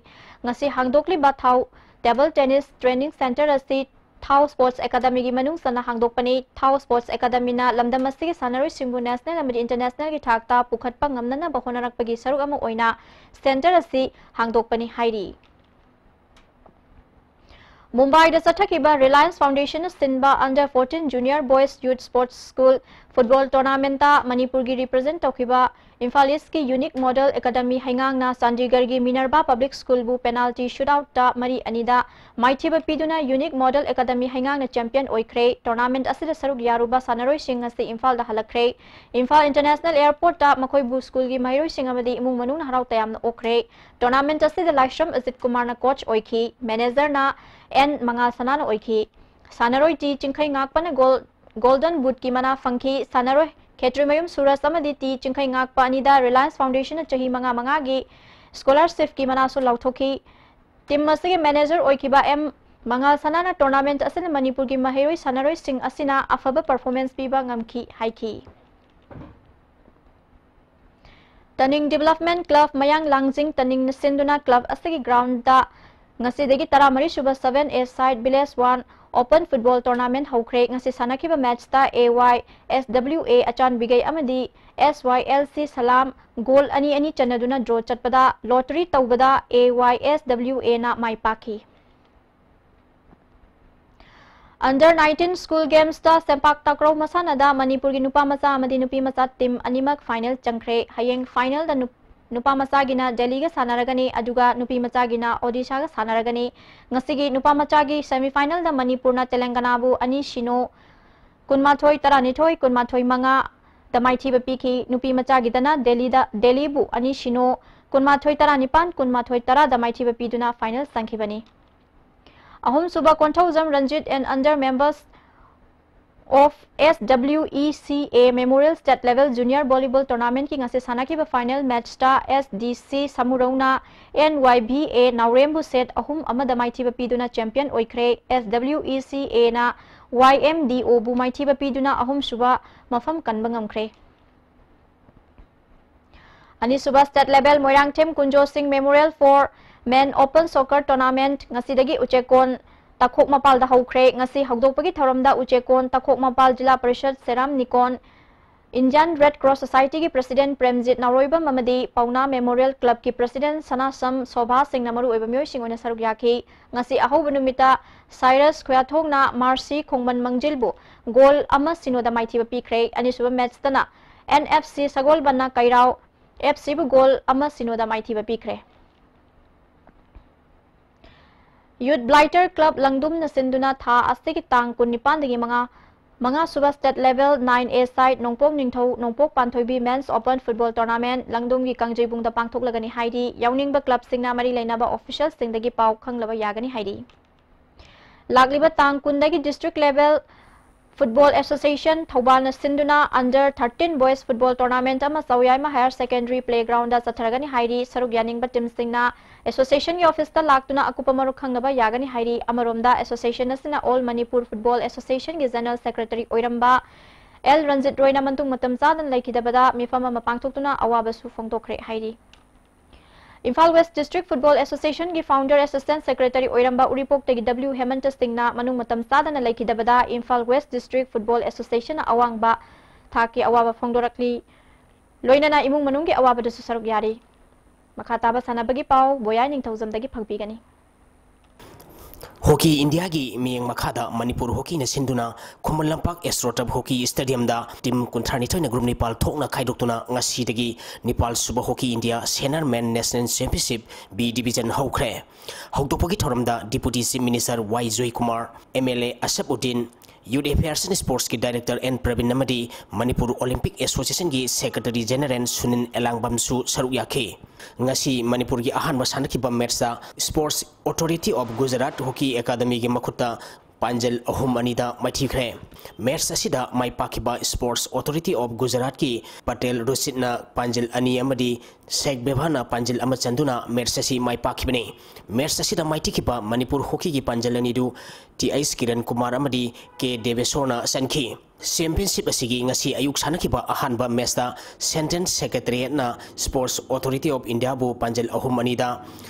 ꯉꯁꯤ ꯍꯥꯡꯗꯣꯛꯂꯤꯕ ꯊꯥꯎ Table Tennis Training Centre ꯑꯁꯤ ꯊꯥꯎ Sports Academyꯒꯤ ꯃꯅꯨꯡ ꯆꯟꯅ ꯍꯥꯡꯗꯣꯛꯄꯅꯤ꯫ ꯊꯥꯎ Sports Academyꯅ ꯂꯝꯗꯝ ꯑꯁꯤꯒꯤ ꯁꯥꯟꯅꯔꯣꯏꯁꯤꯡꯕꯨ national ꯑꯃꯗꯤ internationalꯒꯤ ꯊꯥꯛꯇ ꯄꯨꯈꯠꯄ ꯉꯝꯅꯅꯕ ꯍꯣꯠꯅꯔꯛꯄꯒꯤ ꯁꯔꯨꯛ ꯑꯃ ꯑꯣꯏꯅ centre ꯑꯁꯤ ꯍꯥꯡꯗꯣꯛꯄꯅꯤ ꯍꯥꯏꯔꯤ꯫ ꯃꯨꯝꯕꯥꯏꯗ ꯆꯠꯊꯈꯤꯕ Reliance Foundationꯅ ꯁꯤꯟꯕ Under fourteen Junior Boys Youth Sports School Football Tournamentꯇ ꯃꯅꯤꯄꯨꯔꯒꯤ represent ꯇꯧꯈꯤꯕ Imphal Eastꯀꯤ Unique Model Academy ꯍꯩꯉꯥꯡꯅ ꯆꯥꯟꯗꯤꯒꯔꯒꯤ Minerva Public Schoolꯕꯨ penalty shootoutꯇ ꯃꯔꯤ ꯑꯅꯤꯗ ꯃꯥꯏꯊꯤꯕ ꯄꯤꯗꯨꯅ Unique Model Academy ꯍꯩꯉꯥꯡꯅ champion ꯑꯣꯏꯈ꯭ꯔꯦ꯫ Tournament ꯑꯁꯤꯗ ꯁꯔꯨꯛ ꯌꯥꯔꯨꯕ ꯁꯥꯟꯅꯔꯣꯏꯁꯤꯡ ꯉꯁꯤ ꯏꯝꯐꯥꯜꯗ ꯍꯜꯂꯛꯈ꯭ꯔꯦ꯫ ꯏꯝꯐꯥꯜ International Airportꯇ ꯃꯈꯣꯏꯕꯨ schoolꯒꯤ ꯃꯍꯩꯔꯣꯏꯁꯤꯡ ꯑꯃꯗꯤ ꯏꯃꯨꯡ ꯃꯅꯨꯡꯅ ꯍꯔꯥꯎ ꯇꯌꯥꯝꯅ ꯑꯣꯛꯈ꯭ꯔꯦ꯫ Tournament ꯑꯁꯤꯗ ꯂꯥꯏꯁ꯭ꯔꯝ ꯑꯖꯤꯠ ꯀꯨꯃꯥꯔꯅ coach ꯑꯣꯏꯈꯤ꯫ Managerꯅ N ꯃꯉꯥꯜ ꯁꯅꯥꯅ ꯑꯣꯏꯈꯤ꯫ ꯁꯥꯟꯅꯔꯣꯏ ꯇꯤ ꯆꯤꯡꯈꯩ ꯉꯥꯛꯄꯅ goal, Golden Bootꯀꯤ ꯃꯅꯥ ꯐꯪꯈꯤ꯫ ꯁꯥꯟꯅꯔꯣꯏ ꯈꯦꯇ꯭ꯔꯤꯃꯌꯨꯝ ꯁꯨꯔꯖ ꯑꯃꯗꯤ ꯇꯤ ꯆꯤꯡꯈꯩ ꯉꯥꯛꯄ ꯑꯅꯤꯗ Reliance Foundationꯅ ꯆꯍꯤ ꯃꯉꯥ ꯃꯉꯥꯒꯤ scholarshipꯀꯤ ꯃꯅꯥꯁꯨ ꯂꯥꯎꯊꯣꯛꯈꯤ꯫ Team ꯑꯁꯤꯒꯤ manager ꯑꯣꯏꯈꯤꯕ M ꯃꯉꯥꯜ ꯁꯅꯥꯅ tournament ꯑꯁꯤꯗ ꯃꯅꯤꯄꯨꯔꯒꯤ ꯃꯍꯩꯔꯣꯏ ꯁꯥꯟꯅꯔꯣꯏꯁꯤꯡ ꯑꯁꯤꯅ ꯑꯐꯕ performance ꯄꯤꯕ ꯉꯝꯈꯤ ꯍꯥꯏꯈꯤ꯫ ꯇꯅꯤꯡ Development Club ꯃꯌꯥꯡ ꯂꯥꯡꯖꯤꯡ ꯇꯅꯤꯡꯅ ꯁꯤꯟꯗꯨꯅ club ꯑꯁꯤꯒꯤ groundꯗ ꯉꯁꯤꯗꯒꯤ ꯇꯔꯥꯃꯔꯤ ꯁꯨꯕ seven A side Village one Open Football Tournament ꯍꯧꯈ꯭ꯔꯦ꯫ ꯉꯁꯤ ꯁꯥꯟꯅꯈꯤꯕ matchꯇ A Y S W A ꯑꯆꯥꯟꯕꯤꯒꯩ ꯑꯃꯗꯤ S Y L C ꯁꯂꯥꯝ goal ꯑꯅꯤ ꯑꯅꯤ ꯆꯟꯅꯗꯨꯅ draw ꯆꯠꯄꯗ lottery ꯇꯧꯕꯗ A Y S W Aꯅ ꯃꯥꯏ ꯄꯥꯛꯈꯤ꯫ Under nineteen School Gamesꯇ ꯁꯦꯝꯄꯥꯛ ꯇꯥꯀ꯭ꯔꯧ ꯃꯁꯥꯟꯅꯗ ꯃꯅꯤꯄꯨꯔꯒꯤ ꯅꯨꯄꯥ ꯃꯆꯥ ꯑꯃꯗꯤ ꯅꯨꯄꯤ ꯃꯆꯥ team ꯑꯅꯤꯃꯛ final ꯆꯪꯈ꯭ꯔꯦ꯫ ꯍꯌꯦꯡ finalꯗ ꯅꯨꯞ-, ꯅꯨꯄꯥ ꯃꯆꯥꯒꯤꯅ ꯗꯦꯜꯂꯤꯒ ꯁꯥꯟꯅꯔꯒꯅꯤ, ꯑꯗꯨꯒ ꯅꯨꯄꯤ ꯃꯆꯥꯒꯤꯅ ꯑꯣꯗꯤꯁꯥꯒ ꯁꯥꯟꯅꯔꯒꯅꯤ꯫ ꯉꯁꯤꯒꯤ ꯅꯨꯄꯥ ꯃꯆꯥꯒꯤ semifinalꯗ ꯃꯅꯤꯄꯨꯔꯅ ꯇꯦꯂꯪꯒꯅꯥꯕꯨ ꯑꯅꯤ ꯁꯤꯅꯣ, ꯀꯨꯟꯃꯥꯊꯣꯏ ꯇꯔꯥꯅꯤꯊꯣꯏ, ꯀꯨꯟꯃꯥꯊꯣꯏ ꯃꯉꯥꯗ ꯃꯥꯏꯊꯤꯕ ꯄꯤꯈꯤ꯫ ꯅꯨꯄꯤ ꯃꯆꯥꯒꯤꯗꯅ ꯗꯦꯜꯂꯤꯗ, ꯗꯦꯜꯂꯤꯕꯨ ꯑꯅꯤ ꯁꯤꯅꯣ, ꯀꯨꯟꯃꯥꯊꯣꯏ ꯇꯔꯥꯅꯤꯄꯥꯟ, ꯀꯨꯟꯃꯥꯊꯣꯏ ꯇꯔꯥꯗ ꯃꯥꯏꯊꯤꯕ ꯄꯤꯗꯨꯅ final ꯆꯪꯈꯤꯕꯅꯤ꯫ ꯑꯍꯨꯝꯁꯨꯕ Konthoujam Ranjit and under members of S W E C A Memorial State Level Junior Volleyball Tournamentꯀꯤ ꯉꯁꯤ ꯁꯥꯟꯅꯈꯤꯕ final matchꯇ S D C ꯁꯃꯨꯔꯧꯅ N Y B A ꯅꯥꯎꯔꯦꯝꯕꯨ set ꯑꯍꯨꯝ ꯑꯃꯗ ꯃꯥꯏꯊꯤꯕ ꯄꯤꯗꯨꯅ champion ꯑꯣꯏꯈ꯭ꯔꯦ꯫ S W E C Aꯅ Y M D Oꯕꯨ ꯃꯥꯏꯊꯤꯕ ꯄꯤꯗꯨꯅ ꯑꯍꯨꯝꯁꯨꯕ ꯃꯐꯝ ꯀꯟꯕ ꯉꯝꯈ꯭ꯔꯦ꯫ ꯑꯅꯤꯁꯨꯕ state level ꯃꯣꯏꯔꯥꯡꯊꯦꯝ ꯀꯨꯟꯖꯣ ꯁꯤꯡ Memorial for Men Open Soccer Tournament ꯉꯁꯤꯗꯒꯤ ꯎꯆꯦꯀꯣꯟ ꯇꯈꯣꯛ ꯃꯄꯥꯜꯗ ꯍꯧꯈ꯭ꯔꯦ꯫ ꯉꯁꯤ ꯍꯧꯗꯣꯛꯄꯒꯤ ꯊꯧꯔꯝꯗ ꯎꯆꯦꯀꯣꯟ ꯇꯈꯣꯛ ꯃꯄꯥꯜ ꯖꯤꯂꯥ parishad ꯁꯦꯔꯥꯝ ꯅꯤꯀꯣꯟ, Indian Red Cross Societyꯒꯤ president Premjit ꯅꯥꯎꯔꯣꯏꯕꯝ ꯑꯃꯗꯤ ꯄꯥꯎꯅꯥ Memorial Clubꯀꯤ president ꯁꯅꯥꯁꯝ ꯁꯣꯚꯥ ꯁꯤꯡꯅ ꯃꯔꯨꯑꯣꯏꯕ ꯃꯤꯑꯣꯏꯁꯤꯡ ꯑꯣꯏꯅ ꯁꯔꯨꯛ ꯌꯥꯈꯤ꯫ ꯉꯁꯤ ꯑꯍꯧꯕ ꯅꯨꯃꯤꯠꯇ ꯁꯥꯏꯔꯁ ꯈꯨꯌꯥꯊꯣꯡꯅ ꯃꯥꯔꯁꯤ ꯈꯣꯡꯃꯟ ꯃꯪꯖꯤꯜꯕꯨ goal ꯑꯃ ꯁꯤꯅꯣꯗ ꯃꯥꯏꯊꯤꯕ ꯄꯤꯈ꯭ꯔꯦ꯫ ꯑꯅꯤꯁꯨꯕ matchꯇꯅ N F C ꯁꯒꯣꯜꯕꯟꯅ ꯀꯩꯔꯥꯎ F Cꯕꯨ goal ꯑꯃ ꯁꯤꯅꯣꯗ ꯃꯥꯏꯊꯤꯕ ꯄꯤꯈ꯭ꯔꯦ꯫ Youth Blighter Club ꯂꯪꯗꯨꯝꯅ ꯁꯤꯟꯗꯨꯅ ꯊꯥ ꯑꯁꯤꯒꯤ ꯇꯥꯡ ꯀꯨꯟꯅꯤꯄꯥꯟꯗꯒꯤ ꯃꯉꯥ, ꯃꯉꯥꯁꯨꯕ state level nine A side ꯅꯣꯡꯄꯣꯛ ꯅꯤꯡꯊꯧ, ꯅꯣꯡꯄꯣꯛ ꯄꯥꯟꯊꯣꯏꯕꯤ men's open football tournament ꯂꯪꯗꯨꯝꯒꯤ ꯀꯥꯡꯖꯩꯕꯨꯡꯗ ꯄꯥꯡꯊꯣꯛꯂꯒꯅꯤ ꯍꯥꯏꯔꯤ꯫ ꯌꯥꯎꯅꯤꯡꯕ clubꯁꯤꯡꯅ ꯃꯔꯤ ꯂꯩꯅꯕ officialꯁꯤꯡꯗꯒꯤ ꯄꯥꯎ ꯈꯪꯂꯕ ꯌꯥꯒꯅꯤ ꯍꯥꯏꯔꯤ꯫ ꯂꯥꯛꯂꯤꯕ ꯇꯥꯡ ꯀꯨꯟꯗꯒꯤ district level Football Association ꯊꯧꯕꯥꯜꯅ ꯁꯤꯟꯗꯨꯅ under thirteen boys football tournament ꯑꯃ ꯆꯧꯌꯥꯏꯃ Higher Secondary Playgroundꯗ ꯆꯠꯊꯔꯒꯅꯤ ꯍꯥꯏꯔꯤ꯫ ꯁꯔꯨꯛ ꯌꯥꯅꯤꯡꯕ teamꯁꯤꯡꯅ associationꯒꯤ officeꯇ ꯂꯥꯛꯇꯨꯅ ꯑꯀꯨꯞꯄ ꯃꯔꯣꯜ ꯈꯪꯅꯕ ꯌꯥꯒꯅꯤ ꯍꯥꯏꯔꯤ꯫ ꯑꯃꯔꯣꯝꯗ, association ꯑꯁꯤꯅ All Manipur Football Associationꯒꯤ general secretary ꯑꯣꯏꯔꯝꯕ L ꯔꯟꯖꯤꯠ ꯔꯣꯏꯅ ꯃꯇꯨꯡ ꯃꯇꯝ ꯆꯥꯗꯅ ꯂꯩꯈꯤꯗꯕꯗ ꯃꯤꯐꯝ ꯑꯃ ꯄꯥꯡꯊꯣꯛꯇꯨꯅ ꯑꯋꯥꯕꯁꯨ ꯐꯣꯡꯗꯣꯛꯈ꯭ꯔꯦ ꯍꯥꯏꯔꯤ꯫ Imphal West District Football Associationꯒꯤ founder assistant secretary ꯑꯣꯏꯔꯝꯕ ꯎꯔꯤꯄꯣꯛꯇꯒꯤ W ꯍꯦꯃꯟꯇ ꯁꯤꯡꯅ ꯃꯅꯨꯡ ꯃꯇꯝ ꯆꯥꯗꯅ ꯂꯩꯈꯤꯗꯕꯗ ꯏꯝꯐꯥꯜ West District Football Associationꯅ ꯑꯋꯥꯡꯕ ꯊꯥꯛꯀꯤ ꯑꯋꯥꯕ ꯐꯣꯡꯗꯣꯔꯛꯂꯤ꯫ ꯂꯣꯏꯅꯅ ꯏꯃꯨꯡ ꯃꯅꯨꯡꯒꯤ ꯑꯋꯥꯕꯗꯁꯨ ꯁꯔꯨꯛ ꯌꯥꯔꯤ꯫ ꯃꯈꯥ ꯇꯥꯕ ꯁꯥꯟꯅꯕꯒꯤ ꯄꯥꯎ ꯕꯣꯌꯥꯏ ꯅꯤꯡꯊꯧꯖꯝꯗꯒꯤ ꯐꯪꯕꯤꯒꯅꯤ꯫ ꯍꯣꯀꯤ ꯏꯟꯗꯤꯌꯥꯒꯤ ꯃꯤꯠꯌꯦꯡ ꯃꯈꯥꯗ ꯃꯅꯤꯄꯨꯔ ꯍꯣꯀꯤꯅ ꯁꯤꯟꯗꯨꯅ ꯈꯨꯃꯟ ꯂꯝꯄꯥꯛ ꯑꯦꯁꯇ꯭ꯔꯣ ꯇꯔꯐ ꯍꯣꯀꯤ ꯁ꯭ꯇꯦꯗꯤꯌꯝꯗ ꯇꯤꯝ ꯀꯨꯟꯊ꯭ꯔꯥ ꯅꯤꯊꯣꯏꯅ ꯒ꯭ꯔꯨꯞ ꯅꯤꯄꯥꯜ ꯊꯣꯛꯅ ꯈꯥꯏꯗꯣꯛꯇꯨꯅ ꯉꯁꯤꯗꯒꯤ ꯅꯤꯄꯥꯜ ꯁꯨꯕ hockey India senior men national championship B division ꯍꯧꯈ꯭ꯔꯦ꯫ ꯍꯧꯗꯣꯛꯄꯒꯤ ꯊꯧꯔꯝꯗ deputy chief minister Y Joykumar, M L A Asab Uddin, youth affairs and ꯁ꯭ꯄꯣꯔꯠꯁꯀꯤ ꯗꯥꯏꯔꯦꯛꯇꯔ ꯑꯦꯟ ꯄ꯭ꯔꯕꯤꯟ ꯑꯃꯗꯤ ꯃꯅꯤꯄꯨꯔ ꯑꯣꯂꯤꯝꯄꯤꯛ ꯑꯦꯁꯣꯁꯤꯌꯦꯁꯟꯒꯤ ꯁꯦꯀ꯭ꯔꯦꯇꯔꯤ ꯖꯦꯅꯔꯦꯜ ꯁꯨꯅꯤꯜ ꯑꯦꯂꯥꯡꯕꯝꯁꯨ ꯁꯔꯨꯛ ꯌꯥꯈꯤ꯫ ꯉꯁꯤ ꯃꯅꯤꯄꯨꯔꯒꯤ ꯑꯍꯥꯟꯕ ꯁꯥꯟꯅꯈꯤꯕ ꯃꯦꯠꯁꯇ sports authority of Gujarat hockey ꯑꯦꯀꯥꯗꯃꯤꯒꯤ ꯃꯈꯨꯠꯇ ꯄꯥꯟꯖꯜ ꯑꯍꯨꯝ ꯑꯅꯤꯗ ꯃꯥꯏꯊꯤꯈ꯭ꯔꯦ꯫ ꯃꯦꯠꯁ ꯑꯁꯤꯗ ꯃꯥꯏ ꯄꯥꯛꯈꯤꯕ ꯁ꯭ꯄꯣꯔꯠꯁ ꯑꯣꯊꯣꯔꯤꯇꯤ ꯑꯣꯐ ꯒꯨꯖꯔꯥꯠꯀꯤ ꯄꯇꯦꯜ ꯔꯨꯆꯤꯠꯅ ꯄꯥꯟꯖꯜ ꯑꯅꯤ ꯑꯃꯗꯤ ꯁꯦꯛ ꯕꯦꯚꯥꯟꯅ ꯄꯥꯟꯖꯜ ꯑꯃ ꯆꯟꯗꯨꯅ ꯃꯦꯠꯁ ꯑꯁꯤ ꯃꯥꯏ ꯄꯥꯛꯈꯤꯕꯅꯤ꯫ ꯃꯦꯠꯁ ꯑꯁꯤꯗ ꯃꯥꯏꯊꯤꯈꯤꯕ ꯃꯅꯤꯄꯨꯔ ꯍꯣꯀꯤꯒꯤ ꯄꯥꯟꯖꯜ ꯑꯅꯤꯗꯨ ꯇꯤ ꯑꯩꯆ ꯀꯤꯔꯟ ꯀꯨꯃꯥꯔ ꯑꯃꯗꯤ ꯀꯦ ꯗꯦꯕꯦꯁꯣꯔꯅ ꯆꯟꯈꯤ꯫ ꯆꯦꯝꯄꯤꯌꯟꯁꯤꯞ ꯑꯁꯤꯒꯤ ꯉꯁꯤ ꯑꯌꯨꯛ ꯁꯥꯟꯅꯈꯤꯕ ꯑꯍꯥꯟꯕ ꯃꯦꯠꯁꯇ ꯁꯦꯟꯇ꯭ꯔꯦꯜ ꯁꯦꯀ꯭ꯔꯦꯇꯦꯔꯤꯌꯦꯠꯅ ꯁ꯭ꯄꯣꯔꯠꯁ ꯑꯣꯊꯣꯔꯤꯇꯤ ꯑꯣꯐ ꯏꯟꯗꯤꯌꯥꯕꯨ ꯄꯥꯟꯖꯜ ꯑꯍꯨꯝ ꯑꯅꯤꯗ,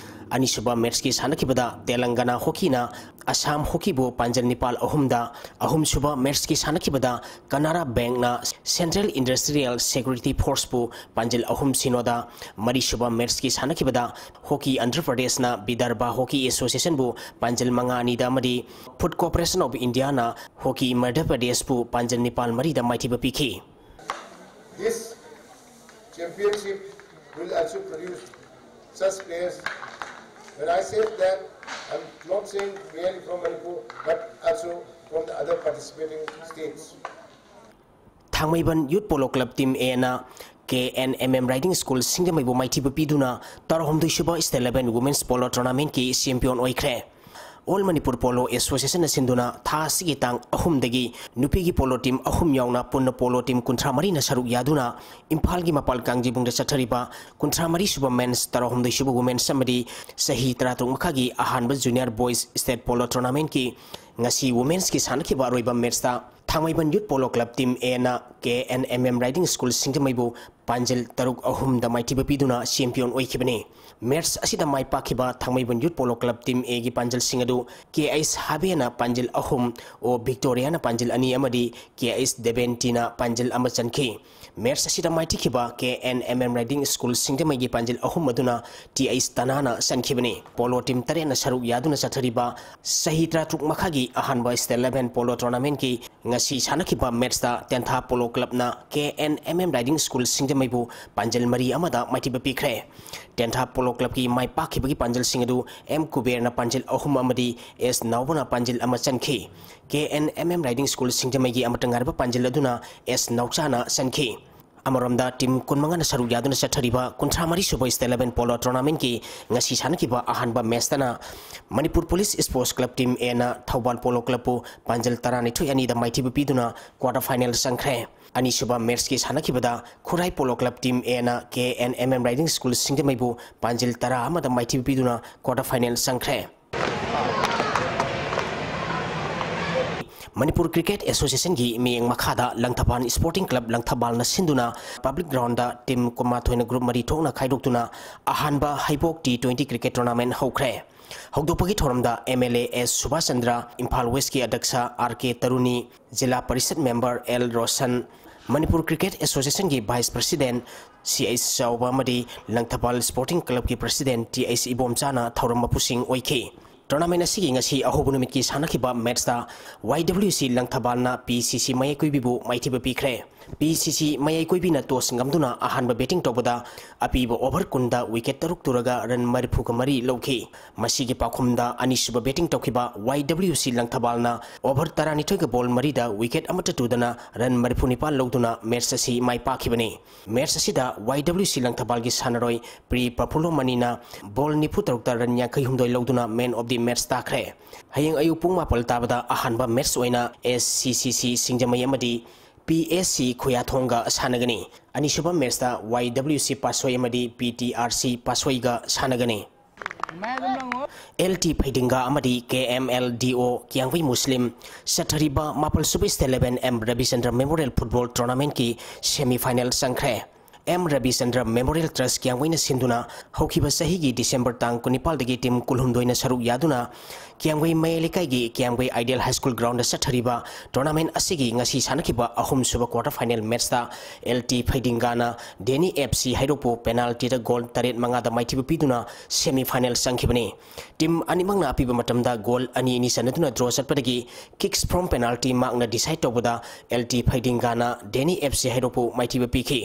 ꯑꯅꯤꯁꯨꯕ ꯃꯦꯠꯁꯀꯤ ꯁꯥꯟꯅꯈꯤꯕꯗ ꯇꯦꯂꯪꯒꯅꯥ ꯍꯣꯀꯤꯅ ꯑꯁꯥꯝ ꯍꯣꯀꯤꯕꯨ ꯄꯥꯟꯖꯜ ꯅꯤꯄꯥꯜ ꯑꯍꯨꯝꯗ, ꯑꯍꯨꯝꯁꯨꯕ ꯃꯦꯠꯁꯀꯤ ꯁꯥꯟꯅꯈꯤꯕꯗ ꯀꯅꯥꯔꯥ ꯕꯦꯡꯛꯅ ꯁꯦꯟꯇ꯭ꯔꯦꯜ ꯏꯟꯗꯁꯇ꯭ꯔꯤꯌꯦꯜ ꯁꯦꯀ꯭ꯌꯨꯔꯤꯇꯤ ꯐꯣꯔꯁꯄꯨ ꯄꯥꯟꯖꯜ ꯑꯍꯨꯝ ꯁꯤꯅꯣꯗ, ꯃꯔꯤꯁꯨꯕ ꯃꯦꯠꯁꯀꯤ ꯁꯥꯟꯅꯈꯤꯕꯗ ꯍꯣꯀꯤ ꯑꯟꯙ꯭ꯔ ꯄ꯭ꯔꯗꯦꯁꯅ ꯕꯤꯗꯔꯚꯥ ꯍꯣꯀꯤ ꯑꯦꯁꯣꯁꯤꯌꯦꯁꯟꯕꯨ ꯄꯥꯟꯖꯜ ꯃꯉꯥ ꯑꯅꯤꯗ ꯑꯃꯗꯤ ꯐꯨꯗ ꯀꯣꯔꯄꯣꯔꯦꯁꯟ ꯑꯣꯐ ꯏꯟꯗꯤꯌꯥꯅ ꯍꯣꯀꯤ ꯃꯙ꯭ꯌ ꯄ꯭ꯔꯗꯦꯁꯄꯨ ꯄꯥꯟꯖꯜ ꯅꯤꯄꯥꯜ ꯃꯔꯤꯗ ꯃꯥꯏꯊꯤꯕ ꯄꯤꯈꯤ꯫ This championship will also produce such players. When I say that, I'm not saying merely from Manipur, but also from the other participating states. Thangmeiban youth polo club team ꯑꯦꯅ K N M M riding school ꯁꯤꯡꯖꯃꯩꯕꯨ ꯃꯥꯏꯊꯤꯕ ꯄꯤꯗꯨꯅ ꯇꯔꯥꯍꯨꯝꯗꯣꯏ ꯁꯨꯕ state level women's polo ꯇꯣꯔꯅꯥꯃꯦꯟꯠꯀꯤ champion ꯑꯣꯏꯈ꯭ꯔꯦ꯫ All Manipur polo ꯑꯦꯁꯣꯁꯤꯌꯦꯁꯟꯅ ꯁꯤꯟꯗꯨꯅ ꯊꯥ ꯑꯁꯤꯒꯤ ꯇꯥꯡ ꯑꯍꯨꯝꯗꯒꯤ ꯅꯨꯄꯤꯒꯤ ꯄꯣꯂꯣ ꯇꯤꯝ ꯑꯍꯨꯝ ꯌꯥꯎꯅ ꯄꯨꯟꯅ ꯄꯣꯂꯣ ꯇꯤꯝ ꯀꯨꯟꯊ꯭ꯔꯥ ꯃꯔꯤꯅ ꯁꯔꯨꯛ ꯌꯥꯗꯨꯅ ꯏꯝꯐꯥꯜꯒꯤ ꯃꯄꯥꯜ ꯀꯥꯡꯖꯩꯕꯨꯡꯗ ꯆꯠꯊꯔꯤꯕ ꯀꯨꯟꯊ꯭ꯔꯥ ꯃꯔꯤ ꯁꯨꯕ ꯃꯦꯟꯁ, ꯇꯔꯥꯍꯨꯝꯗꯣꯏ ꯁꯨꯕ ꯋꯨꯃꯦꯟꯁ ꯑꯃꯗꯤ ꯆꯍꯤ ꯇꯔꯥꯇꯔꯨꯛ ꯃꯈꯥꯒꯤ ꯑꯍꯥꯟꯕ ꯖꯨꯅꯤꯌꯔ ꯕꯣꯏꯁ ꯁ꯭ꯇꯦꯠ ꯄꯣꯂꯣ ꯇꯣꯔꯅꯥꯃꯦꯟꯠꯀꯤ ꯉꯁꯤ ꯋꯨꯃꯦꯟꯁꯀꯤ ꯁꯥꯟꯅꯈꯤꯕ ꯑꯔꯣꯏꯕ ꯃꯦꯠꯁꯇ Thangmeiban youth polo club team ꯑꯦꯅ K N M M riding school ꯁꯤꯡꯖꯃꯩꯕꯨ ꯄꯥꯟꯖꯤꯜ ꯇꯔꯨꯛ ꯑꯍꯨꯝꯗ ꯃꯥꯏꯊꯤꯕ ꯄꯤꯗꯨꯅ ꯆꯦꯝꯄꯤꯌꯟ ꯑꯣꯏꯈꯤꯕꯅꯤ꯫ ꯃꯦꯠꯆ ꯑꯁꯤꯗ ꯃꯥꯏ ꯄꯥꯛꯈꯤꯕ Thangmeiban youth polo club team ꯑꯦꯒꯤ ꯄꯥꯟꯖꯤꯜꯁꯤꯡ ꯑꯗꯨ ꯀꯦ ꯑꯩꯆ ꯍꯥꯕꯦꯅ ꯄꯥꯟꯖꯤꯜ ꯑꯍꯨꯝ, ꯑꯣ ꯚꯤꯛꯇꯣꯔꯤꯌꯥꯅ ꯄꯥꯟꯖꯤꯜ ꯑꯅꯤ ꯑꯃꯗꯤ ꯀꯦ ꯑꯩꯆ ꯗꯦꯕꯦꯟꯇꯤꯅ ꯄꯥꯟꯖꯤꯜ ꯑꯃ ꯆꯟꯈꯤ꯫ ꯃꯦꯠꯆ ꯑꯁꯤꯗ ꯃꯥꯏꯊꯤꯈꯤꯕ K N M M riding school ꯁꯤꯡꯖꯃꯩꯒꯤ ꯄꯥꯟꯖꯤꯜ ꯑꯍꯨꯝ ꯑꯗꯨꯅ ꯇꯤ ꯑꯩꯆ ꯇꯅꯥꯅ ꯆꯟꯈꯤꯕꯅꯤ꯫ ꯄꯣꯂꯣ ꯇꯤꯝ ꯇꯔꯦꯠꯅ ꯁꯔꯨꯛ ꯌꯥꯗꯨꯅ ꯆꯠꯊꯔꯤꯕ ꯆꯍꯤ ꯇꯔꯥꯇꯔꯨꯛ ꯃꯈꯥꯒꯤ ꯑꯍꯥꯟꯕ ꯁ꯭ꯇꯦꯠ ꯏꯂꯦꯚꯦꯟ ꯄꯣꯂꯣ ꯇꯣꯔꯅꯥꯃꯦꯟꯠꯀꯤ ꯉꯁꯤ ꯁꯥꯟꯅꯈꯤꯕ ꯃꯦꯠꯆꯇ ꯇꯦꯟꯊꯥ ꯄꯣꯂꯣ ꯀ꯭ꯂꯕꯅ K N M M riding school ꯁꯤꯡꯖꯃꯩꯕꯨ ꯄꯥꯟꯖꯤꯜ ꯃꯔꯤ ꯑꯃꯗ ꯃꯥꯏꯊꯤꯕ ꯄꯤꯈ꯭ꯔꯦ꯫ ꯇꯦꯟꯊꯥ ꯄꯣꯂꯣ ꯀ꯭ꯂꯕꯀꯤ ꯃꯥꯏ ꯄꯥꯛꯈꯤꯕꯒꯤ ꯄꯥꯟꯖꯤꯜꯁꯤꯡ ꯑꯗꯨ ꯑꯦꯝ ꯀꯨꯕꯦꯔꯅ ꯄꯥꯟꯖꯤꯜ ꯑꯍꯨꯝ ꯑꯃꯗꯤ ꯑꯦꯁ ꯅꯥꯎꯕꯅ ꯄꯥꯟꯖꯤꯜ ꯑꯃ ꯆꯟꯈꯤ꯫ K N M M riding school ꯁꯤꯡꯖꯃꯩꯒꯤ ꯑꯃꯠꯇ ꯉꯥꯏꯔꯕ ꯄꯥꯟꯖꯤꯜ ꯑꯗꯨꯅ ꯑꯦꯁ ꯅꯥꯎꯆꯥꯅ ꯆꯟꯈꯤ꯫ ꯑꯃꯔꯣꯝꯗ ꯇꯤꯝ ꯀꯨꯟꯃꯉꯥꯅ ꯁꯔꯨꯛ ꯌꯥꯗꯨꯅ ꯆꯠꯊꯔꯤꯕ ꯀꯨꯟꯊ꯭ꯔꯥ ꯃꯔꯤ ꯁꯨꯕ ꯁ꯭ꯇꯦꯠ ꯏꯂꯦꯚꯦꯟ ꯄꯣꯂꯣ ꯇꯣꯔꯅꯥꯃꯦꯟꯠꯀꯤ ꯉꯁꯤ ꯁꯥꯟꯅꯈꯤꯕ ꯑꯍꯥꯟꯕ ꯃꯦꯠꯆꯇꯅ Manipur police sports club team ꯑꯦꯅ ꯊꯧꯕꯥꯜ ꯄꯣꯂꯣ ꯀ꯭ꯂꯕꯄꯨ ꯄꯥꯟꯖꯤꯜ ꯇꯔꯥꯅꯤꯊꯣꯏ ꯑꯅꯤꯗ ꯃꯥꯏꯊꯤꯕ ꯄꯤꯗꯨꯅ ꯀ꯭ꯋꯥꯔꯇꯔ ꯐꯥꯏꯅꯦꯜ ꯆꯪꯈ꯭ꯔꯦ꯫ ꯑꯅꯤꯁꯨꯕ ꯃꯦꯠꯆꯀꯤ ꯁꯥꯟꯅꯈꯤꯕꯗ ꯈꯨꯔꯥꯏ ꯄꯣꯂꯣ ꯀ꯭ꯂꯕ ꯇꯤꯝ ꯑꯦꯅ K N M M riding school ꯁꯤꯡꯖꯃꯩꯕꯨ ꯄꯥꯟꯖꯤꯜ ꯇꯔꯥ ꯑꯃꯗ ꯃꯥꯏꯊꯤꯕ ꯄꯤꯗꯨꯅ ꯀ꯭ꯋꯥꯔꯇꯔ ꯐꯥꯏꯅꯦꯜ ꯆꯪꯈ꯭ꯔꯦ꯫ ꯃꯅꯤꯄꯨꯔ ꯀ꯭ꯔꯤꯀꯦꯠ ꯑꯦꯁꯣꯁꯤꯌꯦꯁꯟꯒꯤ ꯃꯤꯠꯌꯦꯡ ꯃꯈꯥꯗ ꯂꯪꯊꯕꯥꯜ ꯁ꯭ꯄꯣꯔꯇꯤꯡ ꯀ꯭ꯂꯕ ꯂꯪꯊꯕꯥꯜꯅ ꯁꯤꯟꯗꯨꯅ ꯄꯕ꯭ꯂꯤꯛ ꯒ꯭ꯔꯥꯎꯟꯗ ꯇꯤꯝ ꯀꯨꯟꯃꯥꯊꯣꯏꯅ ꯒ꯭ꯔꯨꯞ ꯃꯔꯤ ꯊꯣꯛꯅ ꯈꯥꯏꯗꯣꯛꯇꯨꯅ ꯑꯍꯥꯟꯕ ꯍꯩꯕꯣꯛ ꯇꯤ ꯇ꯭ꯋꯦꯟꯇꯤ ꯀ꯭ꯔꯤꯀꯦꯠ ꯇꯣꯔꯅꯥꯃꯦꯟꯠ ꯍꯧꯈ꯭ꯔꯦ꯫ ꯍꯧꯗꯣꯛꯄꯒꯤ ꯊꯧꯔꯝꯗ ꯑꯦꯝ ꯑꯦꯜ ꯑꯦ ꯑꯦꯁ ꯁꯨꯕꯥꯁ ꯆꯟꯗ꯭ꯔ, ꯏꯝꯐꯥꯜ ꯋꯦꯁ꯭ꯠꯀꯤ ꯑꯗ꯭ꯌꯛꯁ ꯑꯥꯔ ꯀꯦ ꯇꯔꯨꯅꯤ, ꯖꯤꯂꯥ ꯄꯔꯤꯁꯗ member L Roshan, Manipur cricket ꯑꯦꯁꯣꯁꯤꯌꯦꯁꯟꯒꯤ vice president C H Chaoba ꯑꯃꯗꯤ ꯂꯪꯊꯕꯥꯜ ꯁ꯭ꯄꯣꯔꯇꯤꯡ ꯀ꯭ꯂꯕꯀꯤ ꯄ꯭ꯔꯁꯤꯗꯦꯟꯠ ꯇꯤ ꯑꯩꯆ ꯏꯕꯣꯝꯆꯥꯅ ꯊꯧꯔꯝ ꯃꯄꯨꯁꯤꯡ ꯑꯣꯏꯈꯤ꯫ ꯇꯣꯔꯅꯥꯃꯦꯟꯠ ꯑꯁꯤꯒꯤ ꯉꯁꯤ ꯑꯍꯧꯕ ꯅꯨꯃꯤꯠꯀꯤ ꯁꯥꯟꯅꯈꯤꯕ ꯃꯦꯠꯆꯇ ꯋꯥꯏ ꯗꯕ꯭ꯂꯤꯌꯨ ꯁꯤ ꯂꯪꯊꯕꯥꯜꯅ ꯄꯤ ꯁꯤ ꯁꯤ ꯃꯌꯥꯏꯀꯣꯏꯕꯤꯕꯨ ꯃꯥꯏꯊꯤꯕ ꯄꯤꯈ꯭ꯔꯦ꯫ ꯄꯤ ꯁꯤ ꯁꯤ ꯃꯌꯥꯏꯀꯣꯏꯕꯤꯅ ꯇꯣꯁ ꯉꯝꯗꯨꯅ ꯑꯍꯥꯟꯕ ꯕꯦꯇꯤꯡ ꯇꯧꯕꯗ ꯑꯄꯤꯕ ꯑꯣꯚꯔ ꯀꯨꯟꯗ ꯋꯤꯀꯦꯠ ꯇꯔꯨꯛ ꯇꯨꯔꯒ ꯔꯟ ꯃꯔꯤꯐꯨꯒ ꯃꯔꯤ ꯂꯧꯈꯤ꯫ ꯃꯁꯤꯒꯤ ꯄꯥꯎꯈꯨꯝꯗ ꯑꯅꯤꯁꯨꯕ ꯕꯦꯇꯤꯡ ꯇꯧꯈꯤꯕ ꯋꯥꯏ ꯗꯕ꯭ꯂꯤꯌꯨ ꯁꯤ ꯂꯪꯊꯕꯥꯜꯅ ꯑꯣꯚꯔ ꯇꯔꯥꯅꯤꯊꯣꯏꯒ ꯕꯣꯜ ꯃꯔꯤꯗ ꯋꯤꯀꯦꯠ ꯑꯃꯠꯇ ꯇꯨꯗꯅ ꯔꯟ ꯃꯔꯤꯐꯨ ꯅꯤꯄꯥꯟ ꯂꯧꯗꯨꯅ ꯃꯦꯠꯆ ꯑꯁꯤ ꯃꯥꯏ ꯄꯥꯛꯈꯤꯕꯅꯤ꯫ ꯃꯦꯠꯆ ꯑꯁꯤꯗ ꯋꯥꯏ ꯗꯕ꯭ꯂꯤꯌꯨ ꯁꯤ ꯂꯪꯊꯕꯥꯜꯒꯤ ꯁꯥꯟꯅꯔꯣꯏ ꯄ꯭ꯔꯤ ꯄ꯭ꯔꯐꯨꯜꯂꯣ ꯃꯅꯤꯅ ꯕꯣꯜ ꯅꯤꯐꯨ ꯇꯔꯨꯛꯇ ꯔꯟ ꯌꯥꯡꯈꯩ ꯍꯨꯝꯗꯣꯏ ꯂꯧꯗꯨꯅ ꯃꯦꯟ ꯑꯣꯐ ꯗꯤ ꯃꯦꯠꯆ ꯇꯥꯈ꯭ꯔꯦ꯫ ꯍꯌꯦꯡ ꯑꯌꯨꯛ ꯄꯨꯡ ꯃꯥꯄꯜ ꯇꯥꯕꯗ ꯑꯍꯥꯟꯕ ꯃꯦꯠꯆ ꯑꯣꯏꯅ ꯑꯦꯁ ꯁꯤ ꯁꯤ ꯁꯤ ꯁꯤꯡꯖꯃꯩ ꯑꯃꯗꯤ ꯄꯤ ꯑꯦꯁ ꯁꯤ ꯈꯨꯌꯥꯊꯣꯡꯒ ꯁꯥꯟꯅꯒꯅꯤ꯫ ꯑꯅꯤꯁꯨꯕ ꯃꯦꯠꯆꯇ ꯋꯥꯏ ꯗꯕ꯭ꯂꯤꯌꯨ ꯁꯤ ꯄꯥꯠꯁꯣꯏ ꯑꯃꯗꯤ ꯄꯤ ꯇꯤ ꯑꯥꯔ ꯁꯤ ꯄꯥꯠꯁꯣꯏꯒ ꯁꯥꯟꯅꯒꯅꯤ꯫ ꯑꯦꯜ ꯇꯤ ꯐꯩꯗꯤꯡꯒꯥ ꯑꯃꯗꯤ ꯀꯦ ꯑꯦꯝ ꯑꯦꯜ ꯗꯤ ꯑꯣ ꯀꯤꯌꯥꯡꯕꯩ ꯃꯨꯁꯂꯤꯝ ꯆꯠꯊꯔꯤꯕ ꯃꯥꯄꯜ ꯁꯨꯕ state eleven M Rabichandra memorial football ꯇꯣꯔꯅꯥꯃꯦꯟꯠꯀꯤ ꯁꯦꯃꯤ ꯐꯥꯏꯅꯦꯜ ꯆꯪꯈ꯭ꯔꯦ꯫ ꯑꯦꯝ ꯔꯕꯤꯆꯟꯗ꯭ꯔ ꯃꯦꯃꯣꯔꯤꯌꯦꯜ ꯇ꯭ꯔꯁ ꯀꯤꯌꯥꯝꯒꯩꯅ ꯁꯤꯟꯗꯨꯅ ꯍꯧꯈꯤꯕ ꯆꯍꯤꯒꯤ ꯗꯤꯁꯦꯝꯕꯔ ꯇꯥꯡ ꯀꯨꯟꯅꯤꯄꯥꯜꯗꯒꯤ ꯇꯤꯝ ꯀꯨꯟꯍꯨꯝꯗꯣꯏꯅ ꯁꯔꯨꯛ ꯌꯥꯗꯨꯅ ꯀꯤꯌꯥꯝꯒꯩ ꯃꯌꯥꯏ ꯂꯩꯀꯥꯏꯒꯤ ꯀꯤꯌꯥꯝꯒꯩ ꯑꯥꯏꯗꯤꯌꯦꯜ ꯍꯥꯏ ꯁ꯭ꯀꯨꯜ ꯒ꯭ꯔꯥꯎꯟꯗ ꯆꯠꯊꯔꯤꯕ ꯇꯣꯔꯅꯥꯃꯦꯟ ꯑꯁꯤꯒꯤ ꯉꯁꯤ ꯁꯥꯟꯅꯈꯤꯕ ꯑꯍꯨꯝꯁꯨꯕ ꯀ꯭ꯋꯥꯔꯇꯔ ꯐꯥꯏꯅꯦꯜ ꯃꯦꯠꯆꯇ ꯑꯦꯜ ꯇꯤ ꯐꯩꯗꯤꯡꯒꯥꯅ ꯗꯦꯅꯤ ꯑꯦꯐ ꯁꯤ ꯍꯩꯔꯣꯛꯄꯨ ꯄꯦꯅꯥꯜꯇꯤꯗ ꯒꯣꯜ ꯇꯔꯦꯠ ꯃꯉꯥꯗ ꯃꯥꯏꯊꯤꯕ ꯄꯤꯗꯨꯅ ꯁꯦꯃꯤ ꯐꯥꯏꯅꯦꯜ ꯆꯪꯈꯤꯕꯅꯤ꯫ ꯇꯤꯝ ꯑꯅꯤꯃꯛꯅ ꯑꯄꯤꯕ ꯃꯇꯝꯗ ꯒꯣꯜ ꯑꯅꯤ ꯑꯅꯤ ꯆꯟꯅꯗꯨꯅ ꯗ꯭ꯔꯣ ꯆꯠꯄꯗꯒꯤ ꯀꯤꯛꯁ ꯐ꯭ꯔꯣꯝ ꯄꯦꯅꯥꯜꯇꯤ ꯃꯥꯔꯛꯅ ꯗꯤꯁꯥꯏꯗ ꯇꯧꯕꯗ ꯑꯦꯜ ꯇꯤ ꯐꯩꯗꯤꯡꯒꯥꯅ ꯗꯦꯅꯤ ꯑꯦꯐ ꯁꯤ ꯍꯩꯔꯣꯛꯄꯨ ꯃꯥꯏꯊꯤꯕ ꯄꯤꯈꯤ꯫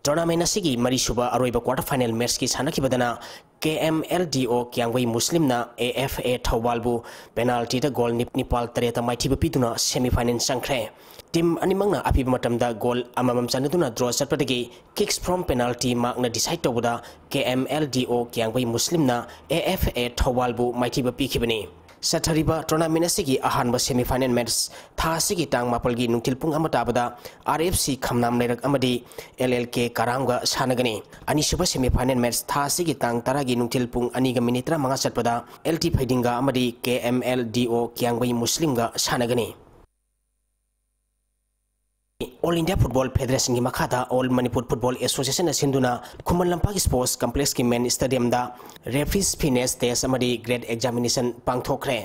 ꯇꯣꯔꯅꯥꯃꯦꯟ ꯑꯁꯤꯒꯤ ꯃꯔꯤꯁꯨꯕ ꯑꯔꯣꯏꯕ ꯀ꯭ꯋꯥꯔꯇꯔ ꯐꯥꯏꯅꯦꯜ ꯃꯦꯠꯆꯀꯤ ꯁꯥꯟꯅꯈꯤꯕꯗꯅ ꯀꯦ ꯑꯦꯝ ꯑꯦꯜ ꯗꯤ ꯑꯣ ꯀꯤꯌꯥꯝꯒꯩ ꯃꯨꯁꯂꯤꯝꯅ A F A ꯊꯧꯕꯥꯜꯕꯨ ꯄꯦꯅꯥꯜꯇꯤꯗ goal neap-, ꯅꯤꯄꯥꯜ ꯇꯔꯦꯠꯇ ꯃꯥꯏꯊꯤꯕ ꯄꯤꯗꯨꯅ ꯁꯦꯃꯤ ꯐꯥꯏꯅꯦꯜ ꯆꯪꯈ꯭ꯔꯦ꯫ ꯇꯤꯝ ꯑꯅꯤꯃꯛꯅ ꯑꯄꯤꯕ ꯃꯇꯝꯗ ꯒꯣꯜ ꯑꯃꯃꯝ ꯆꯟꯅꯗꯨꯅ ꯗ꯭ꯔꯣ ꯆꯠꯄꯗꯒꯤ ꯀꯤꯛꯁ ꯐ꯭ꯔꯣꯝ ꯄꯦꯅꯥꯜꯇꯤ ꯃꯥꯔꯛꯅ ꯗꯤꯁꯥꯏꯗ ꯇꯧꯕꯗ ꯀꯦ ꯑꯦꯝ ꯑꯦꯜ ꯗꯤ ꯑꯣ ꯀꯤꯌꯥꯝꯒꯩ ꯃꯨꯁꯂꯤꯝꯅ ꯑꯦ ꯑꯦꯐ ꯑꯦ ꯊꯧꯕꯥꯜꯕꯨ ꯃꯥꯏꯊꯤꯕ ꯄꯤꯈꯤꯕꯅꯤ꯫ ꯆꯠꯊꯔꯤꯕ ꯇꯣꯔꯅꯥꯃꯦꯟ ꯑꯁꯤꯒꯤ ꯑꯍꯥꯟꯕ ꯁꯦꯃꯤ ꯐꯥꯏꯅꯦꯜ ꯃꯦꯠꯆ ꯊꯥ ꯑꯁꯤꯒꯤ ꯇꯥꯡ ꯃꯥꯄꯜꯒꯤ ꯅꯨꯡꯊꯤꯜ ꯄꯨꯡ ꯑꯃ ꯇꯥꯕꯗ ꯑꯥꯔ ꯑꯦꯐ ꯁꯤ ꯈꯝꯅꯥꯝ ꯂꯩꯔꯛ ꯑꯃꯗꯤ ꯑꯦꯜ ꯑꯦꯜ ꯀꯦ ꯀꯔꯥꯝꯒ ꯁꯥꯟꯅꯒꯅꯤ꯫ ꯑꯅꯤꯁꯨꯕ ꯁꯦꯃꯤ ꯐꯥꯏꯅꯦꯜ ꯃꯦꯠꯆ ꯊꯥ ꯑꯁꯤꯒꯤ ꯇꯥꯡ ꯇꯔꯥꯒꯤ ꯅꯨꯡꯊꯤꯜ ꯄꯨꯡ ꯑꯅꯤꯒ ꯃꯤꯅꯤꯠ ꯇꯔꯥꯃꯉꯥ ꯆꯠꯄꯗ ꯑꯦꯜ ꯇꯤ ꯐꯩꯗꯤꯡꯒꯥ ꯑꯃꯗꯤ ꯀꯦ ꯑꯦꯝ ꯑꯦꯜ ꯗꯤ ꯑꯣ ꯀꯤꯌꯥꯝꯒꯩ ꯃꯨꯁꯂꯤꯝꯒ ꯁꯥꯟꯅꯒꯅꯤ꯫ ꯑꯣꯜ ꯏꯟꯗꯤꯌꯥ ꯐꯨꯠꯕꯣꯜ ꯐꯦꯗꯔꯦꯁꯟꯒꯤ ꯃꯈꯥꯗ ꯑꯣꯜ ꯃꯅꯤꯄꯨꯔ ꯐꯨꯠꯕꯣꯜ ꯑꯦꯁꯣꯁꯤꯌꯦꯁꯟꯅ ꯁꯤꯟꯗꯨꯅ ꯈꯨꯃꯟ ꯂꯝꯄꯥꯛ ꯁ꯭ꯄꯣꯔꯠꯁ ꯀꯝꯄ꯭ꯂꯦꯛꯁꯀꯤ ꯃꯦꯟ ꯁ꯭ꯇꯦꯗꯤꯌꯝꯗ ꯔꯦꯐ꯭ꯔꯤꯁ ꯐꯤꯠꯅꯦꯁ ꯇꯦꯁ ꯑꯃꯗꯤ ꯒ꯭ꯔꯦꯠ ꯑꯦꯛꯖꯥꯃꯤꯅꯦꯁꯟ ꯄꯥꯡꯊꯣꯛꯈ꯭ꯔꯦ꯫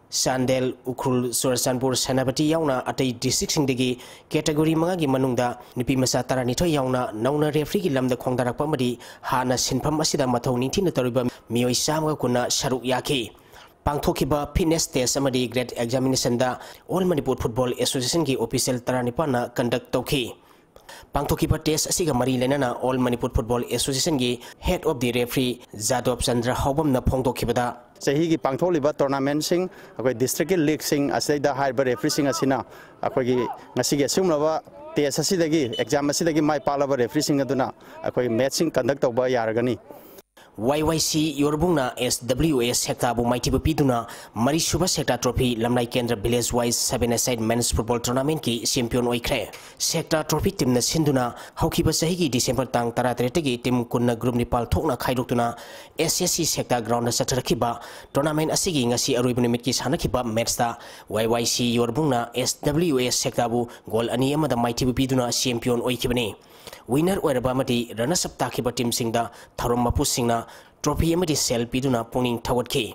ꯆꯥꯟꯗꯦꯜ, ꯎꯈ꯭ꯔꯨꯜ, ꯆꯨꯔꯆꯥꯟꯄꯨꯔ, ꯁꯦꯅꯥꯄꯇꯤ ꯌꯥꯎꯅ ꯑꯇꯩ ꯗꯤꯁꯇ꯭ꯔꯤꯛꯁꯤꯡꯗꯒꯤ ꯀꯦꯇꯦꯒꯣꯔꯤ ꯃꯉꯥꯒꯤ ꯃꯅꯨꯡꯗ ꯅꯨꯄꯤ ꯃꯆꯥ ꯇꯔꯥꯅꯤꯊꯣꯏ ꯌꯥꯎꯅ ꯅꯧꯅ ꯔꯦꯐ꯭ꯔꯤꯒꯤ ꯂꯝꯗ ꯈꯣꯡꯗꯥꯔꯛꯄ ꯑꯃꯗꯤ ꯍꯥꯟꯅ ꯁꯤꯟꯐꯝ ꯑꯁꯤꯗ ꯃꯊꯧ ꯅꯤꯡꯊꯤꯅ ꯇꯧꯔꯤꯕ ꯃꯤꯑꯣꯏ ꯆꯥꯝꯃꯒ ꯀꯨꯟꯅ ꯁꯔꯨꯛ ꯌꯥꯈꯤ꯫ ꯄꯥꯡꯊꯣꯛꯈꯤꯕ ꯐꯤꯠꯅꯦꯁ ꯇꯦꯁ ꯑꯃꯗꯤ ꯒ꯭ꯔꯦꯠ ꯑꯦꯛꯖꯥꯃꯤꯅꯦꯁꯟꯗ ꯑꯣꯜ ꯃꯅꯤꯄꯨꯔ ꯐꯨꯠꯕꯣꯜ ꯑꯦꯁꯣꯁꯤꯌꯦꯁꯟꯒꯤ ꯑꯣꯐꯤꯁꯤꯌꯦꯜ ꯇꯔꯥꯅꯤꯄꯥꯟꯅ ꯀꯟꯗꯛ ꯇꯧꯈꯤ꯫ ꯄꯥꯡꯊꯣꯛꯈꯤꯕ ꯇꯦꯁ ꯑꯁꯤꯒ ꯃꯔꯤ ꯂꯩꯅꯅ ꯑꯣꯜ ꯃꯅꯤꯄꯨꯔ ꯐꯨꯠꯕꯣꯜ ꯑꯦꯁꯣꯁꯤꯌꯦꯁꯟꯒꯤ head of the referee Jadob Chandra ꯍꯥꯎꯕꯝꯅ ꯐꯣꯡꯗꯣꯛꯈꯤꯕꯗ, ꯆꯍꯤꯒꯤ ꯄꯥꯡꯊꯣꯛꯂꯤꯕ ꯇꯣꯔꯅꯥꯃꯦꯟꯁꯤꯡ, ꯑꯩꯈꯣꯏ ꯗꯤꯁꯇ꯭ꯔꯤꯛꯀꯤ ꯂꯤꯒꯁꯤꯡ ꯑꯁꯤꯗꯩꯗ ꯍꯥꯏꯔꯤꯕ ꯔꯦꯐ꯭ꯔꯤꯁꯤꯡ ꯑꯁꯤꯅ ꯑꯩꯈꯣꯏꯒꯤ ꯉꯁꯤꯒꯤ ꯑꯁꯤꯒꯨꯝꯂꯕ ꯇꯦꯁ ꯑꯁꯤꯗꯒꯤ, ꯑꯦꯛꯖꯥꯝ ꯑꯁꯤꯗꯒꯤ ꯃꯥꯏ ꯄꯥꯛꯂꯕ ꯔꯦꯐ꯭ꯔꯤꯁꯤꯡ ꯑꯗꯨꯅ ꯑꯩꯈꯣꯏ ꯃꯦꯠꯁꯁꯤꯡ ꯀꯟꯗꯛ ꯇꯧꯕ ꯌꯥꯔꯒꯅꯤ꯫ ꯋꯥꯏ ꯋꯥꯏ ꯁꯤ ꯌꯣꯔꯕꯨꯡꯅ ꯑꯦꯁ ꯗꯕ꯭ꯂꯤꯎ ꯑꯦ ꯁꯦꯛꯇꯥꯕꯨ ꯃꯥꯏꯊꯤꯕ ꯄꯤꯗꯨꯅ ꯃꯔꯤꯁꯨꯕ ꯁꯦꯛꯇꯥ ꯇ꯭ꯔꯣꯐꯤ ꯂꯝꯂꯥꯏ ꯀꯦꯟꯗ꯭ꯔ ꯚꯤꯂꯦꯖ ꯋꯥꯏꯁ ꯁꯚꯦꯟ ꯑꯦ ꯁꯥꯏꯗ ꯃꯦꯟꯁ ꯐꯨꯠꯕꯣꯜ ꯇꯣꯔꯅꯥꯃꯦꯟꯠꯀꯤ ꯆꯦꯝꯄꯤꯌꯟ ꯑꯣꯏꯈ꯭ꯔꯦ꯫ ꯁꯦꯛꯇꯥ ꯇ꯭ꯔꯣꯐꯤ ꯇꯤꯝꯅ ꯁꯤꯟꯗꯨꯅ ꯍꯧꯈꯤꯕ ꯆꯍꯤꯒꯤ ꯗꯤꯁꯦꯝꯕꯔ ꯇꯥꯡ ꯇꯔꯥꯇꯔꯦꯠꯇꯒꯤ ꯇꯤꯝ ꯀꯨꯟꯅ ꯒ꯭ꯔꯨꯞ ꯅꯤꯄꯥꯜ ꯊꯣꯛꯅ ꯈꯥꯏꯗꯣꯛꯇꯨꯅ ꯑꯦꯁ ꯑꯦꯁ ꯁꯤ ꯁꯦꯛꯇꯥ ꯒ꯭ꯔꯥꯎꯟꯗ ꯆꯠꯊꯔꯛꯈꯤꯕ ꯇꯣꯔꯅꯥꯃꯦꯟꯠ ꯑꯁꯤꯒꯤ ꯉꯁꯤ ꯑꯔꯣꯏꯕ ꯅꯨꯃꯤꯠꯀꯤ ꯁꯥꯟꯅꯈꯤꯕ ꯃꯦꯠꯁꯇ ꯋꯥꯏ ꯋꯥꯏ ꯁꯤ ꯌꯣꯔꯕꯨꯡꯅ ꯑꯦꯁ ꯗꯕ꯭ꯂꯤꯎ ꯑꯦ ꯁꯦꯛꯇꯥꯕꯨ ꯒꯣꯜ ꯑꯅꯤ ꯑꯃꯗ ꯃꯥꯏꯊꯤꯕ ꯄꯤꯗꯨꯅ ꯆꯦꯝꯄꯤꯌꯟ ꯑꯣꯏꯈꯤꯕꯅꯤ꯫ Winner ꯑꯣꯏꯔꯕ ꯑꯃꯗꯤ runners up ꯇꯥꯈꯤꯕ teamꯁꯤꯡꯗ ꯊꯧꯔꯝ ꯃꯄꯨꯁꯤꯡꯅ trophy ꯑꯃꯗꯤ ꯁꯦꯜ ꯄꯤꯗꯨꯅ ꯄꯨꯛꯅꯤꯡ ꯊꯧꯒꯠꯈꯤ꯫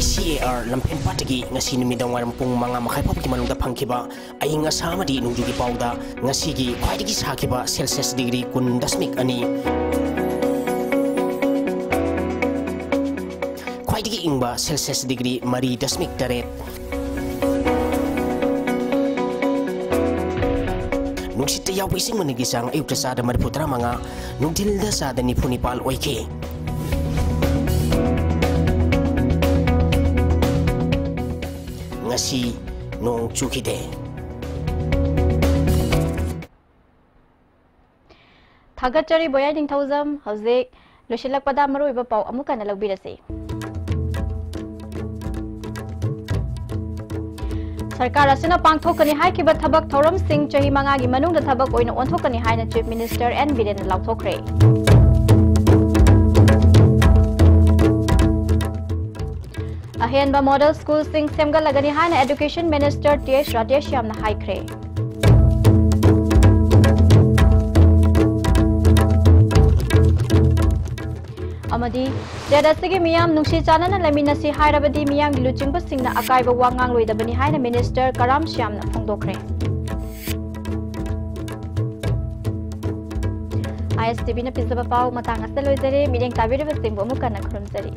ICAR ꯂꯝꯐꯦꯟ ꯄꯥꯠꯇꯒꯤ ꯉꯁꯤ ꯅꯨꯃꯤꯗꯥꯡ ꯋꯥꯏꯔꯝ ꯄꯨꯡ ꯃꯉꯥ ꯃꯈꯥꯏ ꯐꯥꯎꯕꯒꯤ ꯃꯅꯨꯡꯗ ꯐꯪꯈꯤꯕ ꯑꯏꯪ ꯑꯁꯥ ꯑꯃꯗꯤ ꯅꯣꯡꯖꯨꯒꯤ ꯄꯥꯎꯗ ꯉꯁꯤꯒꯤ ꯈ꯭ꯋꯥꯏꯗꯒꯤ ꯁꯥꯈꯤꯕ Celsius degree ꯀꯨꯟ ꯗꯁꯃꯤꯛ ꯑꯅꯤ, ꯈ꯭ꯋꯥꯏꯗꯒꯤ ꯏꯪꯕ Celsius degree ꯃꯔꯤ ꯗꯁꯃꯤꯛ ꯇꯔꯦꯠ꯫ ꯅꯨꯡꯁꯤꯠꯇ ꯌꯥꯎꯕ ꯏꯁꯤꯡ ꯃꯅꯤꯜꯒꯤ ꯆꯥꯡ ꯑꯌꯨꯛꯇ ꯆꯥꯗ ꯃꯔꯤꯐꯨ ꯇꯔꯥꯃꯉꯥ, ꯅꯨꯡꯊꯤꯜꯗ ꯆꯥꯗ ꯅꯤꯐꯨ ꯅꯤꯄꯥꯜ ꯑꯣꯏꯈꯤ꯫ ꯉꯁꯤ ꯅꯣꯡ ꯆꯨꯈꯤꯗꯦ꯫ ꯊꯥꯒꯠꯆꯔꯤ ꯕꯣꯌꯥꯏ ꯅꯤꯡꯊꯧꯖꯝ꯫ ꯍꯧꯖꯤꯛ ꯂꯣꯏꯁꯤꯜꯂꯛꯄꯗ ꯃꯔꯨꯑꯣꯏꯕ ꯄꯥꯎ ꯑꯃꯨꯛ ꯍꯟꯅ ꯂꯧꯕꯤꯔꯁꯤ꯫ ꯁꯔꯀꯥꯔ ꯑꯁꯤꯅ ꯄꯥꯡꯊꯣꯛꯀꯅꯤ ꯍꯥꯏꯈꯤꯕ ꯊꯕꯛ ꯊꯧꯔꯝꯁꯤꯡ ꯆꯍꯤ ꯃꯉꯥꯒꯤ ꯃꯅꯨꯡꯗ ꯊꯕꯛ ꯑꯣꯏꯅ ꯑꯣꯟꯊꯣꯛꯀꯅꯤ ꯍꯥꯏꯅ Chief Minister N ꯕꯤꯔꯦꯟꯅ ꯂꯥꯎꯊꯣꯛꯈ꯭ꯔꯦ꯫ ꯑꯍꯦꯟꯕ model schoolꯁꯤꯡ ꯁꯦꯝꯒꯠꯂꯒꯅꯤ ꯍꯥꯏꯅ Education Minister ꯇꯤ ꯑꯩꯆ ꯔꯥꯙꯦꯁ꯭ꯌꯥꯝꯅ ꯍꯥꯏꯈ꯭ꯔꯦ꯫ ꯑꯃꯗꯤ state ꯑꯁꯤꯒꯤ ꯃꯤꯌꯥꯝ ꯅꯨꯡꯁꯤ ꯆꯥꯟꯅꯅ ꯂꯩꯃꯤꯟꯅꯁꯤ ꯍꯥꯏꯔꯕꯗꯤ ꯃꯤꯌꯥꯝꯒꯤ ꯂꯨꯆꯤꯡꯕꯁꯤꯡꯅ ꯑꯀꯥꯏꯕ ꯋꯥ ꯉꯥꯡꯂꯣꯏꯗꯕꯅꯤ ꯍꯥꯏꯅ Minister ꯀꯔꯥꯝ ꯁ꯭ꯌꯥꯝꯅ ꯐꯣꯡꯗꯣꯛꯈ꯭ꯔꯦ꯫ ISTVꯅ ꯄꯤꯖꯕ ꯄꯥꯎ ꯃꯇꯥꯡ ꯑꯁꯤꯗ ꯂꯣꯏꯖꯔꯦ꯫ ꯃꯤꯠꯌꯦꯡ ꯇꯥꯕꯤꯔꯤꯕꯁꯤꯡꯕꯨ ꯑꯃꯨꯛ ꯍꯟꯅ ꯈꯨꯔꯨꯝꯖꯔꯤ꯫